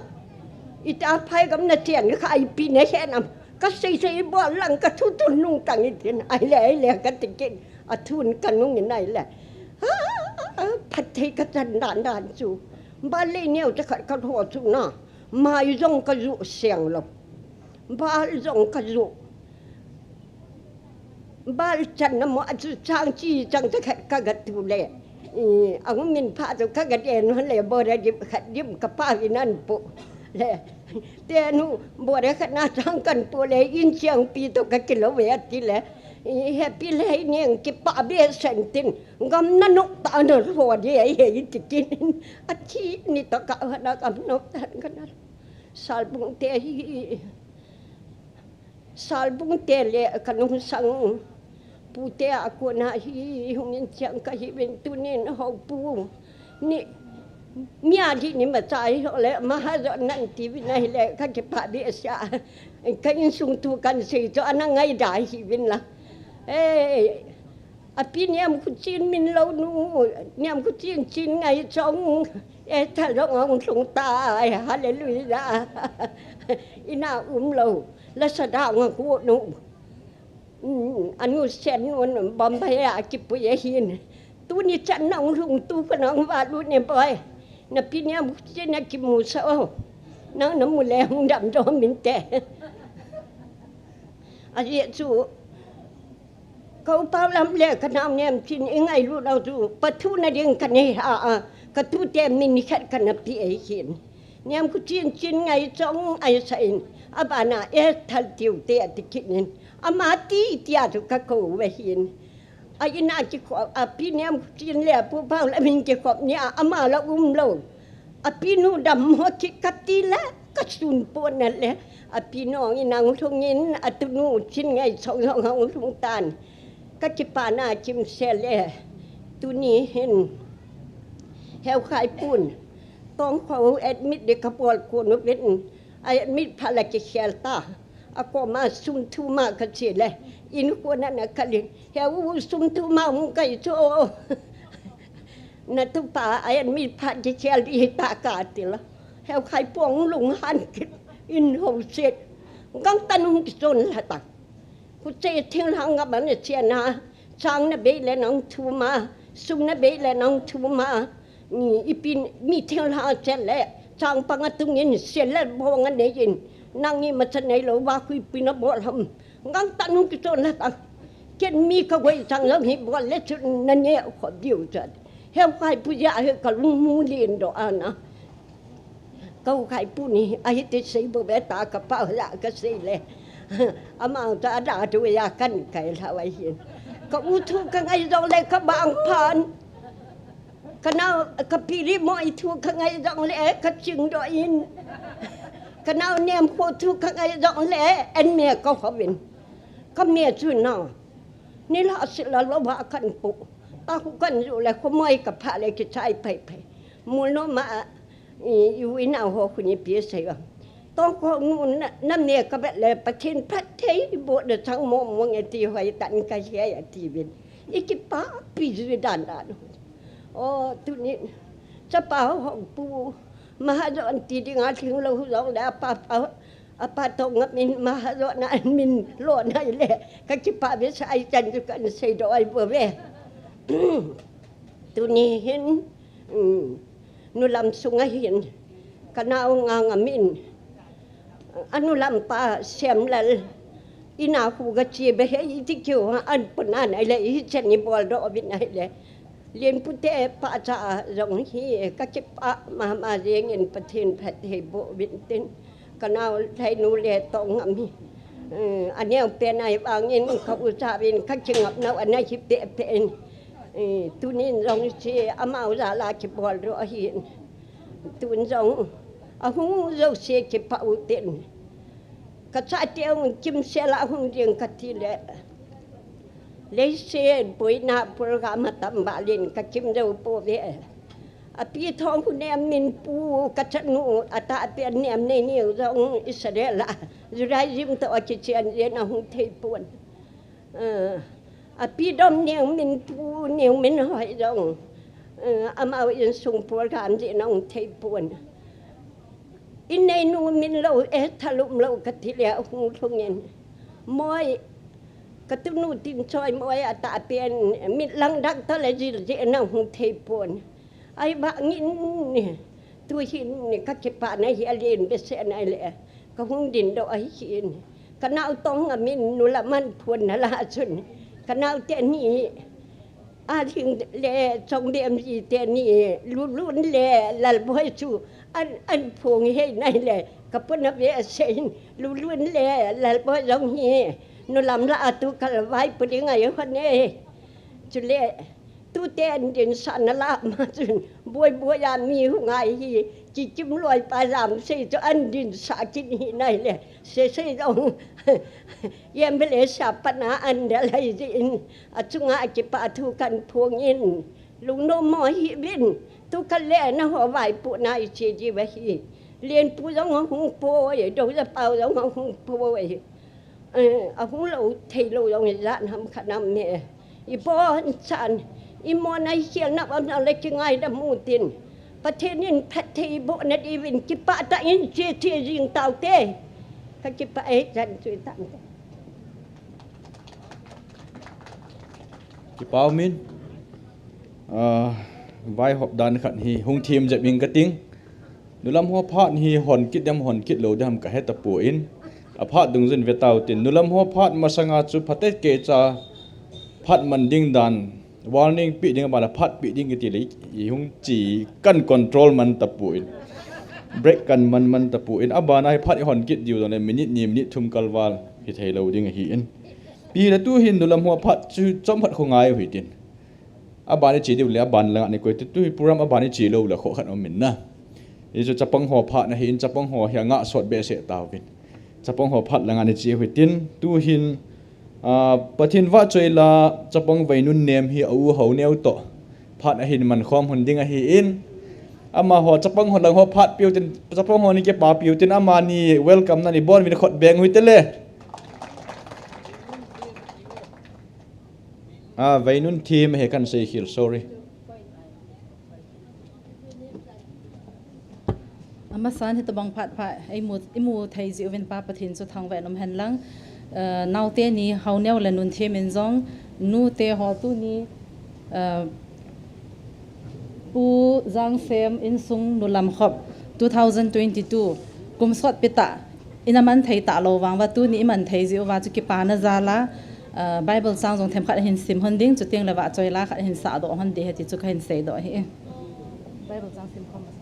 Ita Phaigam na sen kha ipi na he nam. Ka sei sei bol lang ka thu thu nung tang i tin. Ai le, ai le ka ti kin. A thun ka nung in ai le. Ha, phat thei ka chan dan dan chu. Ba lei neo cha khat ka tho chu na. Mai jong ka ju seng lou. Bal jong ka ju. Bal chan na mo a chu chang chi chang te khat ka ga tu le. I, a ngun min pha chu ka ga den hon le bo re dim khat dim ka pa hi nan pu. Le. Te nu bo re khat na chang kan pu le in chiang pi to ka kilo ve a ti le. I, Happy Lhai Niang kipah behseh in tin. Gam na nok ta na ro de ai he i ti kin. A thi ni ta ka ha na gam nok ta ka na. Salbung te hi. Salbung te le ka nung sang pu te a kona hi hung in chiang ka hi vin tunin ho pu ni mi a di ni ma cha hi ho le ma ha jo nan ti vin a hi le ka kipah behseh a ka insung thu kan sei cho ana ngai da hi vin la. Eh, A pi Niam Khuchin min lou nu, Niam Khuchin Chin Ngaihchong, e tha jong ong lhung tai, hallelujah. Ina um lou, la sa dang a khu nu. Mm, anu sen nu Bombay a kipui a hin. Tuni chan nang lhung tu ka nang va lu ne boy. Na pi Niam Khuchin a kimu sa o. Nang na mu le hung dam do min te. A ye chu. Ka u Pau Lam le ka nau Niam Chin i ngailut lou chu, pa thu na ding ka nei ha a, ka tute min khat ka na pi ei hin. Niam Khuchin Chin Ngaihchong ai sa in, a bana e thal tiu te a ti kit in. Ama ti ti a chu ka ko ve hin. A ina kikhop, a pi Niam Khuchin le a pu Pau Lam in kikhop ni a, ama la um lou. A pi nu dam mo kit ka ti le, ka sun pon na le. A pi nu ong in ang lhung in, a tu nu Chin Ngaihchong ong ang lhung tan. Ka kipa na kim se le. Tuni hin. Heu Khai Pun. Tong kho admit de ka bol ko nu vin. A admit pha la kikhel ta. A koma sum thum a ka che le. In ko na na ka lin. Heu sum thum a hung kai cho. Na tu pa a admit pha kikhel di ta ka ti la. Heu Khai Pun lung han kit in ho set. Gang ta nung kichon la ta. Khu che thinglhang ngam a na che na. Chang na bei le nang thum a. Sum na bei le nang thum a. Ni ipi mi thinglhang che le. Chang pang a tung in se le bong a nei in. Nang i ma cha nei lou va khu ipi na bol ham. Gang ta nung kichon la ta. Ken mi ka goi chang lou hi bol le chu na ne kho diu cha. Heu Khai Pu ya he ka lung mu lin do ana. Ka u Khai Pu ni a hi ti sei bo be ta ka pa la ka sei le. Ama ta da tu ya kan kai la wa hin. Ka u thu ka ngai jong le ka bang phan. Ka nau ka pi Rimoi thu ka ngai jong le ka ching do in. Ka nao nem khu thu ka ngai jong le, en me ka hovin. Ka me chu nao. Ni la si la lo ba kan pu. Ta khu kan ju le khu moi ka pha le ki chai pai pai. Mu no ma i, i ui nao ho khu ni pi sai ba. Tong ko nu na, na me ka bet le Pathen phat thei bo de chang mo mo nge ti hoi tan ka hia ya ti vin. I kipapi ju dan dan. O, tuni, chapa ho pu, mahajon ti ding a thing lo hu jong le, apa, apa, apa tong a min mahajon a min lo nai le, ka kipa ve sa ai chan ju kan sei do ai bo ve. Tuni hin, um, nu lam sunga hin, ka nao nga nga min, anu lam pa Siamlal, ina khu ka chi be he i ti kiu ha an pun an ai le i chen ni bol do vin ai le. Lien pu te pa cha jong hi ka kipa ma ma jeng in Pathen phat he bo vin tin. Ka nao thai nu le tong ngam hi. Eh, a neo pen ai vang in ka u cha vin ka chi ngap nau ana hi pe pe in. Eh, tunin jong si amau ja la ki bol ro hi. Tun jong, a hung jo se ki pa u ten. Ka cha te hung kim se la hung ding ka ti le. Lei se boina program a tam ba lin ka kim jo po ve. A pi thong hu nem min pu ka cha nu a ta pe nem nei ni jong Israel a. Judaism to a ki chian je na hung thei pon. Eh, a pi dom neo min pu neo min hoi jong. Eh, amau insung program ji nong thei pon. In nei nu min lo e thalum lo ka ti le hung thung in. Moi ka tu nu tin choi moi a ta pen mit lang dak ta le ji ji nong hung thei pon. Ai ba ngin ni, tu hin ni ka kipa na hi a lien be se na le, ka hung din do ai hin. Ka nao tong a min nu la man phun na la chun. Ka nao te ni, a hing le chong be am ji te ni, lu lun le lal boi chu, an, an phung he nai le, ka pun a be a se hin, lu lun le lal boi jong hi, nu lam la a tu ka la vai pu ding ai ho ne. Chu le, tu te an din sa na la ma chun, boi boi a mi hu ngai hi, ki kim loi pa jam sei chu an din sa kin hi nai le, se sei jong, yem be le sa pa na an da lai ji in, a chunga ki pa thu kan phung in, lung no mo hi bin, tu ka le na ho vai pu na i che ji va hi, lien pu jong hung po e, do ja pau jong hung po e. Eh, a hung lo thei lo jong i jan ham kha nam ne. I pon chan, i mo na i khial na bam na le ki ngai da mu tin. Pathen in phat thei bo na di vin ki pa ta in che che jing tau te. Ka ki pa e chan chui tam te. Ki pau min. Ah, vai hop dan khat hi hung thim jep ing ka ting. Nulam ho phat hi hon kit dem hon kit lo dem ka he ta pu in. A phat dung jun ve tau tin. Nulam ho phat masanga chu phate ke cha phat man ding dan. Warning pi ding a bana phat pi ding kiti le i hung chi kan control man ta pu in. Break kan man man ta pu in. A bana hi phat i hon kit diu dong le minute ni minute thum kal val hi thei lo ding hi in. Pi le tu hin nulam ho phat chu chom phat kho ngai u hi tin. A ban i chi diu le a ban langa ni koi tu, tu hi program a ban i chi lo le kho khat om min na. I chu chapang ho phat na hi in chapang ho hi a nga sot be se ta vin. Chapang ho phat langa ni chi hui tin tu hin, ah, Pathen va choi la chapang vai nun nem hi a u ho neu to. Phat a hin man khom hun ding a hi in. Ama ho chapang ho lang ho phat piu tin, chapang ho ni ke pa piu tin ama ni welcome na ni bon vin khot beng hui te le. Ah, vai nun thim he kan sei khil, sorry. Amasan hi tabang phat pha, ei mu, i mu thei ji uvin Pa Pathen chu thangvah in um hen lang. Eh, naute ni Haoneo le Nunthem in jong, nute ho tu ni, eh, Pu Jangsem insung nulam khop two thousand twenty-two kum sot pi ta, ina man thei ta lo vang va tu ni i man thei ji uva chu kipa na jal a, eh, Bible chang jong themkhat hin sim hon ding, chuteng le vahchoi la khat hin sah doh hon ding he ti chu ka hin sei doh hi. Bible chang sim khom masang.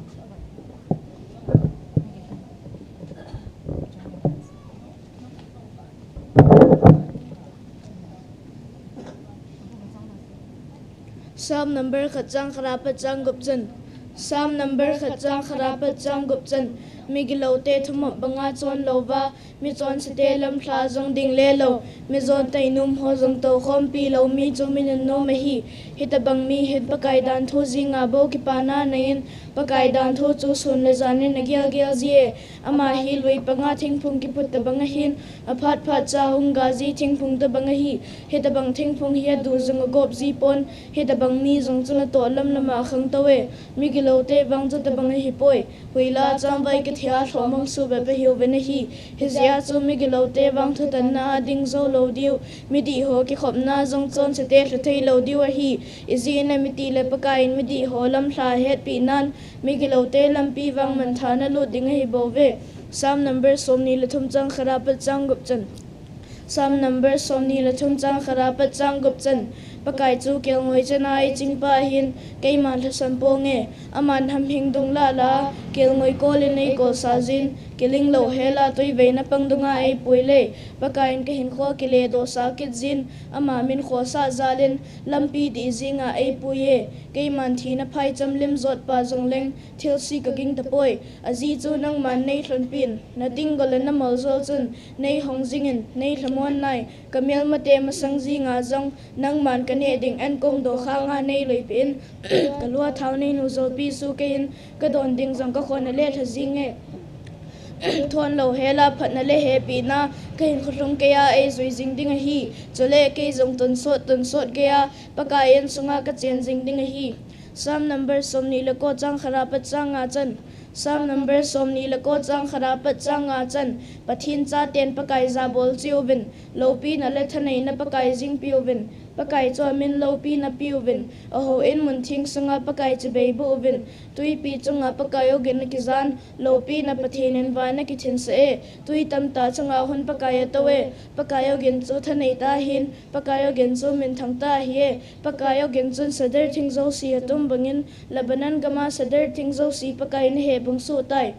Psalm number khat chang khat apat chang gup chan. Psalm number khat chang khat apat chang gup chan. Migilote thumop banga chon louva, michonsete lamlha jong ding le lou, mijon tainum ho jong toukhompi lou mi chu mi nunnom ahi. Hitabang mi hin Pakai danthu jinga bou kipana nei in, Pakai danthu chu sun le jan in agel gel jie. Ama hi lui panga thingphung kiphut tabang ahin, aphat phat cha hung ga ji thingphung tabang ahi. Hitabang thingphung hi adu jong agop ji pon, hitabang mi jong chu natoh lam lama khangtou e. Migilote vang chu tabang ahipoi. Huila changvai kithia lhomang su bep ahiuvin ahi. Hijeh a chu migilote vang thutanna a ding jou lou diu, midih ho kikhopna jong chonsete lha thei lou diu ahi. Ijeh inem itile Pakai in midih ho lamlha hetpeh nan, migilote lampi vang manthahna lut ding ahi bouve. Psalm number somni le thum chang khat apat chang gup chan. Psalm number somni le thum chang khat apat chang gup chan. Pakai chu kelngoi chana eichingpa ahin, keiman lhasam ponge. Aman hamhing dung lah lah a kelngoi kolin eikolsah jin, kiling louhel a tuiveina pang dunga eipuile. Pakai in kahinkho kiledohsah kit jin, ama min khosah jalin, lampi dih jinga eipuiye. Keiman thina phaicham lim jotpa jongleng, thilse kaging tapoi. Ajeh chu nangman neilhonpin, natinggol le namoljol chun, neihong jingin, neilhamon nai. Kamelmate masang jinga jong, nangman kaneh ding ankong dokhanga neiluipeh in, kalua thao neinu jolpi su keiyin, kadon ding jong kakhon aletha jinge. Thon louhel a phatna le hepina, kahinkho lhung keiya eijui jing ding ahi. Chule kei jong tonsot, tonsot keiya, Pakai in sunga kachen jing ding ahi. Psalm number somni le ko chang khat apat chang nga chan. Psalm number somni le ko chang khat apat chang nga chan. Pathen chaten Pakai jabol cheuvin, loupina le thaneina Pakai jingpiuvin, Pakai chu amin loupina piuvin, ahouin muntheng sunga Pakai chibai boh uvin, twipi chunga Pakai ogin akijan, loupina Pathen in van akithinsah e, twi tamtah chunga hun Pakai atou e. Pakai ogin chu thanei tah ahin, Pakai ogin chu minthang tah ahi e. Pakai ogin chun cedar thing jouse atum bangin, Lebanon gama cedar thing jouse Pakai in ahebung soh tai.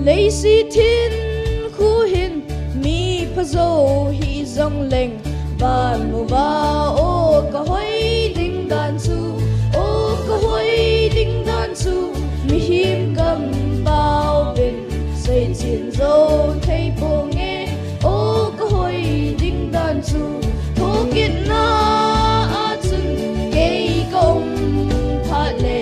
Leiset hinkho hin mi phajo hijong leng, van uva o kahoi ding dan chu, o kahoi ding dan chu, mihem kampao vin seichen jou thei ponge. O kahoi ding dan chu, thokitna a chun kei kaum phat le,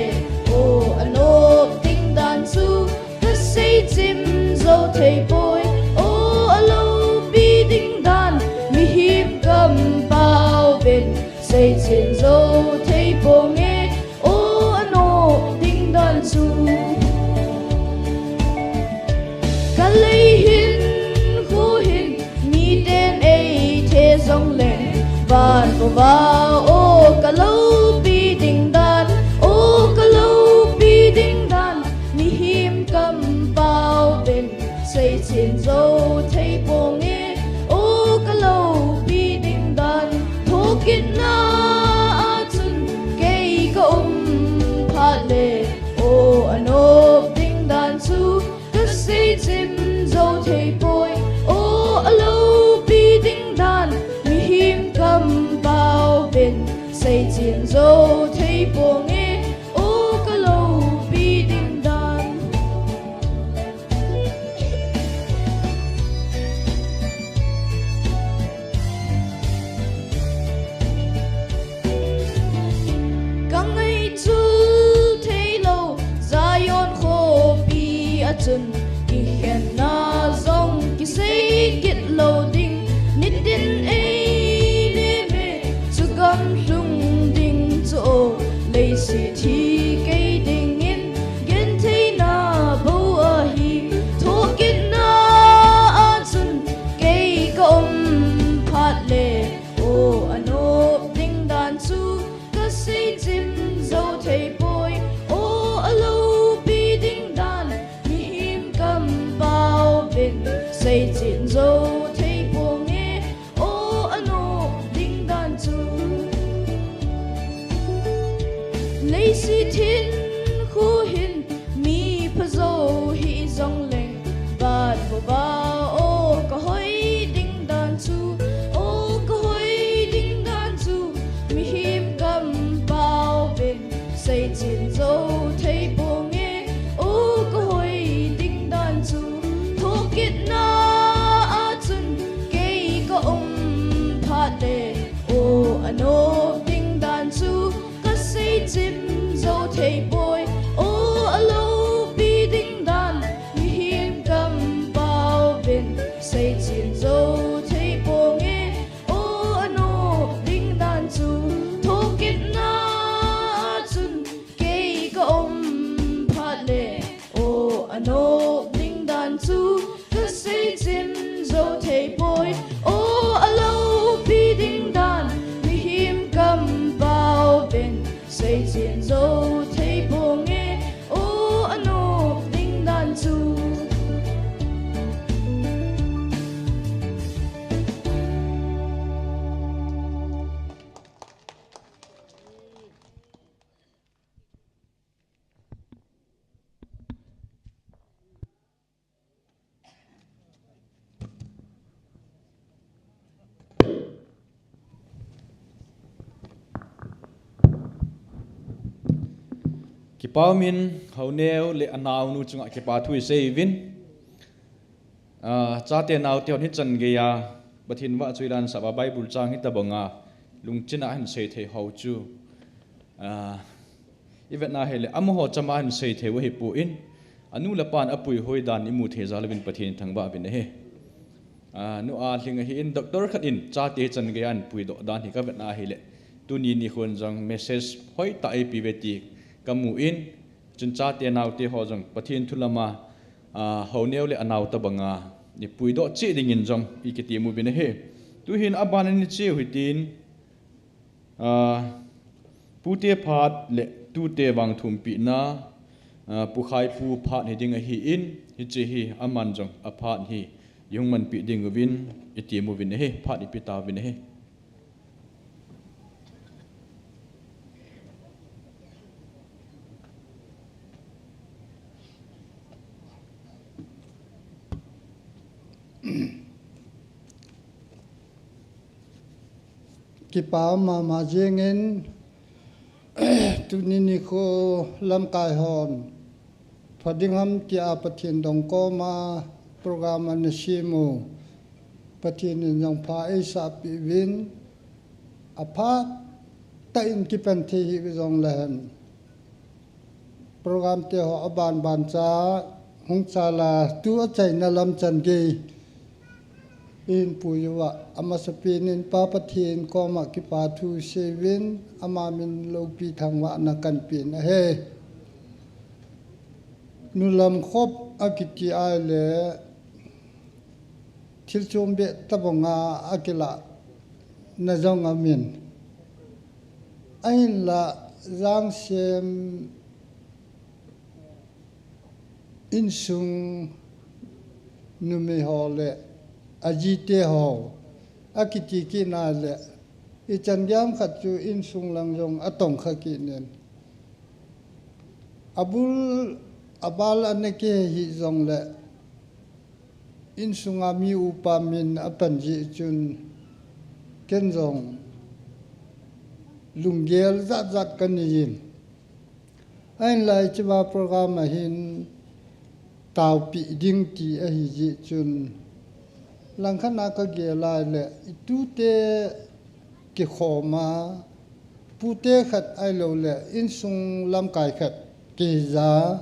o anop ding dan chu, kaseichen jou thei poi. O aloupi ding dan, mihem kampao vin seichen jou thei ponge. O anop ding dan chu, kalei hinkho hin miten eithe jong leng, van uva o kaloupi ding dan, o kaloupi ding dan, mihem kampao vin seichen jou thei ponge. O kaloupi ding dan, thokitna a chun kei kaum phat le, o anop ding dan chu, kaseichen jou thei poi. O aloupi ding dan, mihem kampao vin seichen jou thei ponge. O kaloupi ding dan. Kangailut theilou Zion khopi a chun, kikhenna jong kisei kit Paomin, Haoneo le anaonu chunga kipa thu isei uvin. Ah, chate naote hon hichan geiya Pathen vahchoi lansah a Bible chang hitobanga lungchina ahin seithei ho chu, ah, ivetna hileh amaho chama ahin seithei u ahipon, anu le apan apuihoi dan imu thei jal uvin Pathen thangvah uvin ahi. Ah, nu a lhing ahin, doctor khat in chate hichan geiya ahin puidoh dan hi kavetna hileh, tuni nikhon jong message hoitah eipe uve ti kamun, chun chate naote ho jong Pathen thu lama, ah, Haoneo le anao tobanga ipuidoh cheh dingin jong ikitem uvin ahi. Tuhin aban a icheu hitin, ah, pute phat le tute vangthumpina, ah, Pu Khaipu phat hiding ahin, hiche hi aman jong aphat hi ihung manpi ding uvin item uvin ahi, phat ipe tauvin ahi. Kipa mama jengin, tuni nikho lamkai hon pha ding ham tia Pathen dong koma program ana sem u, Pathen in jong pha eisah peh uvin, aphat tah in kipan thei hih jongle hen, program te ho aban ban cha hung chal a, tu achaina lam chan gei ihin pui uva, amasapen in Pa Pathen koma kipa thu sei uvin, ama min loupi thangvahna kahin pen ahi. Nulam khop akiti ahile, thil chom beh tobanga akilahna jong aumin, ahinlah Jangsem insung numei ho le ajite ho akiti kit na le, ichan gei ham khat chu insung lang jong atongkha kit in, abul abal ana kihei hih jongle, insunga mi upa min apan jeh chun ken jong lunggel jat jat kanei in. Ahinlah hiche a program a hin taopeh ding ti ahi jeh chun, langkhat a kagel a le, itute kikhom a, pute khat ahilouleh insung lamkai khat kihei a,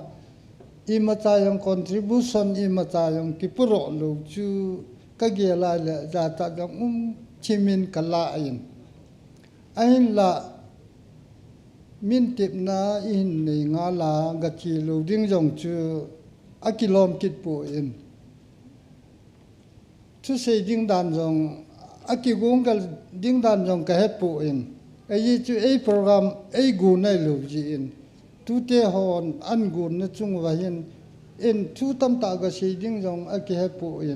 imacha jong contribution, imacha jong kipuidoh lou chu kagel a le, jachat jong um thim in kalah in. Ahinlah, min tepna ihin nei ngal a, gache lou ding jong chu akilom kit poi. Thusei ding dan jong, akigong gal ding dan jong kahe poi. Ajeh chu ei program eigon nailou jeh in, tute hon ahin gonna chung uva hin, in thu tamtah gasei ding jong akihe poi.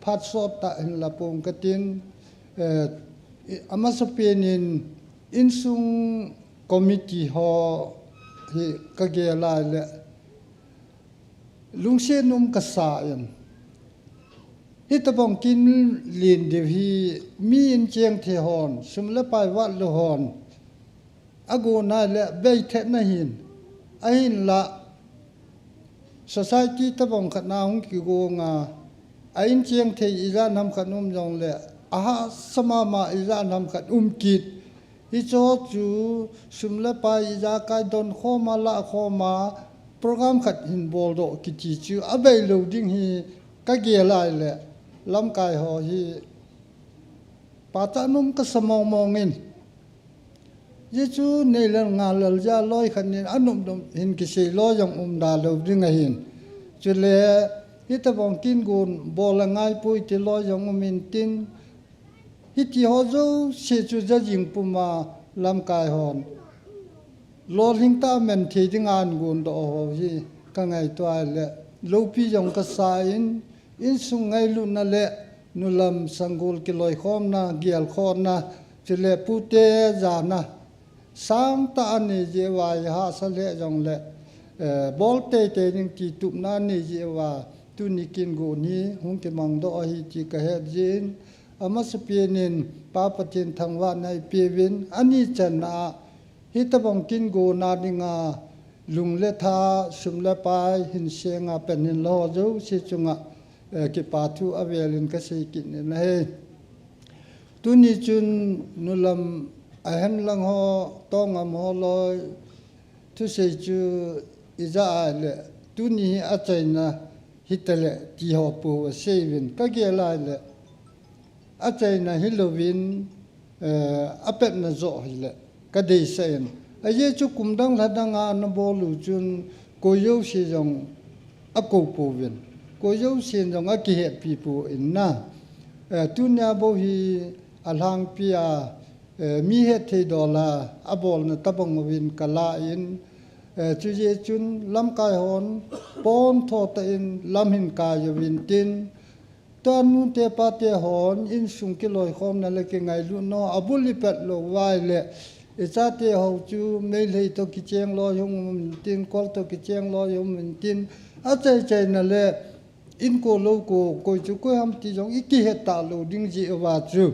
Phat sot tah hin la pong katin, eh, i-, amasapen in insung committee ho hi kagel a le, lungset um kasa in. Hitobang kin len diu hi mi incheng thei hon, sum le pai vat lou hon, agon a le bei thet na hin. Ahinlah, society tobang khat a hung kigong a, a incheng thei ijat ham khat um jongle, ahahsa mama ijat ham khat um kit. Hicho chu sum le pai ijakai don khom a, lah khom a, program khat hin boldoh kiti chu abei lou ding hi kagel a le, lamkai ho hi pachat um kasa mong mong in. Ajeh chu neilal ngalal jeh a loi khat in anop nop hin kisei loi jong um da lou ding ahin. Chule, hitobang kin gon bol angai poi ti loi jong um intin, hiti ho jouse chu jajing puma lamkai hon lolhing tah a man thei dinga ahin gondoh ho hi kangaito a le, loupi jong kasa in, insung ngailutna le nulam sanggol kiloikhomna, gelkhohna, chule pute jana, sangtah anei jeh uva, ihahsa lheh jongle, eh, bol teitei ding ti tupna anei jeh uva, tuni kin gon hi hung kimangdoh ahi ti kahet jeh in, amasapen in Pa Pathen thangvahna ipeuvin, ani channa a, hitobang kin gon a dinga, lung le tha, sum le pai, hin senga pen hin lo jouse chunga, eh, kipa thu avelin kasei kit in ahi. Tuni chun nulam ahem lang ho, tongam ho loi, thusei chu ija a le, tuni hi achaina hitale ti ho pu asei vin kagel a le, achaina hilouvin, eh, apetna jo hile kadeisah in. Ajeh chu kum dang lha danga nabol u chun koi jouse jong akou pouvin, koi jousen jong akihetpi pon na. Eh, tunia bou hi alhangpi a, eh, mi hetthei dola abolna tabang uvin kala in, eh, chujeh chun lamkai hon pon tho tah in lam hin kai uvin tin, tua nute pate hon insung kiloikhomna le kingailutna abul ipet lou uva le, ichate ho chu Meitei to kicheng loi hung um intin, Kol to kicheng loi hung um intin, achaichaina le inko lou ko, koi chu koi ham ti jong ikihet talou ding jeh uva chu,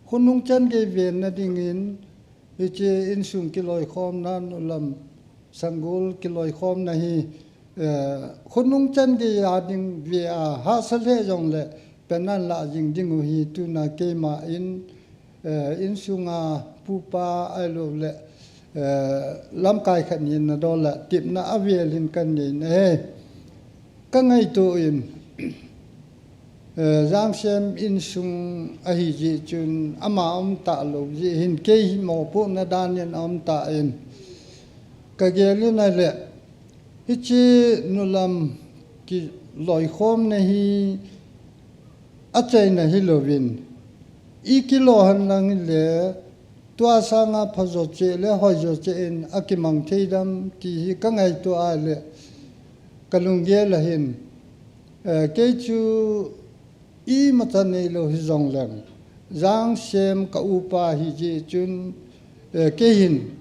khonung chan gei venna dingin, hiche insung kiloikhomna, nulam sanggol kiloikhomna hi, eh, khonung chan gei a ding ve a, hahsa lheh jongle pen ahin lah jing ding u hi tuna keima in, eh, insunga pupa ahilou le, eh, lamkai khat hina dola tepna avelin kanei in ahi. Kangaito in, eh, Jangsem insung ahi jeh chun ama aum talou jeh hin kei hi mopohna dan in aum tan, kagel in ahile, hiche nulam kiloikhomna hi achaina hilouvin, ikilo henlang hile, tua sanga phajo cheh le hoijo cheh in akimang thei dem ti hi kangaito a le, kalunggel ahin, eh, kei chu imacha neilou hijongleng, Jangsem ka upa ahi jeh chun, eh, kei hin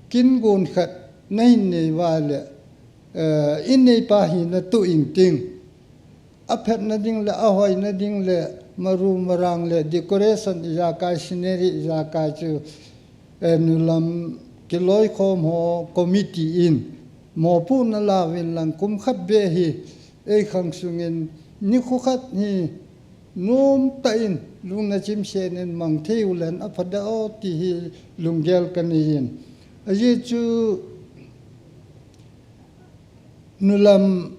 kin gon khat nahin nei uva le, eh, inneipa hina toh inting, aphetna ding le ahoina ding le maru marang le decoration ijakai, scenery ijakai chu, eh, nulam kiloikhom ho committee in mopohna lauvin lang kum khat beh hi eikhang sungin nikho khat hi nomtah in lungna chimsen in mang thei ulen apha deh o ti hi lunggel kanei in. Ajeh chu nulam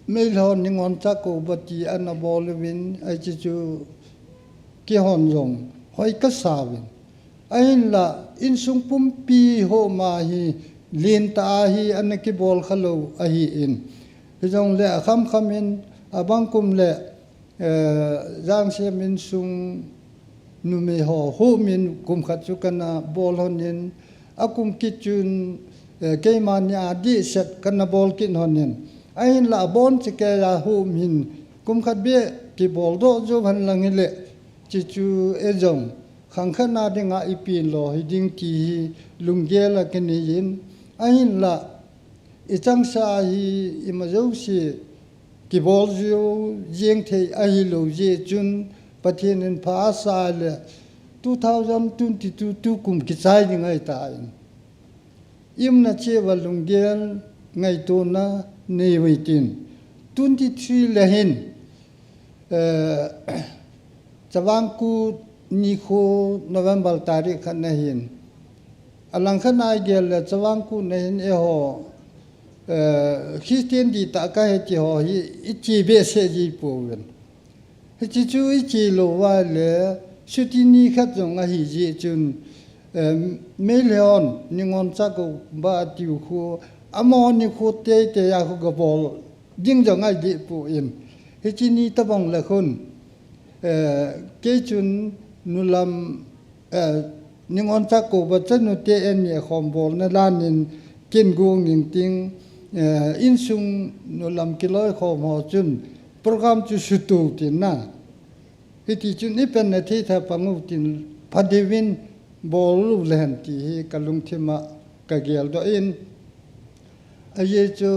Meilhei hon Ningon Chakouba ti ana bol uvin, hiche chu keihon jong hoi kasa uvin. Ahinla insung pumpi homa hi lentah a hi ana kibol khalou ahin. Hijongle akhamkham in abang kum le, eh, Jangsem insung numei ho hom in kum khat chu kana bol lhonin, akum kit chun, eh, keima nia dehset kana bol kit lhonin. Ahinla abon chekei a hom hin kum khat beh kibol doh jou henlang hile, hiche chu eijong khang khat na dinga ipen lou hiding ti hi lunggel a kanei in, ahinla ichangseh a hi ima jouse kibol jou jeng thei ahilou jeh chun Pathen in pha asa le two thousand twenty-two tukum kichai ding ahitan, iumna cheh uva lunggel ngaitona nei uvin tin, twenty-three le hin, eh, Chavang Kut nikho November tarik khat na hin, alangkhat na igel le Chavang Kut na hin eiho, eh, Christian dihtah kahi ti ho hi iche behseh ji pouvin. Hiche chu iche lou uva le chuti ni khat jong ahi jeh chun, eh, Meilhei hon Ningon Chakouba atiu khu, amaho nikho teitei a khu gabol ding jong ahi deh poi. Hiche ni tobang le khun, eh, kei chun nulam, eh, Ningon Chakouba chanu te eni akhom bolna lanin kin gong inting, eh, insung nulam kiloikhom ho chun program chu sutu tin na. Hiti chun ipen na thei tha pang u tin pha diuvin bol u lehen ti hi kalungthim a kagel doh in. Ajeh chu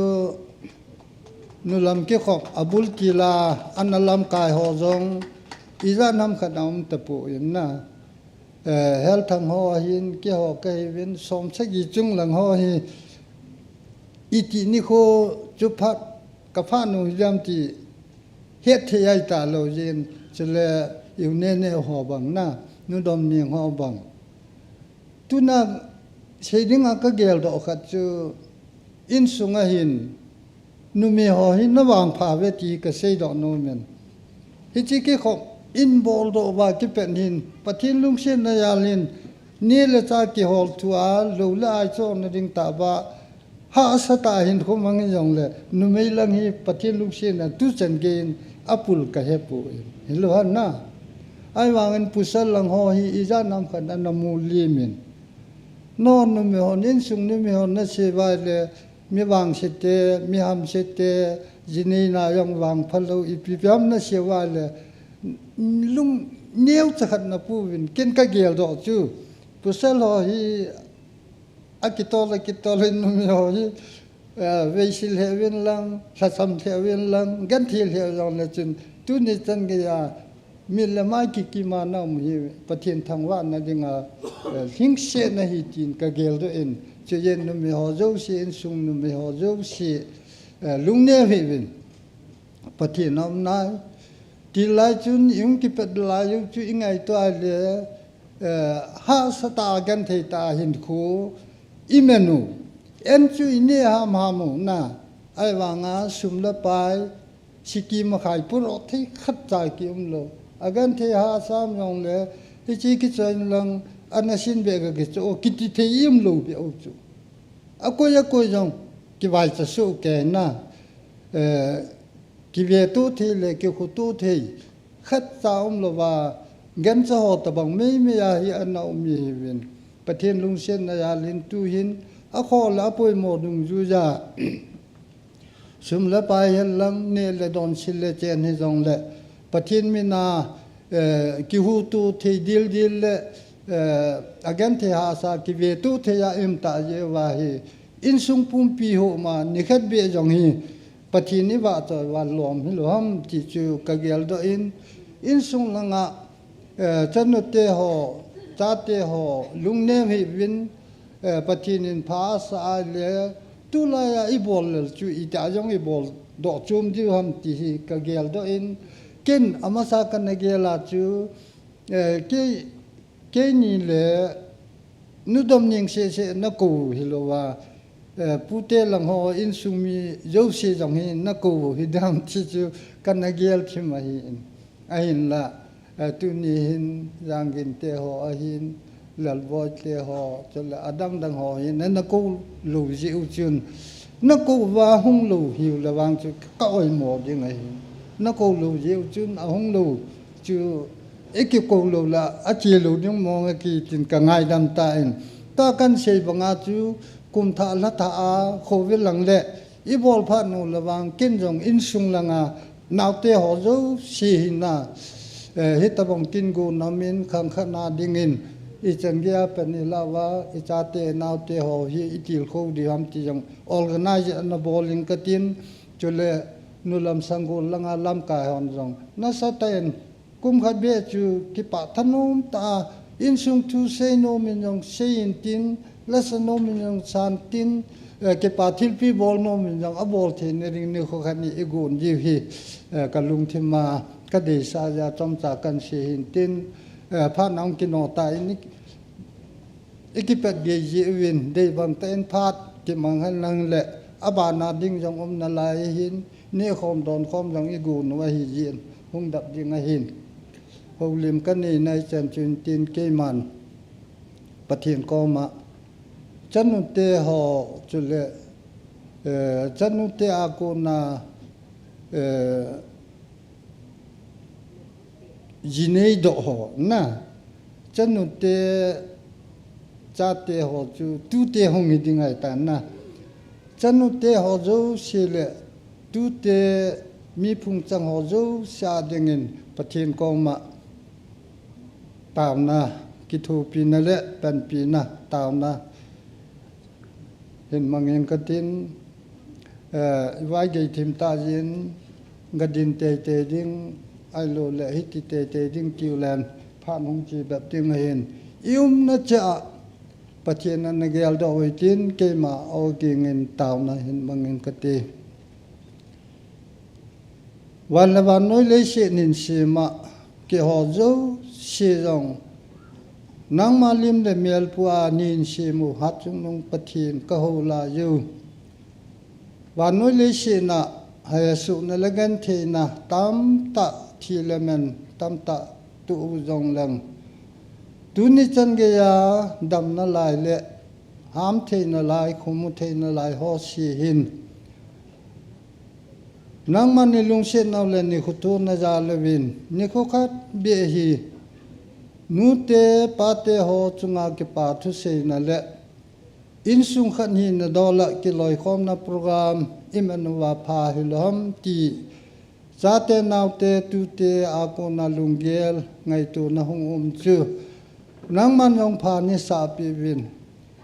nulam kikhop abul til a ana lamkai ho jong ijat ham khat aum tapon na. eh, Helthang ho ahin, keiho kahiuvin, som sagi chung lang ho hi, iti nikho chu phat, ka phat u hilam ti, hetthei ahitalou jin, chule, U Nene ho bang na, Nu Domning ho bang. Tuna, sei dinga ka geldoh khat chu, insunga hin, numei ho hi na vangpha uve ti ka seidoh nom in. Hiche kikhop in boldoh uva kipet hin, Pathen lungsetna jal in, neh le chah kihol thua, lou le ai chohna ding tah uva, hahsa tah a hinkho mang hijongle, numei lang hi Pathen lungsetna tuchan gei in apul ka hepoi. Hilou ham na. Ahivangin pasal lang ho hi ijat ham khat ana mu lim in. Nangho numei hon, insung numei hon nasei uva ahile, mi vangse te, mi hamse te, ji neina jong vangpha lou, ipi ipi ham nasei uva ahile, lung neocha khat napu uvin, ken ka geldoh chu. Pasal ho hi, akitol, akitol in numei ho hi, eh, veisil lheh uvin lang, lhasam lheh uvin lang, genthei lheh jongle chun, tuni chan geiya, mit le mai kikima na um hi, Pathen thangvahna dinga, eh, lhingsetna ahi tin ka geldoh in, chuin numei ho jouse, insung numei ho jouse, eh, lungneo hih uvin. Pathen aum nai. Tilai chun i hung kipat lai u chu i ngaito ahile, eh, hahsa tah a genthei tah a hinkho i man u. En chu i neh hamham u na. Ahivanga sum le pai, siki makhai puro thei khatcha kium lou. Agenthei hahsa um jongle, hiche kichoi lang, ana sin be ga kicho, kiti thei i um lou be u chu. Akoi akoi jong, kivaicha soh kei na. Eh, kiveto thei le kikhuto thei khatcha umlouva, gancha ho tobang meimei a hi ana um ihiuvin. Pathen lungsetna jal in tuhin, akhoh le apoimo dungjuija, sum le pai hihen lang, neh le don, sil le chen hijongle, Pathen mina, eh, kihuto thei dildil le, eh, agenthei hahsa kiveto thei a i um tah jeh uva hi, insung pumpi ho ma nikhat beh jong hi, Pathen i vahchoi uva lom hilou ham ti chu ka geldoh in, insung langa, eh, chanute ho, chate ho, lungnem hih uvin, eh, Pathen in pha asa ahile, tulai a i bol lel chu itih a jong i boldoh chom diu ham ti hi ka geldoh in, ken amasa kana gel a chu, eh, kei, keini le Nu Domning seh seh na kou u hilouva, eh, pute lang ho insung mi jouse jong hi na kou u hidem ti chu kana gel thim ahin. Ahinla, eh, tuni hin Janggin te ho ahin, Lalboi te ho, chule adang dang ho hin, na, na kou lou jeh u chun, na kou uva hung lou hiu le vang chu ka oimo ding ahi. Na kou lou jeh u chun ahung lou chu, i kikou lou le ache lou ding mong ahi tin ka ngaidam tan. Tua kan sei banga chu, kum thah lha thah a, khovel lang le, i bol phat u le vang ken jong insung langa, naote ho jouse hina, eh, hitobang kin gon aum in khangkhana dingin, ichan geiya pan i lah uva, i chate naote ho hi i tilkhou diu ham ti jong organize ana bol ing katin, chule Nu Lamsang gon langa lamkai hon jong nasatah in, kum khat beh chu kipah thanom tah a, insung thu sei nom in jong sei intin, la sa nom in jong sa intin, eh, kipah thilpi bol nom in jong abol theina ding nikho khat ni i gon diu hi, eh, ka lungthim a ka deisah jeh a chomcha kan sei hintin, eh, phat na hung kino tan i, i kipat gei jeh uvin, dei bang tah in phat kimang hen lang le, abana ding jong um nalai ahin, nehkhom donkhom jong i gon u ahi jeh in, hung dap ding ahin. Houlim ka neina i chan chu intin keiman Pathen koma, chanute ho chule, eh, chanute a kona, eh, ji neidoh ho na, chanute chate ho chu tute hung hi ding ahitan na. Chanute ho jouse le tute mi phungchang ho jouse a dingin Pathen koma taona, kithopina le panpina, taona hin mang ing katin, eh, i vai gei thim tah jeh in, ga din teitei ding, ahilou le hiti teitei ding tiu len, phat hung che bep ding ahin, i umna cheh a Pathen in nageldoh uvin tin, keima aw gingin taona hin mangin kati. Van le vannoi leiset nin sema keiho jouse jong, nangma lim le mel pua nin semu hatchungnung Pathen kahou laiyu. Vannoi leiset na haiya suhna le gentheina tamtah, thi le men tamtah tuh u jongleng, tuni chan geiya damna lai le hamtheina lai, khomu theina lai ho se hin, nangman nei lungset nau le nei khotona jal uvin, nei khokhat beh hi nute pate ho chunga kipa thuseina le insung khat hina dola kiloikhomna program imanuva pha hilou ham ti, chate naote tute a kona lunggel ngaitona hung um chu nangman jong pha nei sahpeh uvin.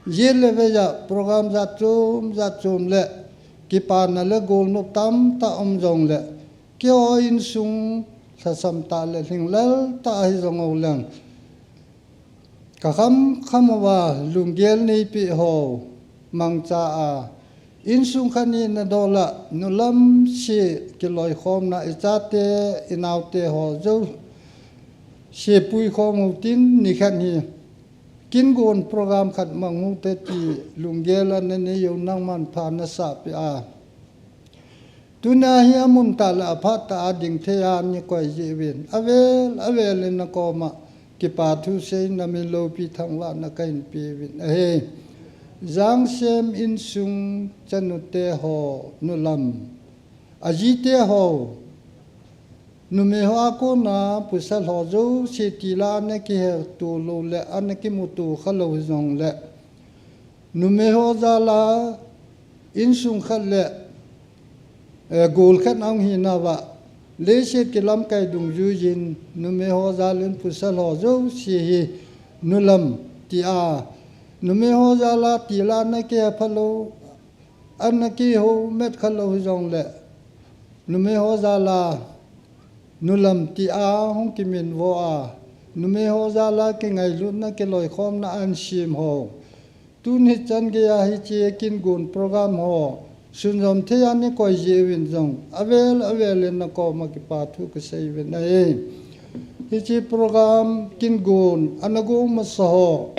Jeh le veiya program jat chom jat chom le kipana le golnop tamtah um jongle, keiho insung lhasam tah le lhinglel tah ahi jong uleng, kakham kham uva lunggel neipeh ho mangcha a, insung khat hina dola nulam se kiloikhomna, ichate inaote ho jouse puikhom utin, nikhat hi kin gon program khat mang ute ti lunggel ana neiyu nangman pha nasahpeh a, tuna hi amun tah le aphat tah a ding thei a nei koi jeh uvin, avel avel in nakoma kipa thusei na min loupi thangvahna kahin pe uvin ahi. Jangsem insung chanute ho nulam, ajite ho, numei ho a kona pasal ho jouse tila ana kiheto lou le ana kimuto khalou hijongle, numei ho jal a insung khat le, eh, gol khat ahung hinauva, leiset kilamkai dungjuiyin numei ho jal in pasal ho jouse hi nulam tia, numei ho jal a tila ana kihepha lou, ana kihoumet khalou hijongle, numei ho jal a nulam tia hung kiminvo a, numei ho jal a kingailutna kiloikhomna ahin sem ho, tuni chan geiya hiche kin gon program ho sunjom thei a nei koi jeh uvin jong, avel avel in nakoma kipa thu kasei uvin ahi. Hiche program kin gon ana go masa ho,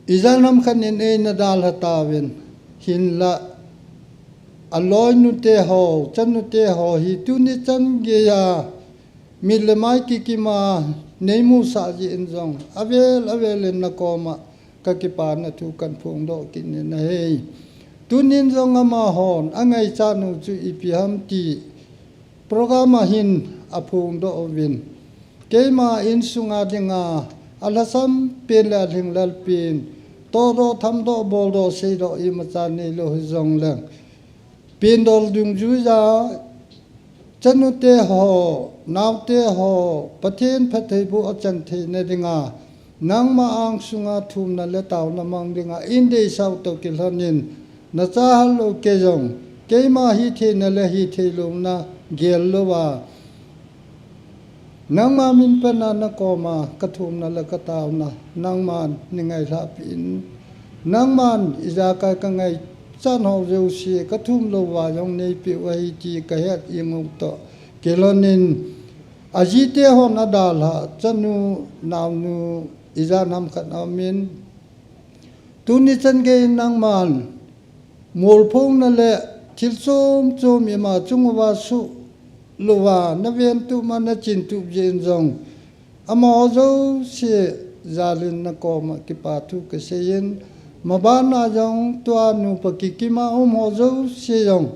ijat ham khat in eina dalha tauvin, hinla aloinute ho, chanute ho hi tuni chan geiya mit le mai kikima nei musah jeh in jong, avel avel in nakoma kakipana thu kahin phongdoh kit in ahi. Tunin jong amahon angaichat u chu ipi ham ti program a hin aphongdoh uvin, keima insunga dinga alhasam pen le alhinglel pen, tohdoh, thamdoh, boldoh, seidoh imacha neilou hijongleng, pendol dungjuiya chanute ho, naote ho, Pathen phattheiboh achan theina dinga, nangma angsunga thumna le taona mang dinga, in deisah u toh kilhonin, nachahal lou kei jong, keima hitheina le hitheilouna gel louva, nangma min pena nakoma kathumna le kataona, nangman nei ngailhahpeh in, nangman ijakai kangaichat ho jouse kathum louva jong neipeh u ahi ti kahet jing u toh kilhonin, ajite hon adalhah chanu, naonu, ijat ham khat aumin, tuni chan geiyin nangman molphongna le thil chom chom ima chunguva suh louva naventup a nachintup jeh in jong, amaho jouse jalin nakoma kipa thu kaseiyin, mabana jong tua nupa kikima umho jouse jong,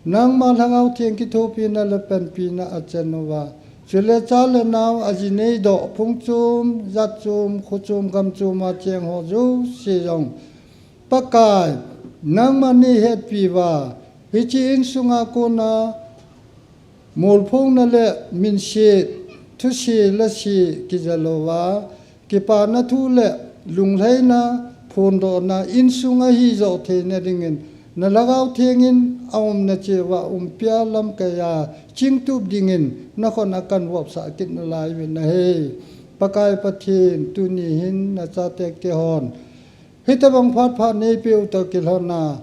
nangma Lhagao Theng kithopina le panpina achan uva, chule cha le nao, aji neidoh, phung chom, jat chom, kho chom, gam choma chengho jouse jong, Pakai, nangman neihetpi uva, hiche insunga kona molphongna le minset, thuse lase kija louva, kipana thu le lunglhaina, phondohna, insunga hijoh theina dingin, na Lhagao Thengin aumna cheh uva umpia lamkaiya chingtup dingin nakhut a kahin vopsah kit nalai uvin ahi. Pakai Pathen, tuni hin nachate kihon hitobang phat pha neipeu toh kilhona,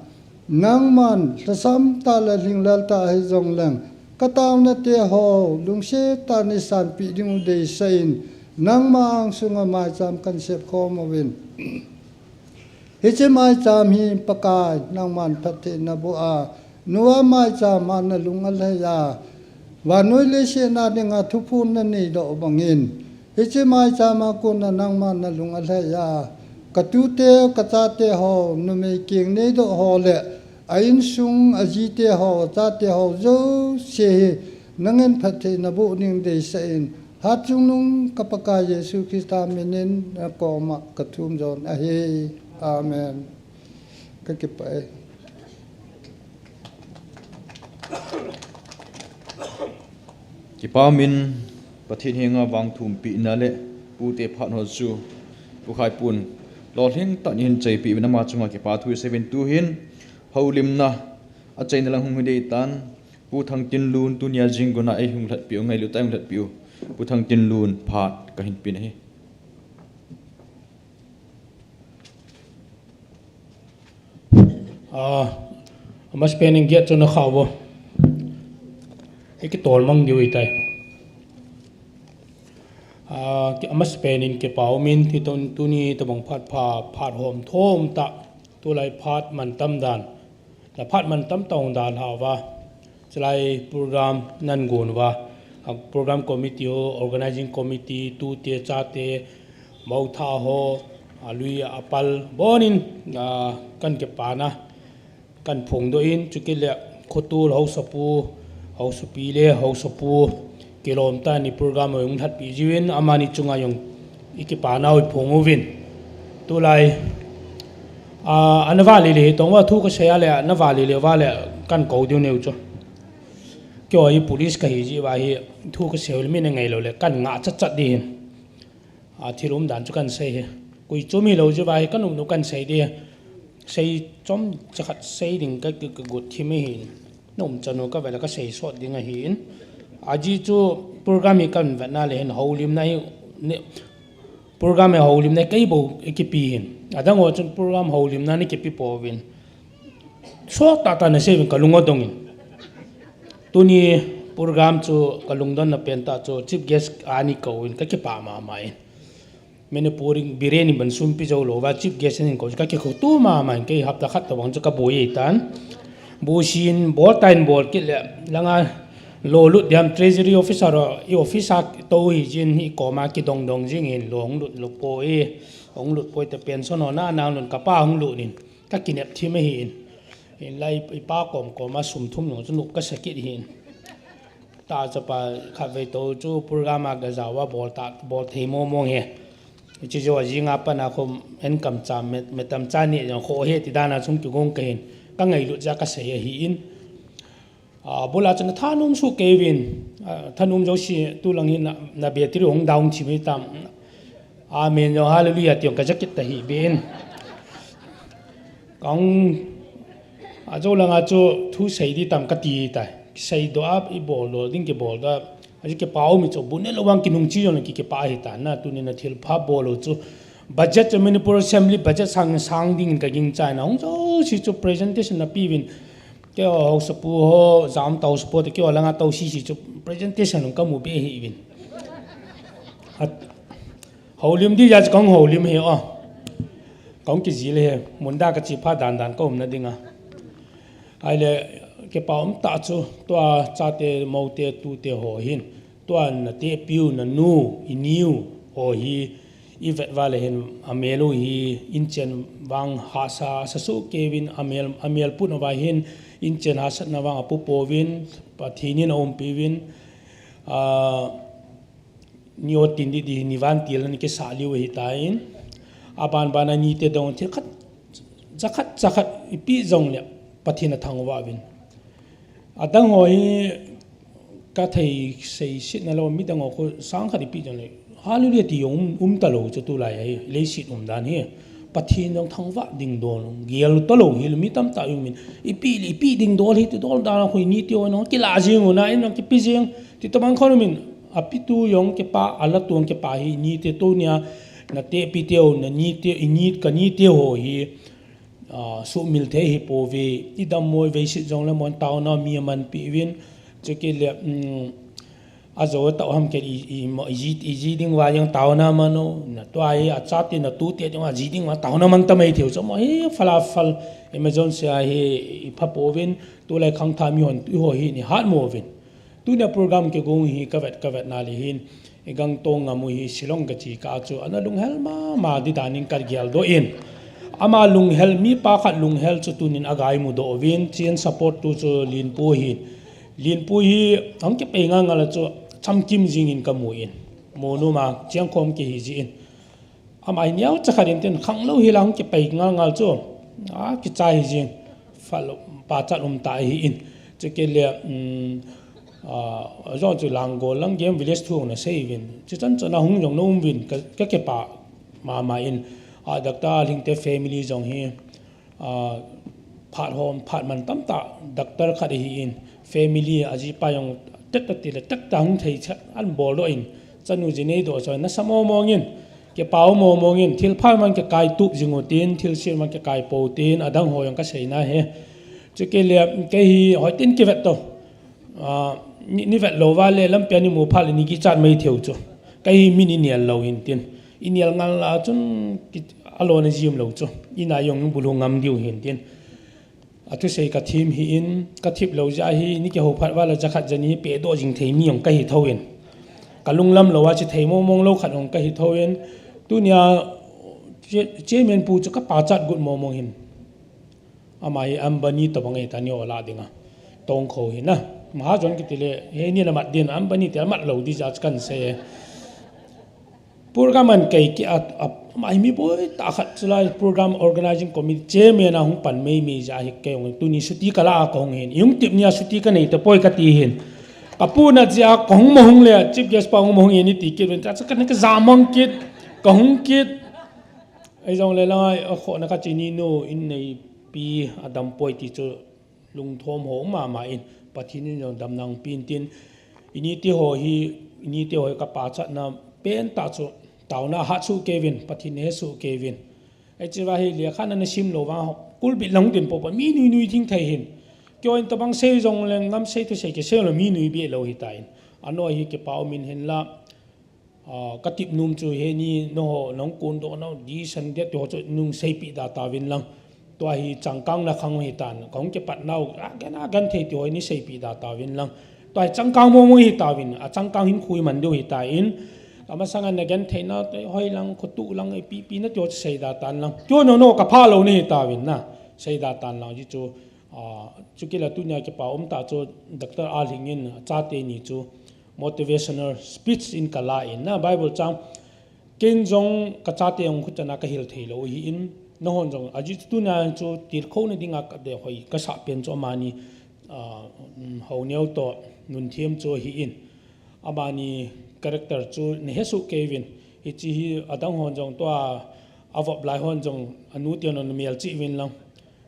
nangman lhasam tah le lhinglel tah hijongleng, kataona teho lungset tah in neisanpeh diu deisah in, nangma angsunga maicham kahin sepkhom uvin. Hiche maicham hi Pakai nangman phattheina boh a, Noah maicham a nalung alhai a, vannoi leiset a dinga thuphon naneidoh bangin, hiche maicham a kona nangman nalung alhai a, katute, kachateho, numei keng neidoh ho le, a insung, ajiteho, achateho jouse hi, nangin phattheina boh ding deisah in, Hatchungnung ka Pakai Jesu Christa minin nakoma kathum jon ahi. Amen. Kakipah e. Kipah umin, Pathen henga vangthum pehna le pute phat ho chu Pu Khaipun lolhing tah in ahin cheipeh uvin, ama chunga kipa thu isei uvin. Tuhin houlimna achaina lang hung hiding tan, Pu Thangtinlun, tunia jingkah a eihung lhatpeh u, ngailut tah a eihung lhatpeh u, Pu Thangtinlun phat kahin pe ahi. Ah, amasapen in gate chu nakhah uvo. Ikitol mang diu ahitai. Ah, ki-, amasapen in kipah umin, hiche tuni tobang phat pha, phat hom thom tah, tulai phat mantam dan, la phat mantam tah hung dalha uva, chulai program nagon uva, a program committee ho, organizing committee, tute, chate, mothah ho, alui apal bonin, ah, kahin kipana kahin phongdoh in, chukit le khotol haosapu, haosapi le haosapu, kilom tah in program hung lhatpeh jiuvin, amani chunga jong ikipanau iphong uvin. Tulai, ah, ana vale le, hitobang thu kasei a le, ana vale le, vale kahin kou diu ahiu chu. Keiho hi police kahi jeh uva hi, thu kasei u le min angai lou le, kahin ngah chat chat ding ahin. A, thil umdan chu kahin sei ahi. Koi chu umlou jeh uva hi, kanom nom kahin sei ding ahi. Sei chomcha khat sei ding ka, ka, kagot thim ahin. Nom chan u kavela kasei sot ding ahin. Ajeh chu program hi kahin vetna le hin houlimna hi, ni, program hi houlimna kei bou ikipe ahin. Adang ho chun program houlimna ana kipe pouvin. Sot tah tah in asei uvin kalung adong in. Tuni program chu kalungdonna pen tah chu chief guest a ana kou in kakipah mama in. Manipur in Biren in ban sumpi jou lou uva chief guest in kou kakikhoto mama in, kei hapta khat tobang chu kaboi tan. Busin bol tan, bol kit le langa lo lut diam, treasury officer ho, i office a tou hi jin, hi koma kidong dong jing in, lo hung lut lou poi, hung lut poi te pension ho na nang lun kapa hung lut in. Kakinep thim ahin. Hinlah ipa kom koma sum thum jong chu nop kasa kit ahin. Tah chapa khatvei tou chu program a gajao a bol ta, bol thei mong mong ahi. Hiche jou a jing a pat a khu enkam cha, me, metam cha ni jong kho ahi ti dan a chung kigong kahin. Kangailut jeh a kasei ahin. A, bul a chun thanom soh kei uvin, a, thanom jouse tulang hi na, na battery hung down thim hitam. Amen jong hallelujah ti jong kaja kit tahih ben. Kang, a, jou langa chu thu sei ding tam kati tai. Seidoh a ibol lou ding kibol doh a. Ajeh kipah um chu bu ne lou vang kinung chi jong le ki, kipah ahitan na, tuni na thilpha bol u chu. Budget chu Manipur Assembly budget sang, sang ding in kaging chai na. Hung jouse chu presentation nape uvin. Keiho haosapu ho, jam tah haosapu te keiho langa tou sese chu presentation hung kamu be hih uvin. At, houlim ding jeh a chu kahung houlim ahi o. Kahung kijil ahi, mun dang kache pha dan dan kaumna dinga. Ahile, kipah um tah chu, tua chate, moute, tute ho hin. Tua natehpiu, nanu, iniu ho hi, ivet uva le hin, amel u hi, inchen vang hahsa, asa soh kei uvin, amel, amel put uva hin, inchen hahsatna vang apu pouvin, Pathen in aumpi uvin, a, ni o tin ding ding, ni vantil na ni kisah liu ahitan, aban ban a nite dong thil khat, jakhat, jakhat, ipi jong le, Pathen athangvah uvin. Adang ho hi kathei seisetna lou, midang ho khu sang khat ipi jong le. Hallelujah ti jong um, um talou chu tulai a hi, leiset umdan hi. Pathen jong thangvah ding dol, gel talou hi, mi tamtah jong min. Ipi le, ipi ding dol hi, ti dol dan khu nite ho jong kilah jing u na, in jong kipe jing, ti tobang khon min. Apitu jong kipa, alatu jong kipa hi, nite tunia, nate piteu, nanite, init kanite ho hi, ah, sumil thei hi pouve, idam moi veisit jongle mon taona mi amanpi uvin, chukit le, um, ajo tau ham kit i, i, i, ji, i ji ding uva jong taona man u, natua hi achate natute ding uva ji ding uva taona mang ta mai theu chu mo hi phala phal emergency a hi ipha pouvin, tulai khangthah mi hon tu ho hi nihat mo uvin. Tunia program kigong hi kavet, kavetna le hin, igang tong ngam u hi Shillong kache kah chu ana lunghel mama di danin kagel doh in. Ama lunghel, mipa khat lunghel chu tunin agai mudoh uvin, chun support tu chu Linpu hin. Linpu hi hung kipei ngal ngal a chu chamkim jingin kamu in. Monu ma chiang khom kihi jin. Ama hi niau cha khat in tin khanglou hi lang kipei ngal ngal chu. A kichai hi jing. Phat lo, pachat um ta hi in. Chukit le, um, a, jong chu Langol lang Game Village thu na sei uvin. Chuchan chana hung jong na um uvin ka, ka kipa mama in. A, Doctor Alhingte family jong hi. A, phat hom, phat man tamtah, doctor khat ahi in, family, ajipa jong, tet ta ti le, tet ta hung thei chat, an bol doh in, chanu ji nei doh choi, nasa mo mong in, kipa u mo mong in, thil phat man kikai tup jing u tin, thil sit man kikai po tin, adang ho jong kasei na he. Chukit le, kei hi, hoi tin kivet to. A, ni, ni vet lou va le, lampi a ni mu phat le, ni kichat mai theu chu. Kei hi min i nial lou hin tin. I nial ngal a chun, ki, alona jim lou chu. Ina jong bulu ngam diu hin tin. Athusei ka thim hi in, ka thip lou ja hi, ni kihou phat va le jakhat jani hi pe doh jing thei mi jong kahi tho in. Ka lunglam lou a chi thei mong mong lou khat jong kahi tho in. Tunia che, chairman pu chu ka pachat gut mong mong hin. Ama hi Ambani tobang ahi ta ni ola dinga. Tongkho hi na. Mahajon kiti le, he ni la mat din, Ambani ti la mat lou di ja chu kan sei e. Program an kei ki at, ap, ama hi mi boi tah khat chu lai program organizing committee chairman a hung pan mei mei ja hi kei jong tuni suti ka la a ka hung hin. I hung tip nia suti ka nei ta poi kati hin. Ka pu na jia ka hung ma hung le, chief guest pa hung ma hung e ni ti kit uvin. Ka cha ka ni ka ja mang kit, ka hung kit. Ei jong le lai, a kho na ka chi ni nu, in nei pi, a dam poi ti chu lungthom ho mama in, Pathen in jong damna hung pe in tin, i nite ho hi, i nite ho hi ka pachatna pen tah chu, taona hat suh kei uvin, Pathen he suh kei uvin. Ei chi va hi, lekha na na sim lou va, kulbit lang tin popo, mi nui nui thing thei hin. Kei in tabang sei jong le, ngam sei thu sei kisei lou, mi nui be lou hi ta in. Ano hi kipa um in hin la, A, ka tip nom chu he ni, nangho, nang kon doh nau, di san dia ti ho chu nung seipeh da tauvin lang. Tua hi changkang na khang hi tan, ka hung kipat nau, a, gan, a, gan thei ti ho ni seipeh da tauvin lang. Tua hi changkang mo mo hi tauvin, a changkang hin khui man diu hi ta in. Ka masang a na gan thei na, hoi lang, khotu lang, ipi, pi na ti ho chu sei da tan lang. Ti ho no, no, ka pha lou ni hi tauvin na, sei da tan lang, ji chu, a, chu kila tunia kipa um ta chu, Doctor Alhing in, chate ni chu, motivational speech in ka la in na Bible chang ken jong ka chate jong khut chana ka hil thei lou hi in nahon jong aji chu tuna chu tilkhou na dinga ka de hoi ka sa pen chu amani, ah, um, Haoneo to Nunthem chu hi in amani character chu na he suh kei uvin hichi hi adang hon jong to a, a vop lai hon jong anu te non mel chi uvin lang.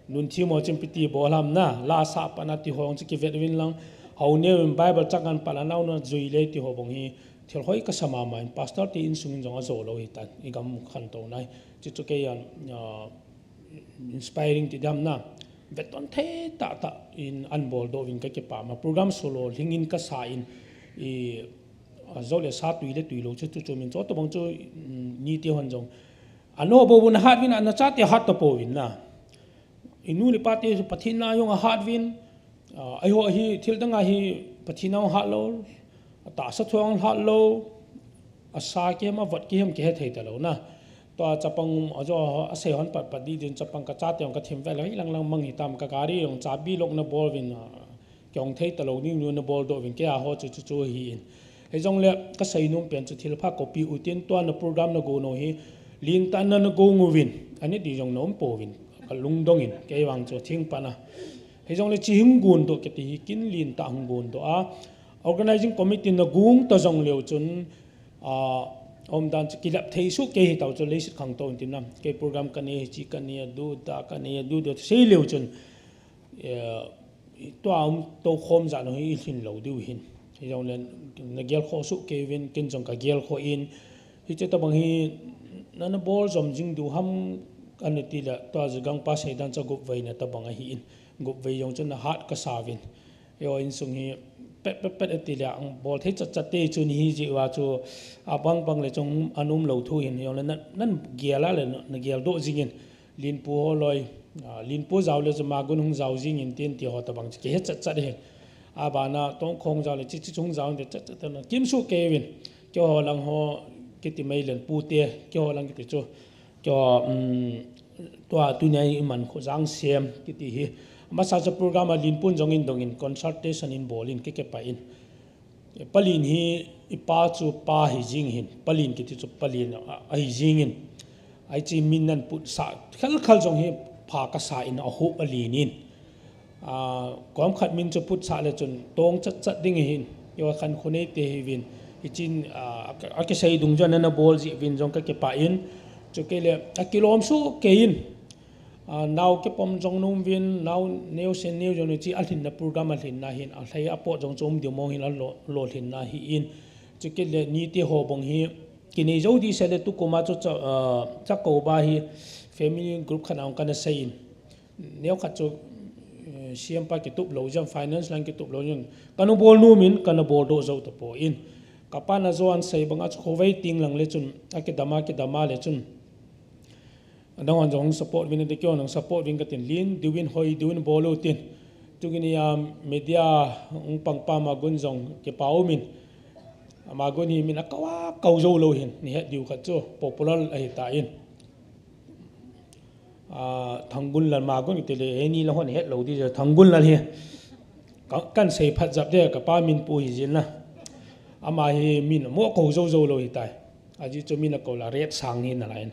Nunthem ho chun piti bol ham na, la sa pana ti ho jong chu kivet uvin lang. Haoneo in Bible chang an pala nau na jui le ti ho bang hi thil hoi ka sa mama in pastor te insung in jong ajo lou hi tan. I gam khantou nai. Chu chu kei an, ah, inspiring ti dam na. Vet ton thei tah tah in an bol doh uvin ka kipa ma. Program solo lhing in ka sa in i, ah, jo le sa tui le tui lou chu chu chu min chu to bang chu, mm, ni ti hon jong. Ano bo bu na hat uvin a na chate hat to pouvin na. I nu le pa te Pathen na jong a hat uvin, ah, eiho hi thil dang a hi Pathen na jong hat lou, a tahsa thu jong hat lou, a sa kihem a vot kihem kihe thei ta lou na. Tua chapang a jo a sei hon pat pat di din chapang ka chate jong ka thim ve lou, hi lang lang mang hi tam ka gari jong chabi lock na bol uvin, ah, Kei hung thei ta lou ding nu na bol doh uvin kei a ho chu chu chu hi in. Hei jong le ka sei nom pen chu thil pha copy u tin tua na program na go nau hi lin ta na na go ngu vin. Ani di jong na um pouvin. Ka lungdong in kei vang chu thing pa na. Hei jong le chi hung gun doh kei ti hi kin lin ta hung gun doh a. Organizing committee na gung ta jong leu chun, a, um dan chu kilap thei suh kei hi tau chu leiset khang to in tin na. Kei program ka nei hi chi ka nei a du da ka nei a du da sei leu chun. Eh, tua um to khom ja no hi i lhin lou diu hin. Hijongle nagel khoh soh kei uvin, ken jong kagel khoh in. Hiche tobang hi nana bol jom jing diu ham kana tile, tua Jagang pa seidan chu gupveina tobang ahin. Gupvei jong chu nahat kasa uvin. Eiho insung hi pet pet pet atile, abol thei chat chat te chu nahi jeh uva chu, abang bang le chu ana um lou thu hin, hijongle na, nagel a le nagel doh jing in. Linpu holoi, ah, Linpu jao le chu Magun hung jao jing in tin ti ho tobang chu kihe chat chat hin. Abana Tongkho jao le chu, chu hung jao in ti chat chat na. Kimsoh kei uvin. Keiho lang ho kiti mai len pute, keiho lang kiti chu. Keiho, um, tua tunia iman khu Jangsem kiti hi. Masa chu program a Linpun jong in dong in consultation in bol in kei kipah in. Palin hi ipa chu pa ahi jing hin, Palin kiti chu Palin a, ahi jing in. Hiche min nan putsah khel khel jong hi pha kasa in ahup alen in. Ah, kom khat min chu putsah le chun tong chat chat ding ahin. Eiho khankho neite hiuvin. Hichin, ah, a, akisei dung jong nana bol jeh uvin jong kakipah in. Chukei le akilom soh kei in. Ah, nao kipom jong nom uvin, nao neo sen neo jong nom uvin, hiche alhinna program alhinna hin, alhai apot jong chu um diu mong hin alo, lolhinna ahin. Chukit le niti ho bang hi, kinei jou ding seh le tukum a chu cha, ah, Chakouba hi family group khat a hung kana sei in. Neo khat chu, eh, C M pa kitup lou jeh in, finance lang kitup lou jeh in. Kana bol nom in, kana bol doh jou tapon. Kapa na jo ana sei bang a chu khovei ting lang le chun, akidam a, kidam a le chun. Adang hon jong support uvin, ati keiho nang support uvin katin, len diuvin, hoi diuvin bol utin. Tukin a media hung pang pa Magun jong kipah umin. Magun hi min akou a kou jou lou hin, nahet diu khat chu popular ahitan. Ah, Thangunlal Magun kiti le, eini lang hon het lou ding, Thangunlal hi. Ka, kan sei phat jap de, kapa min pu hi jin na. Ama hi min mo kou jou jou lou hitai. Ajeh chu min akou la ret sang hi nalai in.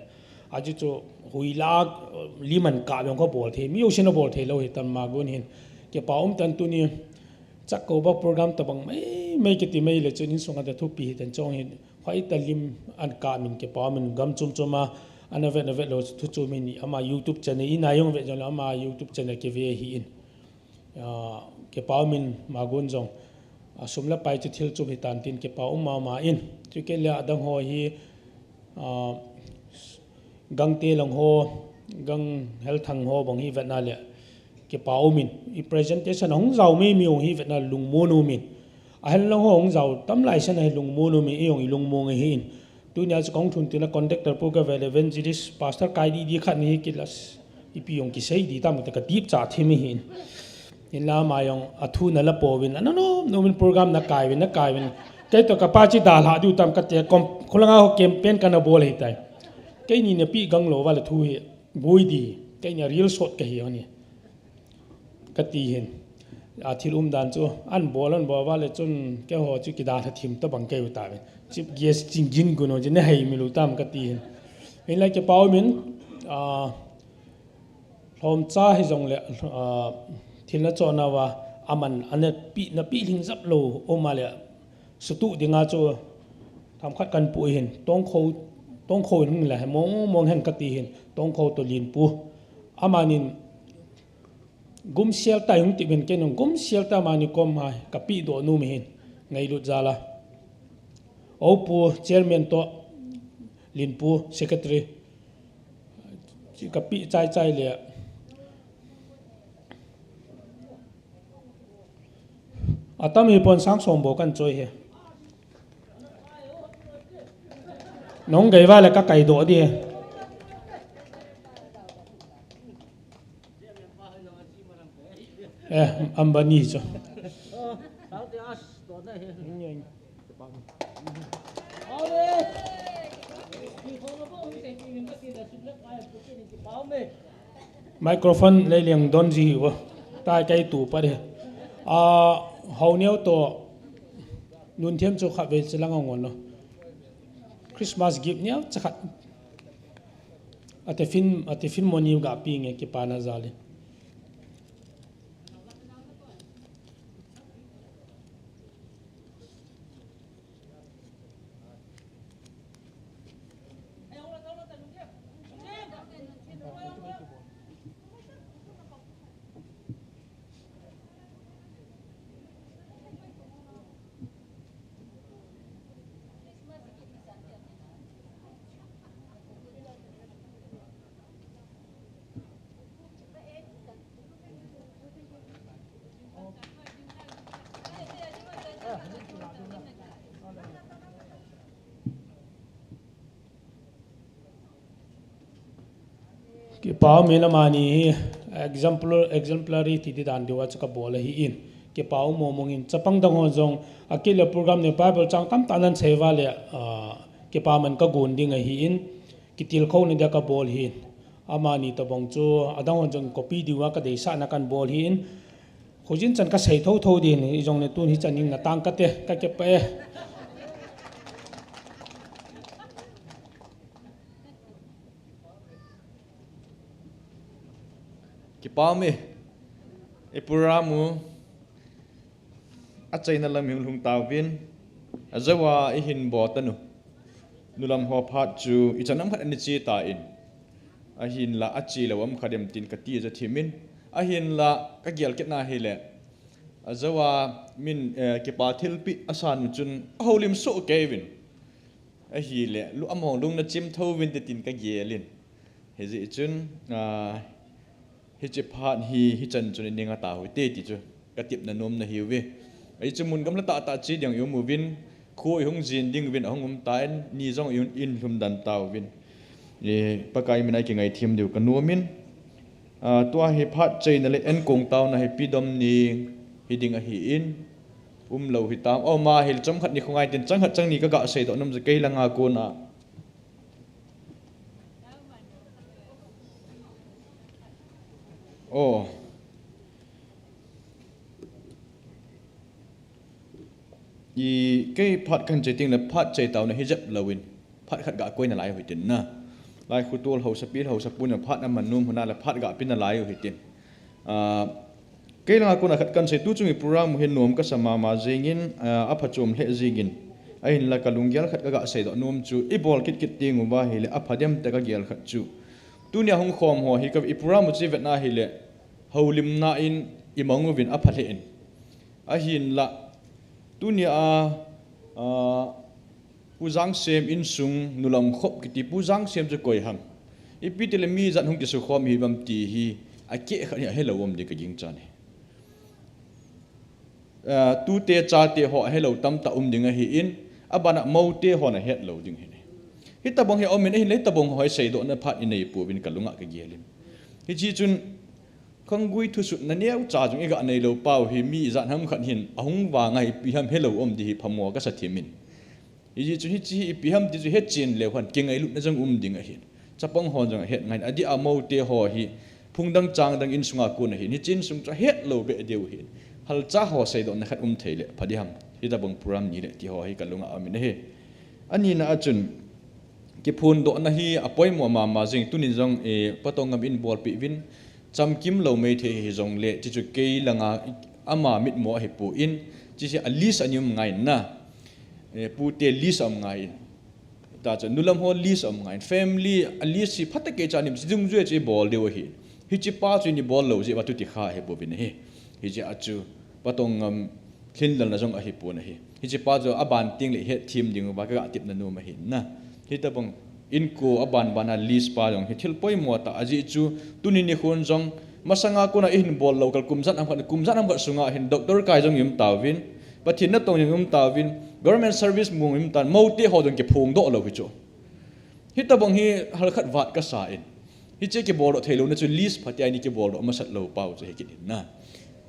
Ajeh chu huila, liman kah jong kabol thei, mi jousen abol thei lou hitan Magun hin. Kipah um tan tuni Chakouba program tabang mai mai kiti mai le chun insung a ta thupi hitan chong hin. Hoitah lim ana kah min kipah umin gam chom chom a ana vet na vet lou thu chu min ama YouTube channel in a jong vet jong le ama YouTube channel kive ahin. Ah, kipah umin Magun jong, ah, sum le pai chu thil chom hitan tin kipah um mama in. Chukit le adang ho hi, ah, Gangte lang ho, Gang Helthang ho bang hi vetna le kipah umin. I presentation ahung jao mai mai ho hi vetna lungmon umin. Ahen lang ho hung jao tam lai sen ahi lungmon umin, i jong i lungmon ahin. Tunia chu kahung thun tina conductor pu kavel evangelist pastor kai didi khat nahi kit le, ipi jong kisei ding tam kati, kadip cha thim ahin. Hinla ama jong athu nala pouvin, ana nom nom in program nakai uvin, nakai uvin. Kei toh kapa chu dalha diu tam kati, kom, khulanga ho campaign kana bol ahitai. Keini napi gang lou uva le thu hi boi ding. Keini a real sot kahi hon e. Kati hin. A thil umdan chu, ana bol, ana bol uva le chun, keiho chu kidalha thim tabang kei u tauvin. Chief guest Chinggin Gun ho chu nahei mi lou tam kati hin. Hinla kipah umin, ah, lhomcha hijong le, ah, thil nachoh nauva, aman, ana pi, napi lhing jap lou, um a le, sutu dinga chu, themkhat kan pu hin, Tongkho, Tongkho hin hung le, mong mong hen kati hin, Tongkho toh Linpu. Amanin, Gumsel tai hung ti uvin ken hung gumsel tai mani kom a kapi doh nom hin ngailut jal a. Opu chairman toh Linpu secretary. Chi kapi chai chai le. Atam hi pon sang som bou kan choi hi. Nong gei va le ka kai doh di. Eh, Ambani chu. Microphone lei leng don ji hi vo. Tai kai tu pa de. A, hau neo to nun thiam chu khat ve chilang a ngon lo. Christmas gift neo cha khat. A tiffin, a tiffin money ga pi nge kipana jal in. Kipa umin, amani hi exemplar-, exemplary ti di dan diu a chu kabol ahin. Kipa um mong mong in, chapang dang hon jong akile program ni Bible chang tamtah nan sei uva le, ah, kipa man kagon ding ahin, kitilkhou na dia kabol ahin. Amani tabang chu adang hon jong copy diu a kadeisah na kan bol ahin. Khojin chan kasei thotho din, ijong le tun hichan in natang kate, kakipa e. Kipa ume, i program u achaina lam hi hung lhung tauvin, ajou a ihin bol tanu. Nulam ho phat chu ichan ham khat ani che tan, ahinla ache lou ham khat em tin kati ja thimin, ahinla kagel kit na hile, ajou a min, eh, kipa thilpeh asan u chun ahoulim soh kei uvin. Ahile, lu among lung nachim tho uvin te tin kagelin. Hijeh chun, ah, hiche phat hi, hichan chun ining atau hite ti chu katepna nom na hiuve. Ahi chu mun gamla tah tah che ding i um uvin, kho ihung jin ding uvin ahung um tan, ni jong i, i lhum dan tauvin. Eh, Pakai mina kingaithem diu kanom in. Ah, tua hi phat chaina le enkong tauna hi Pi Domni hiding ahin, umlou hitam. O, ama hi chomkhat ni khongai tin, chang khat chang ni kaga seidoh nom je kei langa kona. O. I kei phat kahin che teng le phat che tauna hi jep louvin, phat khat ga koi nalai u hitin na. Lai khutol hausapi le hausapu na phat aman nom hon a le phat ga pe nalai u hitin. Ah, kei langa kona khat kahin sei, tu chung i program u hi nom kasa mama jingin, ah, aphachom lheh jingin. Ahinla kalunggel khat kaga seidoh nom chu, ibol kit kit teng uva hile apha dem ti kagel khat chu. Tunia hung khom ho hi ka i program u chu ivet na hile, houlimna in imang uvin apha lheh in. Ahinla, tunia, ah, Pu Jangsem insung nulam khop kiti Pu Jangsem chu koi ham? Ipi tile mi ijat hung kisukhom hi uvam ti hi akeh khat hi ahelou um ding kagingchan e. Ah, tute chate ho ahelou tamtah um ding ahin, abana moute hon ahet lou ding ahi. Hitabang hi aumin ahinla hitabang ho hi seidohna phat inei pouvin kalunga kagelin. Hiche chun Khanggui thusutna neocha jong iga neilou pau hi mi ijat ham khat hin ahung vang a ipi ham helou um ding hi phamo kasa thimin. Hijeh chun hiche hi ipi ham ti chu hechen leu hen kingailutna jong um ding ahin. Chapang hon jong ahet ngai in, adeh a moute ho hi phung dang chang dang insunga kon ahin. Hiche insung chu ahet lou beh diu ahin. Halcha ho seidohna khat um thei le pha ding ham. Hitabang program ni le ti ho hi kalunga aumin ahi. Anina a chun, kiphondohna hi apoimo mama jing, tunin jong, eh, Patongam in bolpeh uvin, chamkim lou maithei hijongle, hiche chu kei langa ama mitmo ahipon, hiche hi a list a um ngai in na, eh, pute list a um ngai in. Tah chu nulam ho list a um ngai in, family a list hi phatah kei cha nim chi dungjui chu ibol diu ahi. Hiche pa chu ibol lou jeh uva tuti kha ahi bouvin ahi. Hijeh a chu Patongam lhinlelna jong ahipon ahi. Hiche pa chu aban teng le hetthem ding uva kaga tepna nom ahi na. Hitabang inko aban ban a list pa jong hi thil poimo tah ajeh chu tuni nikhon jong masanga kona ihin bol lou kal kum ijat ham khat, kum ijat ham khat sunga hin doctor kai jong i um tauvin, Pathen natong jong i um tauvin, government service mong i um tan, moute ho jong kiphongdoh lou hi chu. Hitabang hi halkhat vat kasa in. Hiche kiboldoh theilouna chu list phatea ni kiboldoh masat lou pau chu hi kit in na.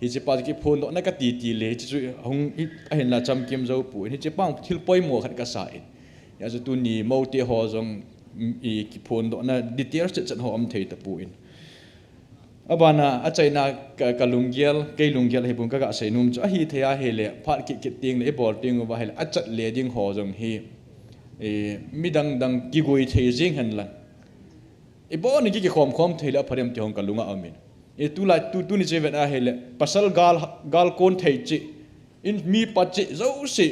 Hiche pa chu kiphondohna kati ti le, hiche chu ahung hi, ahinla chamkim jou pon. Hiche pa thil poimo khat kasa in. Hijeh a chu tuni moute ho jong, mm, i kiphondohna details chet chet ho um thei tapon. Abana, achaina ka, kalunggel, kei lunggel ahipon kaga seinom chu. Ahithei ahile, phat kit kit teng le, ibol teng uva hile, achat le ding ho jong hi, eh, midang dang kigui thei jing henlang. Ibon in ki, kikhom khom thei le apha dem ti hon kalunga aumin. Eh, tulai, tu, tuni chu ivet ahile, pasal gal, gal kon thei cheh, in mipa cheh jouse,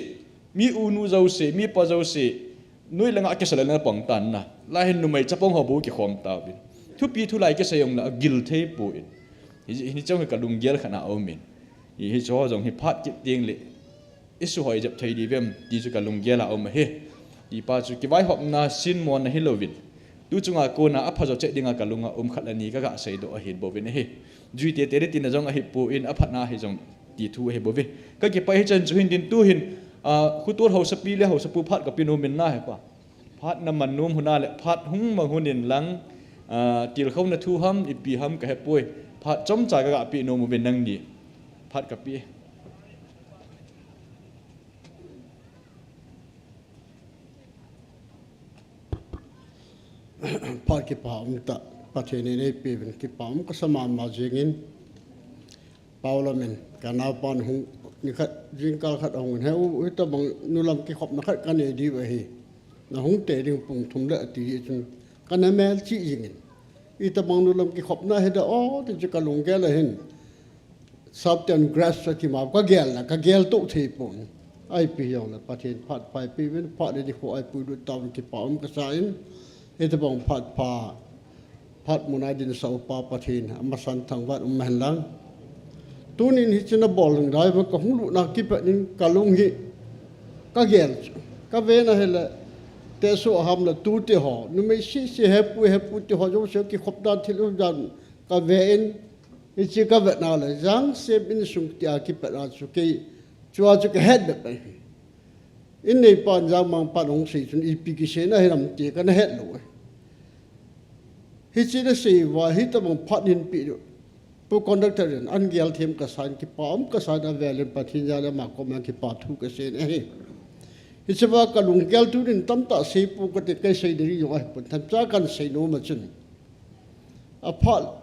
mi u nu jouse, mipa jouse, noi langa kisalelna pang tan na. Lai hin numei chapang ho bou kikhom tauvin. Thupi thulai kisei jongle agil thei pon. Hi, hiche jong hi kalunggel khat a aumin. Hi, hiche ho jong hi phat kit teng le, isuhoi jep thei diu vem ti chu kalunggel a um ahi. Hipa chu kivaihopna sinmona hilouvin, tu chunga kona apha jo cheh dinga kalunga um khat le ni kaga seidoh ahi bouvin ahi. Jui tete le tina jong ahipon aphatna hi jong ti thu ahi bouve. Kakipah e, hichan chu hin tin tu hin, ah, khutol hausapi le hausapu phat kape nom in na hepa. Phat naman nom hon a le phat hung mang hon in lang, Ah, tilkhouna thu ham, ipi ham ka hepoi. Phat chomcha ka ga pe nom uvin nangni. Phat ka pe. Phat kipa um tah, Pathen in eipe uvin kipa um kasa mama jingin. Paolam in, ka naopan hung, nikhat, jingkal khat ahung in, he u, hitabang nulam kikhopna khat kanei diu ahi. Na hung tei ding pung thum le ati hi chun, kana melchih jingin. Hitabang nulam kikhopna hi da o, ti chu ka lunggel ahin. Sapten grass sa ti ma, ka gel la, ka gel to thei pon. Ipi jongle, Pathen phat pha eipe uvin, phat le nikho eipuilut tauvin kipa um kasa in. Hitabang phat pha, phat muna dinsah upa Pathen, amasan thangvah in um hen lang. Tunin hiche nabol ding dai uva kahung lutna kipat in kalung hi kagel chu. Kavena hile, teso ham le tute ho, numei sese hepu, hepu te ho jouse kikhop dan thil um dan kaven, hiche kavetna le, Jangsem insung tia kipat a chu kei, chua chu kahet bep ahi. In neipan Jangmangpan ahung sei chun ipi kiseina hinam ti kana het lou e. Hiche nasei uva hitabang phat hinpeh u. Pu conductor in an gel them kasan kipa um kasan avelin Pathen jal le ama koma kipa thu kasei ahi. Hiche uva kalunggel tunin tamtah seipou kati kasei ding jong ahipon themcha kan sei nom a chun. Aphat,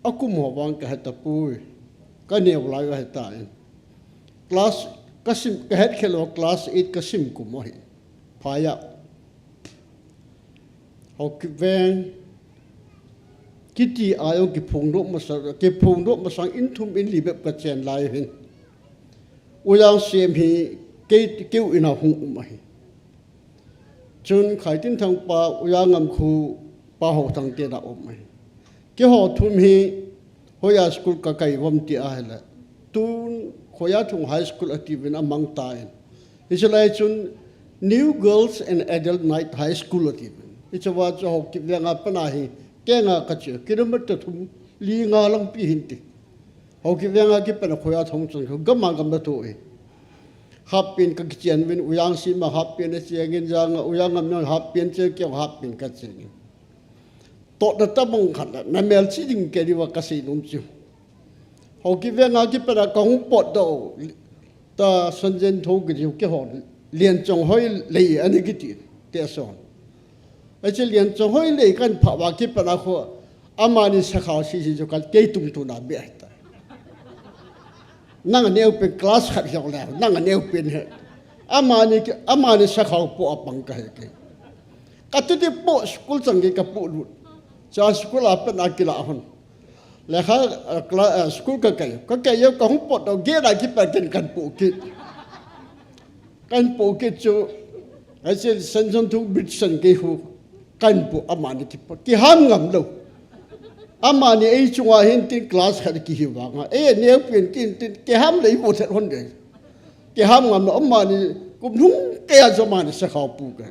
akum ho vang kahetapoi. Kaneo lai u ahitan. Class, kasim, kahet khel lou class eight kasim kum u ahi. Phaiya. Haokip veng. Kiti a jong kiphongdoh masang, kiphongdoh masang in thum in li bep kachen lai u ahin. U Jangsem hi kei, keu in a hung um ahi. Chun Khaitinthang pa, U Jangngam khu pa Haothang te na um ahi. Keiho thum hi hoiya school kakai uvam ti ahile. Tun hoiya thum high school atiuvin amang tan. Hiche lai chun New Girls and Adult Night High School atiuvin. Hiche uva chu Haokip veng a pat a hi kenga kache, kilometer thum li nga lang pi hin ti. Haokip veng a kipat a khoiya thong chang, gam a gam na to e. Hapin kakichen uvin, U Jangsem a hapin achengin, Jang a, U Jangngam a hapin cheng, kei hapin kachengin. Totna tabang khat na, namelchih ding kei diuva kasei nom chu. Haokip veng a kipat a kahung potdoh u. Ta Sanjen tho kiti u keiho. Lianchong hoi lei ani kiti. Teso. Hiche Lianchong hoi lei kahin phah uva kipat a khu. Amani sakhao sisi chu kei tungtuna beh ahitai. Nang aneopen class khat hiong le. Nang aneopen he. Amani ki, amani sakhao po a pang kahi kei. Katuti po school chang kei kapolut. Cha school a pat a kila hon. Lekha, eh, cla-, eh, school kakai. Kakai u kahung potdoh gate a kipat ken kahin po kit. Kahin po kit chu, hiche Sanjen tho bridge san kei khu. Kahin po amani kipo. Kiham ngam lou. Amani ei chunga hin tin class khat kihi vanga. Ei aneopen tin tin kiham lei mo thet hon de. Kiham ngam lou amani kum lhung keiya chu amani sakhao po ka.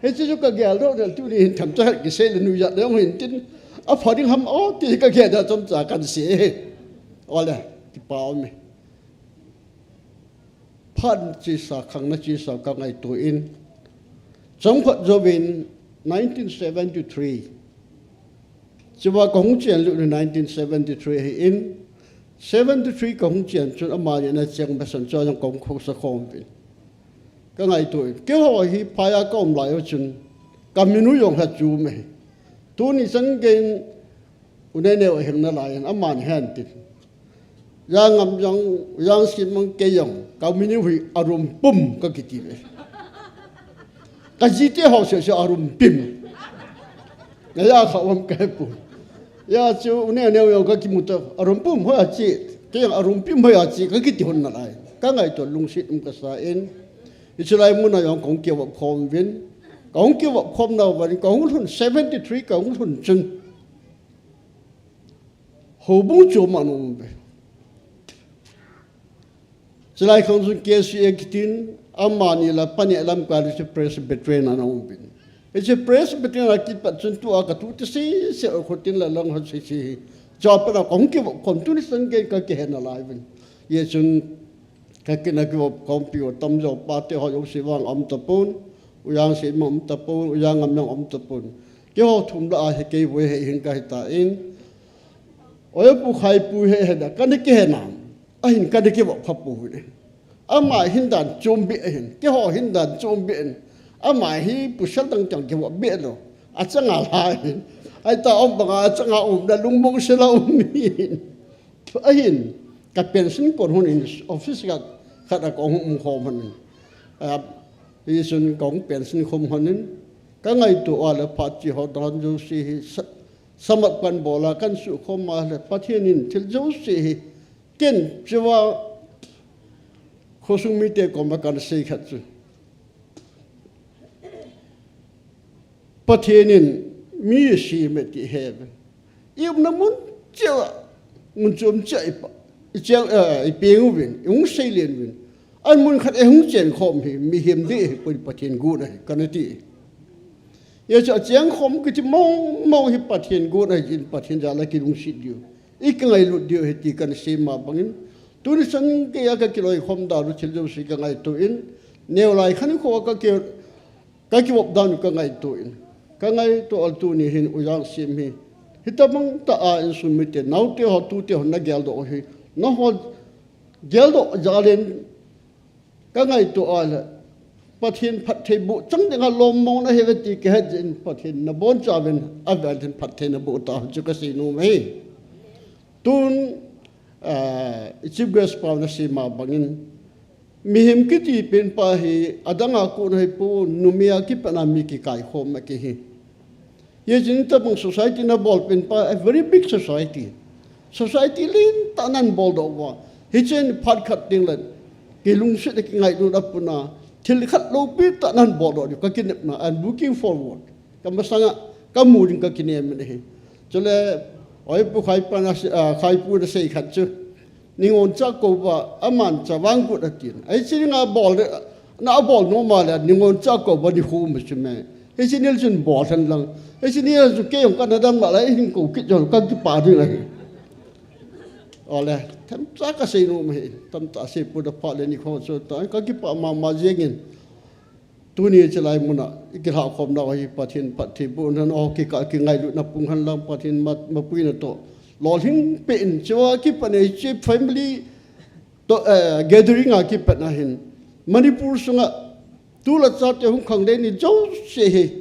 Hiche chu kagel doh del tuni hin themcha het kisei le nuijat le jong hin tin. Apha ding ham o ti kagel da chomcha kahin sei. Ole, kipa um e. Phat chesa, khangna chesa kangaito in. Chomkhat jouvin nineteen seventy-three. Chua kahung chen lut in nineteen seventy-three ahin. Seventy-three kahung chen chun amani ana cheng masan chua jong kahung khosa khom uvin. Kangaito in. Keiho hi phaiya kaum lai u chun. Kaminu jong hachom e. Tuni chan geiyin U Neineo ahin nalai in amani ahin tin. Jangngam jong, Jangsem jong kei jong, kaminu hi arum pum kakiti ve. Kajite ho sese arum pim. Naya kha um kahe pu. Hijeh chun U Neineo jong kakimu ta, arum pum hoiya che, kei jong arum pim hoiya che, kakiti hon nalai. Kangaito lungset um kasa in. Hiche lai muna jong kahung kivop khom uvin. Kahung kivop khom nauva in, kahung lhun seventy-three kahung lhun chun. Houbung chom a ana um uve. Chulai khang chun K C A kitin, amani la paneh lam kali chu Presbyterian ana um uvin. Hiche Presbyterian a kipat chun tua katute sese u khotin la lang ho sese hi. Chua pat a kahung kivop khom tuni chan gei kakihe nalai uvin. Hijeh chun Kakina kivop khompi u tamjo pate ho jouse vang aum tapon, U Jangsem aum tapon, U Jangngam jong aum tapon. Keiho thum lah a hi kei vei hei hin kahi tan. Oi pu khai pu he he da, kana kihe nam. Ahin kana kivop kha pu hi. Ama hin dan chom beh ahin. Keiho hin dan chom beh ahin. Ama hi pasal dang chang kivop beh lou. Achanga la hin. Ahi ta um banga achanga um da lungmong sela um hin. Ahin, ka pension kon hon in office khat, khat a kong um khom hon in. Ah, hi sun kong pension khom hon in. Ka ngaito a le phat chi ho dan jouse hi sa-, samat kan bol a kan sukhom a le Pathen in thil jouse hi ken chiva khosung mite koma kan sei khat chu. Pathen in mi asem e ti he ve. I umna mun cheh a, mun chom cheh a i pa, i cheng, eh, i peng uvin, i hung seilen uvin. An mun khat i hung chen khom hi, mihem ding ahi poi, Pathen gon ahi, kana ti. Hijeh chun acheng khom kiti mong mong hi Pathen gon ahi jeh in Pathen jal a kilungset diu. I kingailut diu ahi ti kana sei ma bangin. Tuni chan kei a ka kiloikhom dan u thil jouse ka ngaito in. Neo lai khan kho ka ki Ka kivop dan u ka ngaito in. Ka ngaito a le tuni hin U Jangsem hi. Hitabang tah a insung mite, naote ho, tute ho na geldoh hi. Nangho geldoh jal in ka ngaito a le. Pathen phattheiboh chang dinga lom mong nahi ve ti ka het jeh in Pathen nabonchauvin avel in phatthei naboh tauhen chu ka sei nom e. Tun, ah, Chief Guest pa na sei ma bangin, mihem kiti pen pa hi, adang a kon ahi pon, numei a kipat a mi kikaikhom a kihi. Hijeh in tabang society na bol pen pa, a very big society. Society lentah nan boldoh uva. Hichun phat khat ding le, kilungset a kingailut a puna, thil khat loupi tah nan boldoh diu, ka kinepna, I'm looking forward. Ka masanga ka mu ding ka kinem in ahi. Chule, oi pu khai pa na se-, ah, khai pu na sei khat chu. Ningon cha ko ba, aman cha vang kut atin. Ahi chi nga bol de, na bol nom a le, ningon cha ko ba ni khu ma chu me. Hichi nil chun bol than lang. Hichi nil chu kei jong ka na dam la, hin ko kit jong ka kipa ding ahi. Ole, tamtah ka sei nom ahi, tamtah sei pu da pha le ni kho chu ta, ka kipa mama jeng in. Tuni chilai muna, i kilhakhom nau hi Pathen phattheiboh nan, o kikah kingailutna pung hen lang Pathen ma-, mapuina toh. Lolhing peh in, chua kipat nei chi family toh, eh, gathering a kipat na hin. Manipur sunga, tu le cha te hung khang ding ni jouse hi.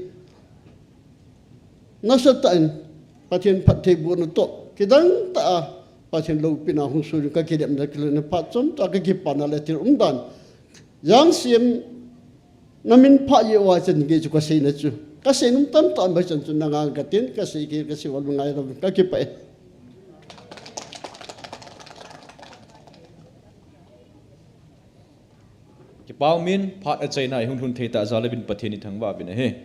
Nasatah in, Pathen phattheibohna toh, kidang tah a, Pathen loupina hung sun ka kidemna kilona phat chomcha ka kipana le thil umdan. Jangsem na min pha jeh uva chan gei chu ka seina chu. Ka sei nom tamtah um ba chan chu nang a ka tin, ka sei kei, ka sei val ngai lou, ka kipah e. Kipa um in, phat achaina i hung lhun thei tah jal uvin Pathen i thangvah uvin ahi.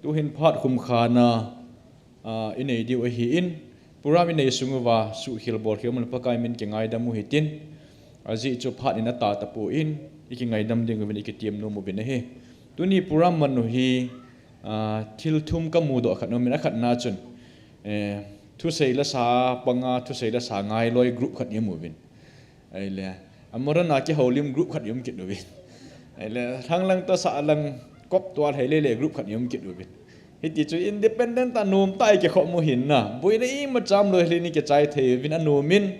Tuhin phat khum khana, ah, i nei diu ahi in, program i nei sung uva, suhkhel bolkhel mun Pakai min kingaidam u hitin, ajeh chu phat in ata tapon, i kingaidam ding uvin i kitiam nom uvin ahi. Tuni program man u hi, ah, thil thum ka mudoh khat nom in, akhatna chun, eh, thusei la sa panga, thusei la sa ngailoi group khat i um uvin. Ahile, a modern a kihoulim group khat i um kit uvin. Ahile, lhanglang toh sahlang kop tual hei lele group khat i um kit uvin. Hiti chu independent a nomtah a i kikhom u hin na. Boina imacha umlou hile ni kichai thei uvin anom in.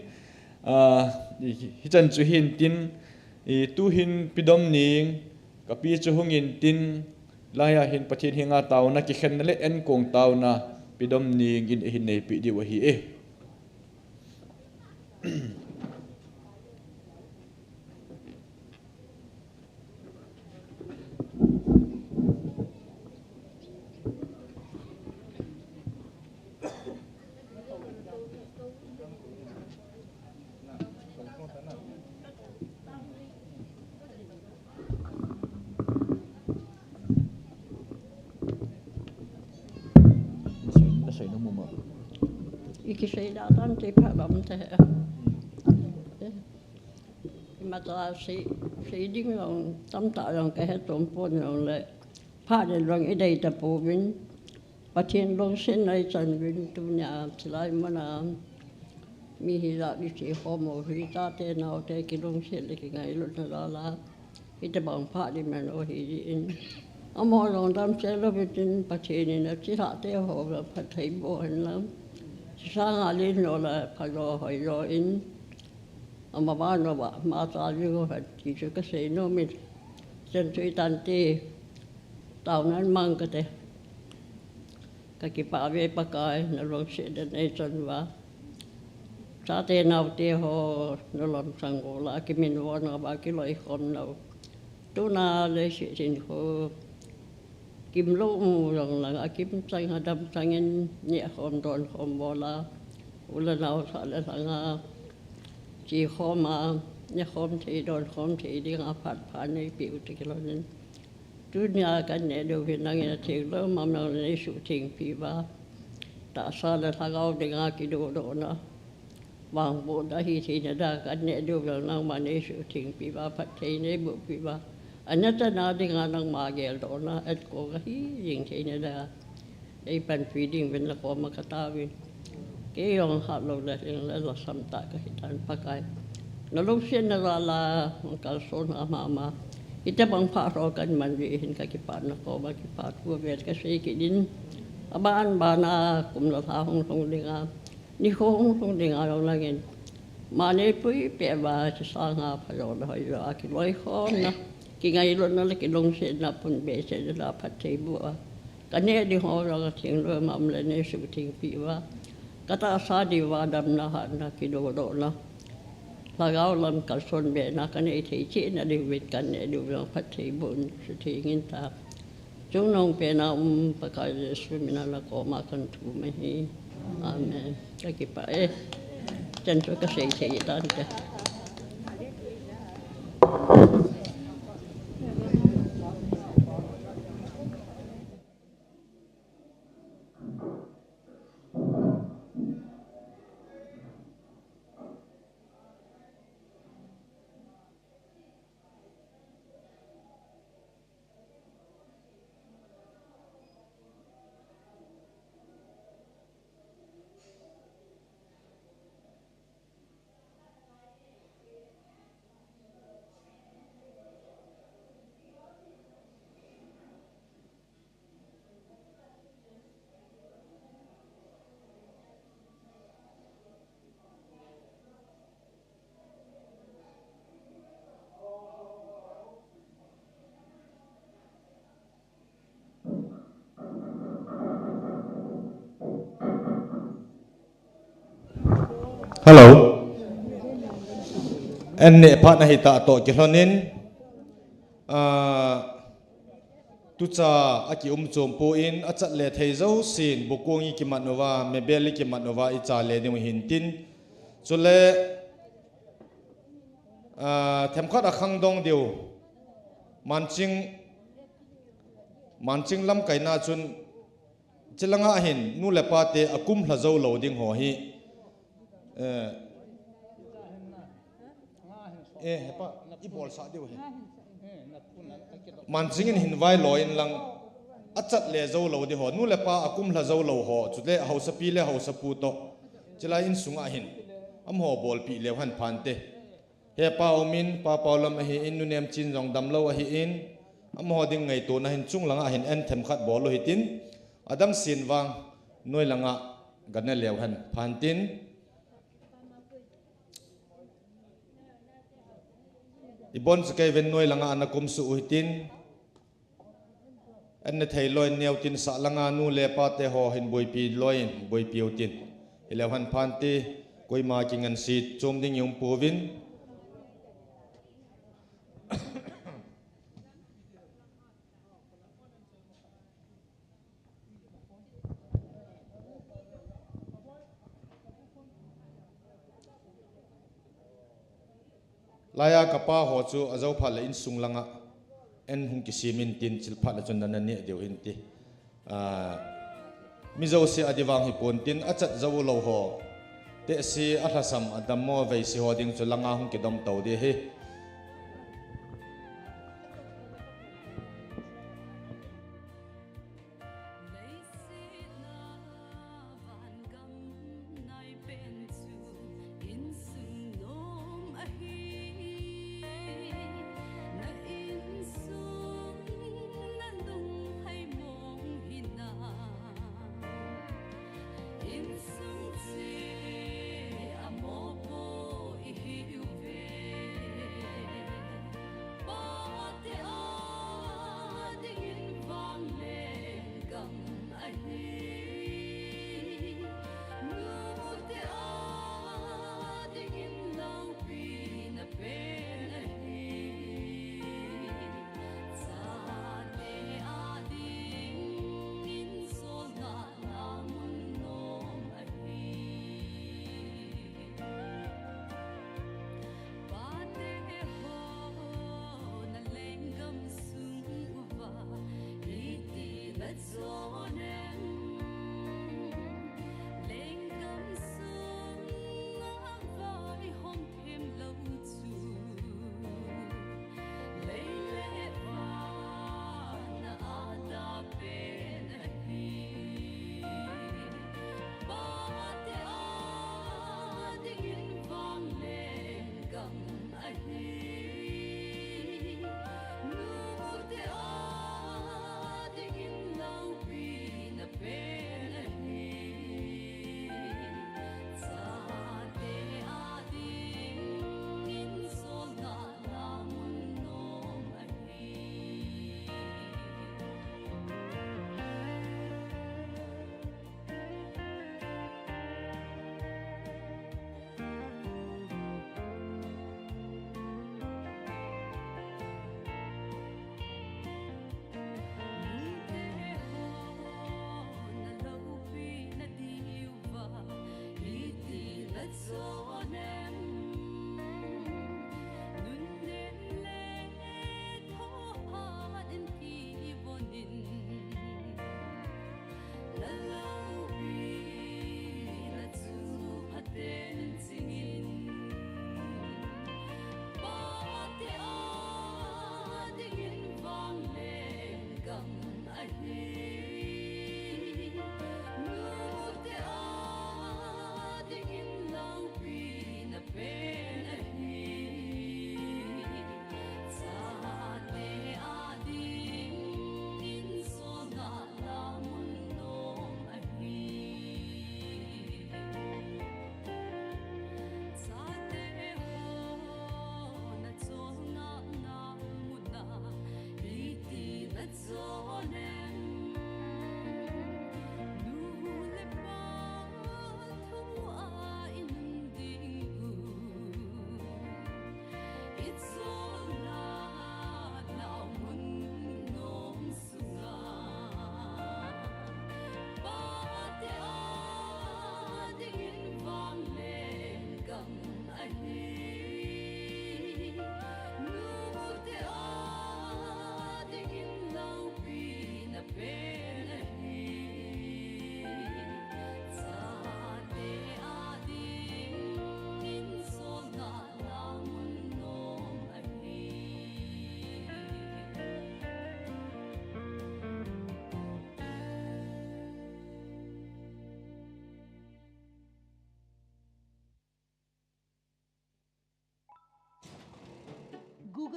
Ah, hi, hichan chu hin tin, i tuhin Pi Domning, ka pi chu hung in tin, laiya hin Pathen henga taona kikhenna le enkong taona Pi Domning in eihin neipeh diu ahi e. Nasei, nasei nom u ma. I kisei da tam te pha bam te. Imacha sei, sei ding jong tamtah jong ka he tom pon jong le. Phat le jong i dei tapouvin. Pathen lungsetna i chan uvin tunia chilai muna. Mi hijat i che khom u hi tate naote kilungset le kingailutna jal a. Hitobang phat i man u hi jeh in. Amaho jong damsel lou vin tin Pathen in achilhah te ho jong phatthei boh hen lang. Chusanga len lou le phalou hoilou in. Ama vannoi a ma cha jing uhen ti chu kasei nom in. Chen chu itante. Taona mang kate. Kakipah ve Pakai, nalungsetna neichon uva. Chate naote ho, nalomsang uva, kiminvo nauva, kiloikhom nau. Tuna leiset hinkho, kimlou um jong lang, akim chang, adam chang in, nehkhom, donkhom bol a. U le nao sah le lhang a, chekhom a, nehkhom thei, donkhom thei dinga phat pha neipeh u ti kilhon in. Tunia kaneh diu hi nangin atheng lou mam nangin neisuhthengpi uva. Tahsa le lhagao dinga kidodohna. Vangbohna hitheina dinga kaneh diu vang nangman neisuhthengpi uva, phatthei neibohpi uva. Anatna dinga nangma geldohna, atkong ahi jing theina dinga. Eipanpi ding uvin nakoma kataovin. Kei jong hatlou le lhing le lhasam tah kahitan Pakai. Nalungsetna jal a, kalson a mama. Hitobang phat ho kaman jeh hin kakipah nakoma kipathu vel kasei kit in. Aban bana kum le lha hung lhung dinga. Nikho hung lhung dinga jong nangin. Ma neipuipeh uva, chusanga phalou le hoilou a kiloikhomna. Kingailutna le kilungsetna pun behseh dinga phatthei boh a. Kaneh ding ho jong atheng lou mam le neisuhthengpi uva. Katahsa diuva damna hatna kidodohna. Lhagao lam kalson behna kanei thei chehna diuvin kaneh diu jong phatthei boh in suhtheng in ta. Chungnung pena um Pakai Jesu mina nakoma kathum ahi. Amen. Kakipah e. Chan chu kasei thei tante. Hello. An neh phat na hita toh kilhonin, ah, tucha akium chom pon achat le thei jousen, bukung i kimat uva, mebel i kimat uva, i cha le ding u hintin. Chule, ah, themkhat akhangdong diu. Manching, Manching lamkaina chun, chilanga hin, nu le pa te akum lha jou lou ding ho hi. Eh, eh, hepa, i bolsah diu hi. Manching in hin vailou in lang, achat le jou lou ding ho, nu le pa akum lha jou lou ho, chule hausapi le hausapu toh. Chilai insunga hin, amaho bolpeh leu hen phante. Hepa umin, Pa Paulam ahin, Nu Nemchin jong damlou ahin, amaho ding ngaitona hin chunglanga hin an themkhat bol u hitin, adang sen vang, noi langa gana leu hen phantin. Ibon chu kei ven noi langa ana kumsuh u hitin. An ne thei lou in neo tin sah langa nu le pa te ho hin boipi lou in boipi u tin. Hileu hen phante koima kingansit chom ding i um pouvin. Laiya kapa ho chu ajou phat le insung langa an hung kisem in tin chil phat le chun nana neh diu hin ti. Ah, mi jouse adi vang hipon tin achat jou lou ho. Tehse alhasam adammo veise ho ding chu langa hung kidom tou ding ahi. Leiset a vangam naipen chu insung nom ahi. Na insung, na lung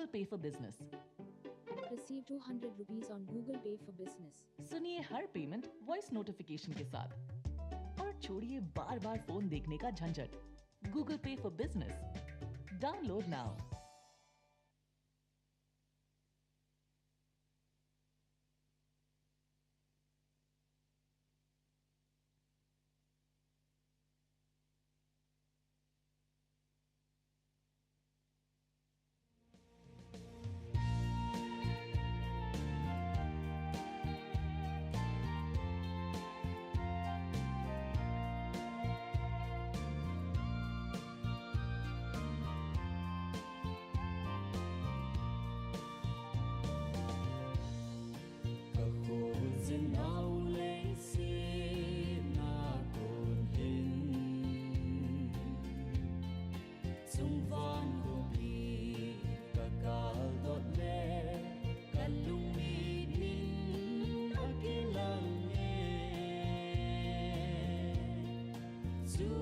Pay for Business। Receive two hundred rupees on Google Pay for Business। सुनिए हर payment voice notification के साथ और छोड़िए बार बार फोन देखने का झंझट। Google Pay for Business, download now। Ka khojin nau leiset a kon hin, chungvang khopi ka kal dot le, ka lungmit in a kilang e. Chu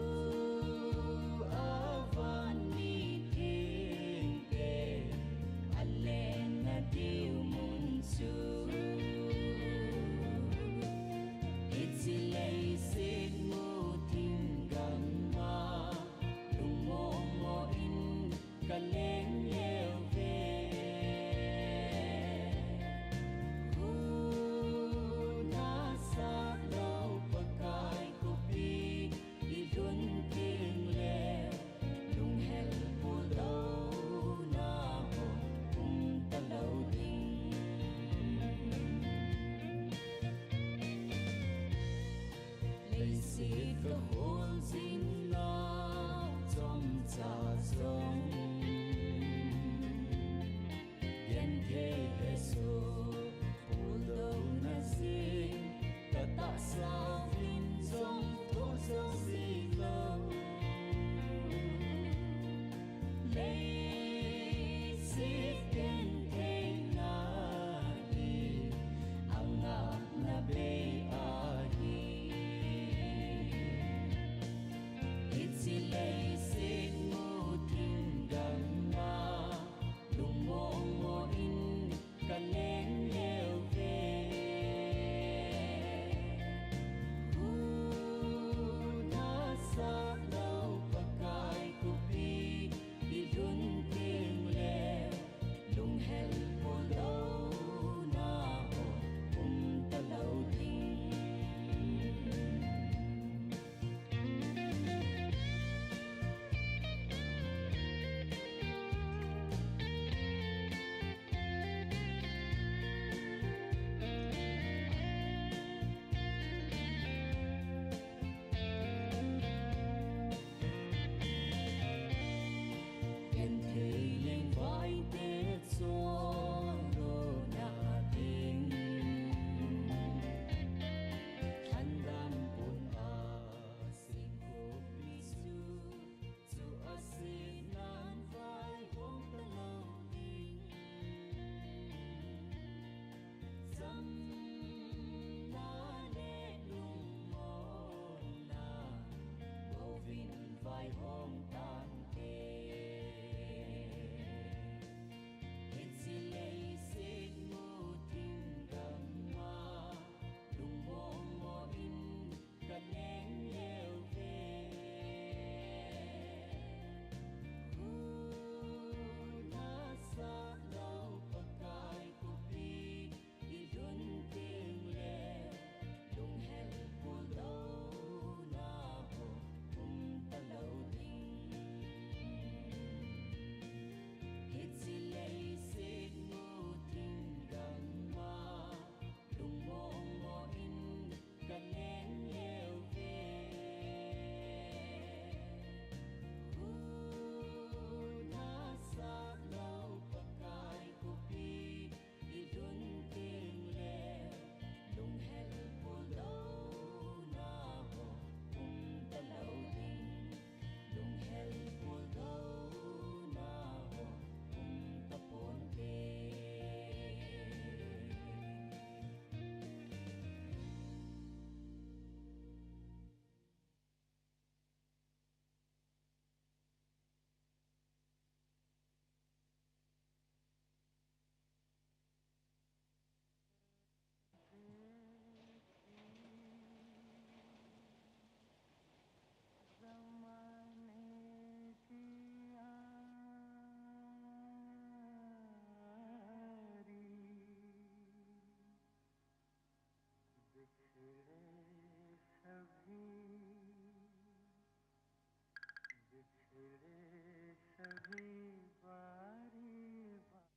a van mithengte a leng na diu mun chu, hiche leiset muthim gam'a lungmong mong in ka leng leu ve. Khut a sat lou Pakai khopi i lhun teng le, lunghel puldouna um talou ding. Leiset ka kholjin a chomcha jong, genthei hesoh puldouna jing, ka tahsa in jong thoh jou ji lou. Leiset gentheina hi a ngapna bei ahi. Hiche leiset muthim gam'a lungmong mong in ka leng बिछड़े सभी बारी बारी।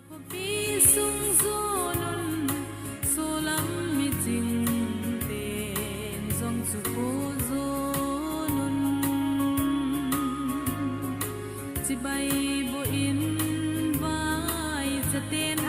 Khopi sung jonun, solam miching ten jong chu po jonun. Chibai boh in vaicha ten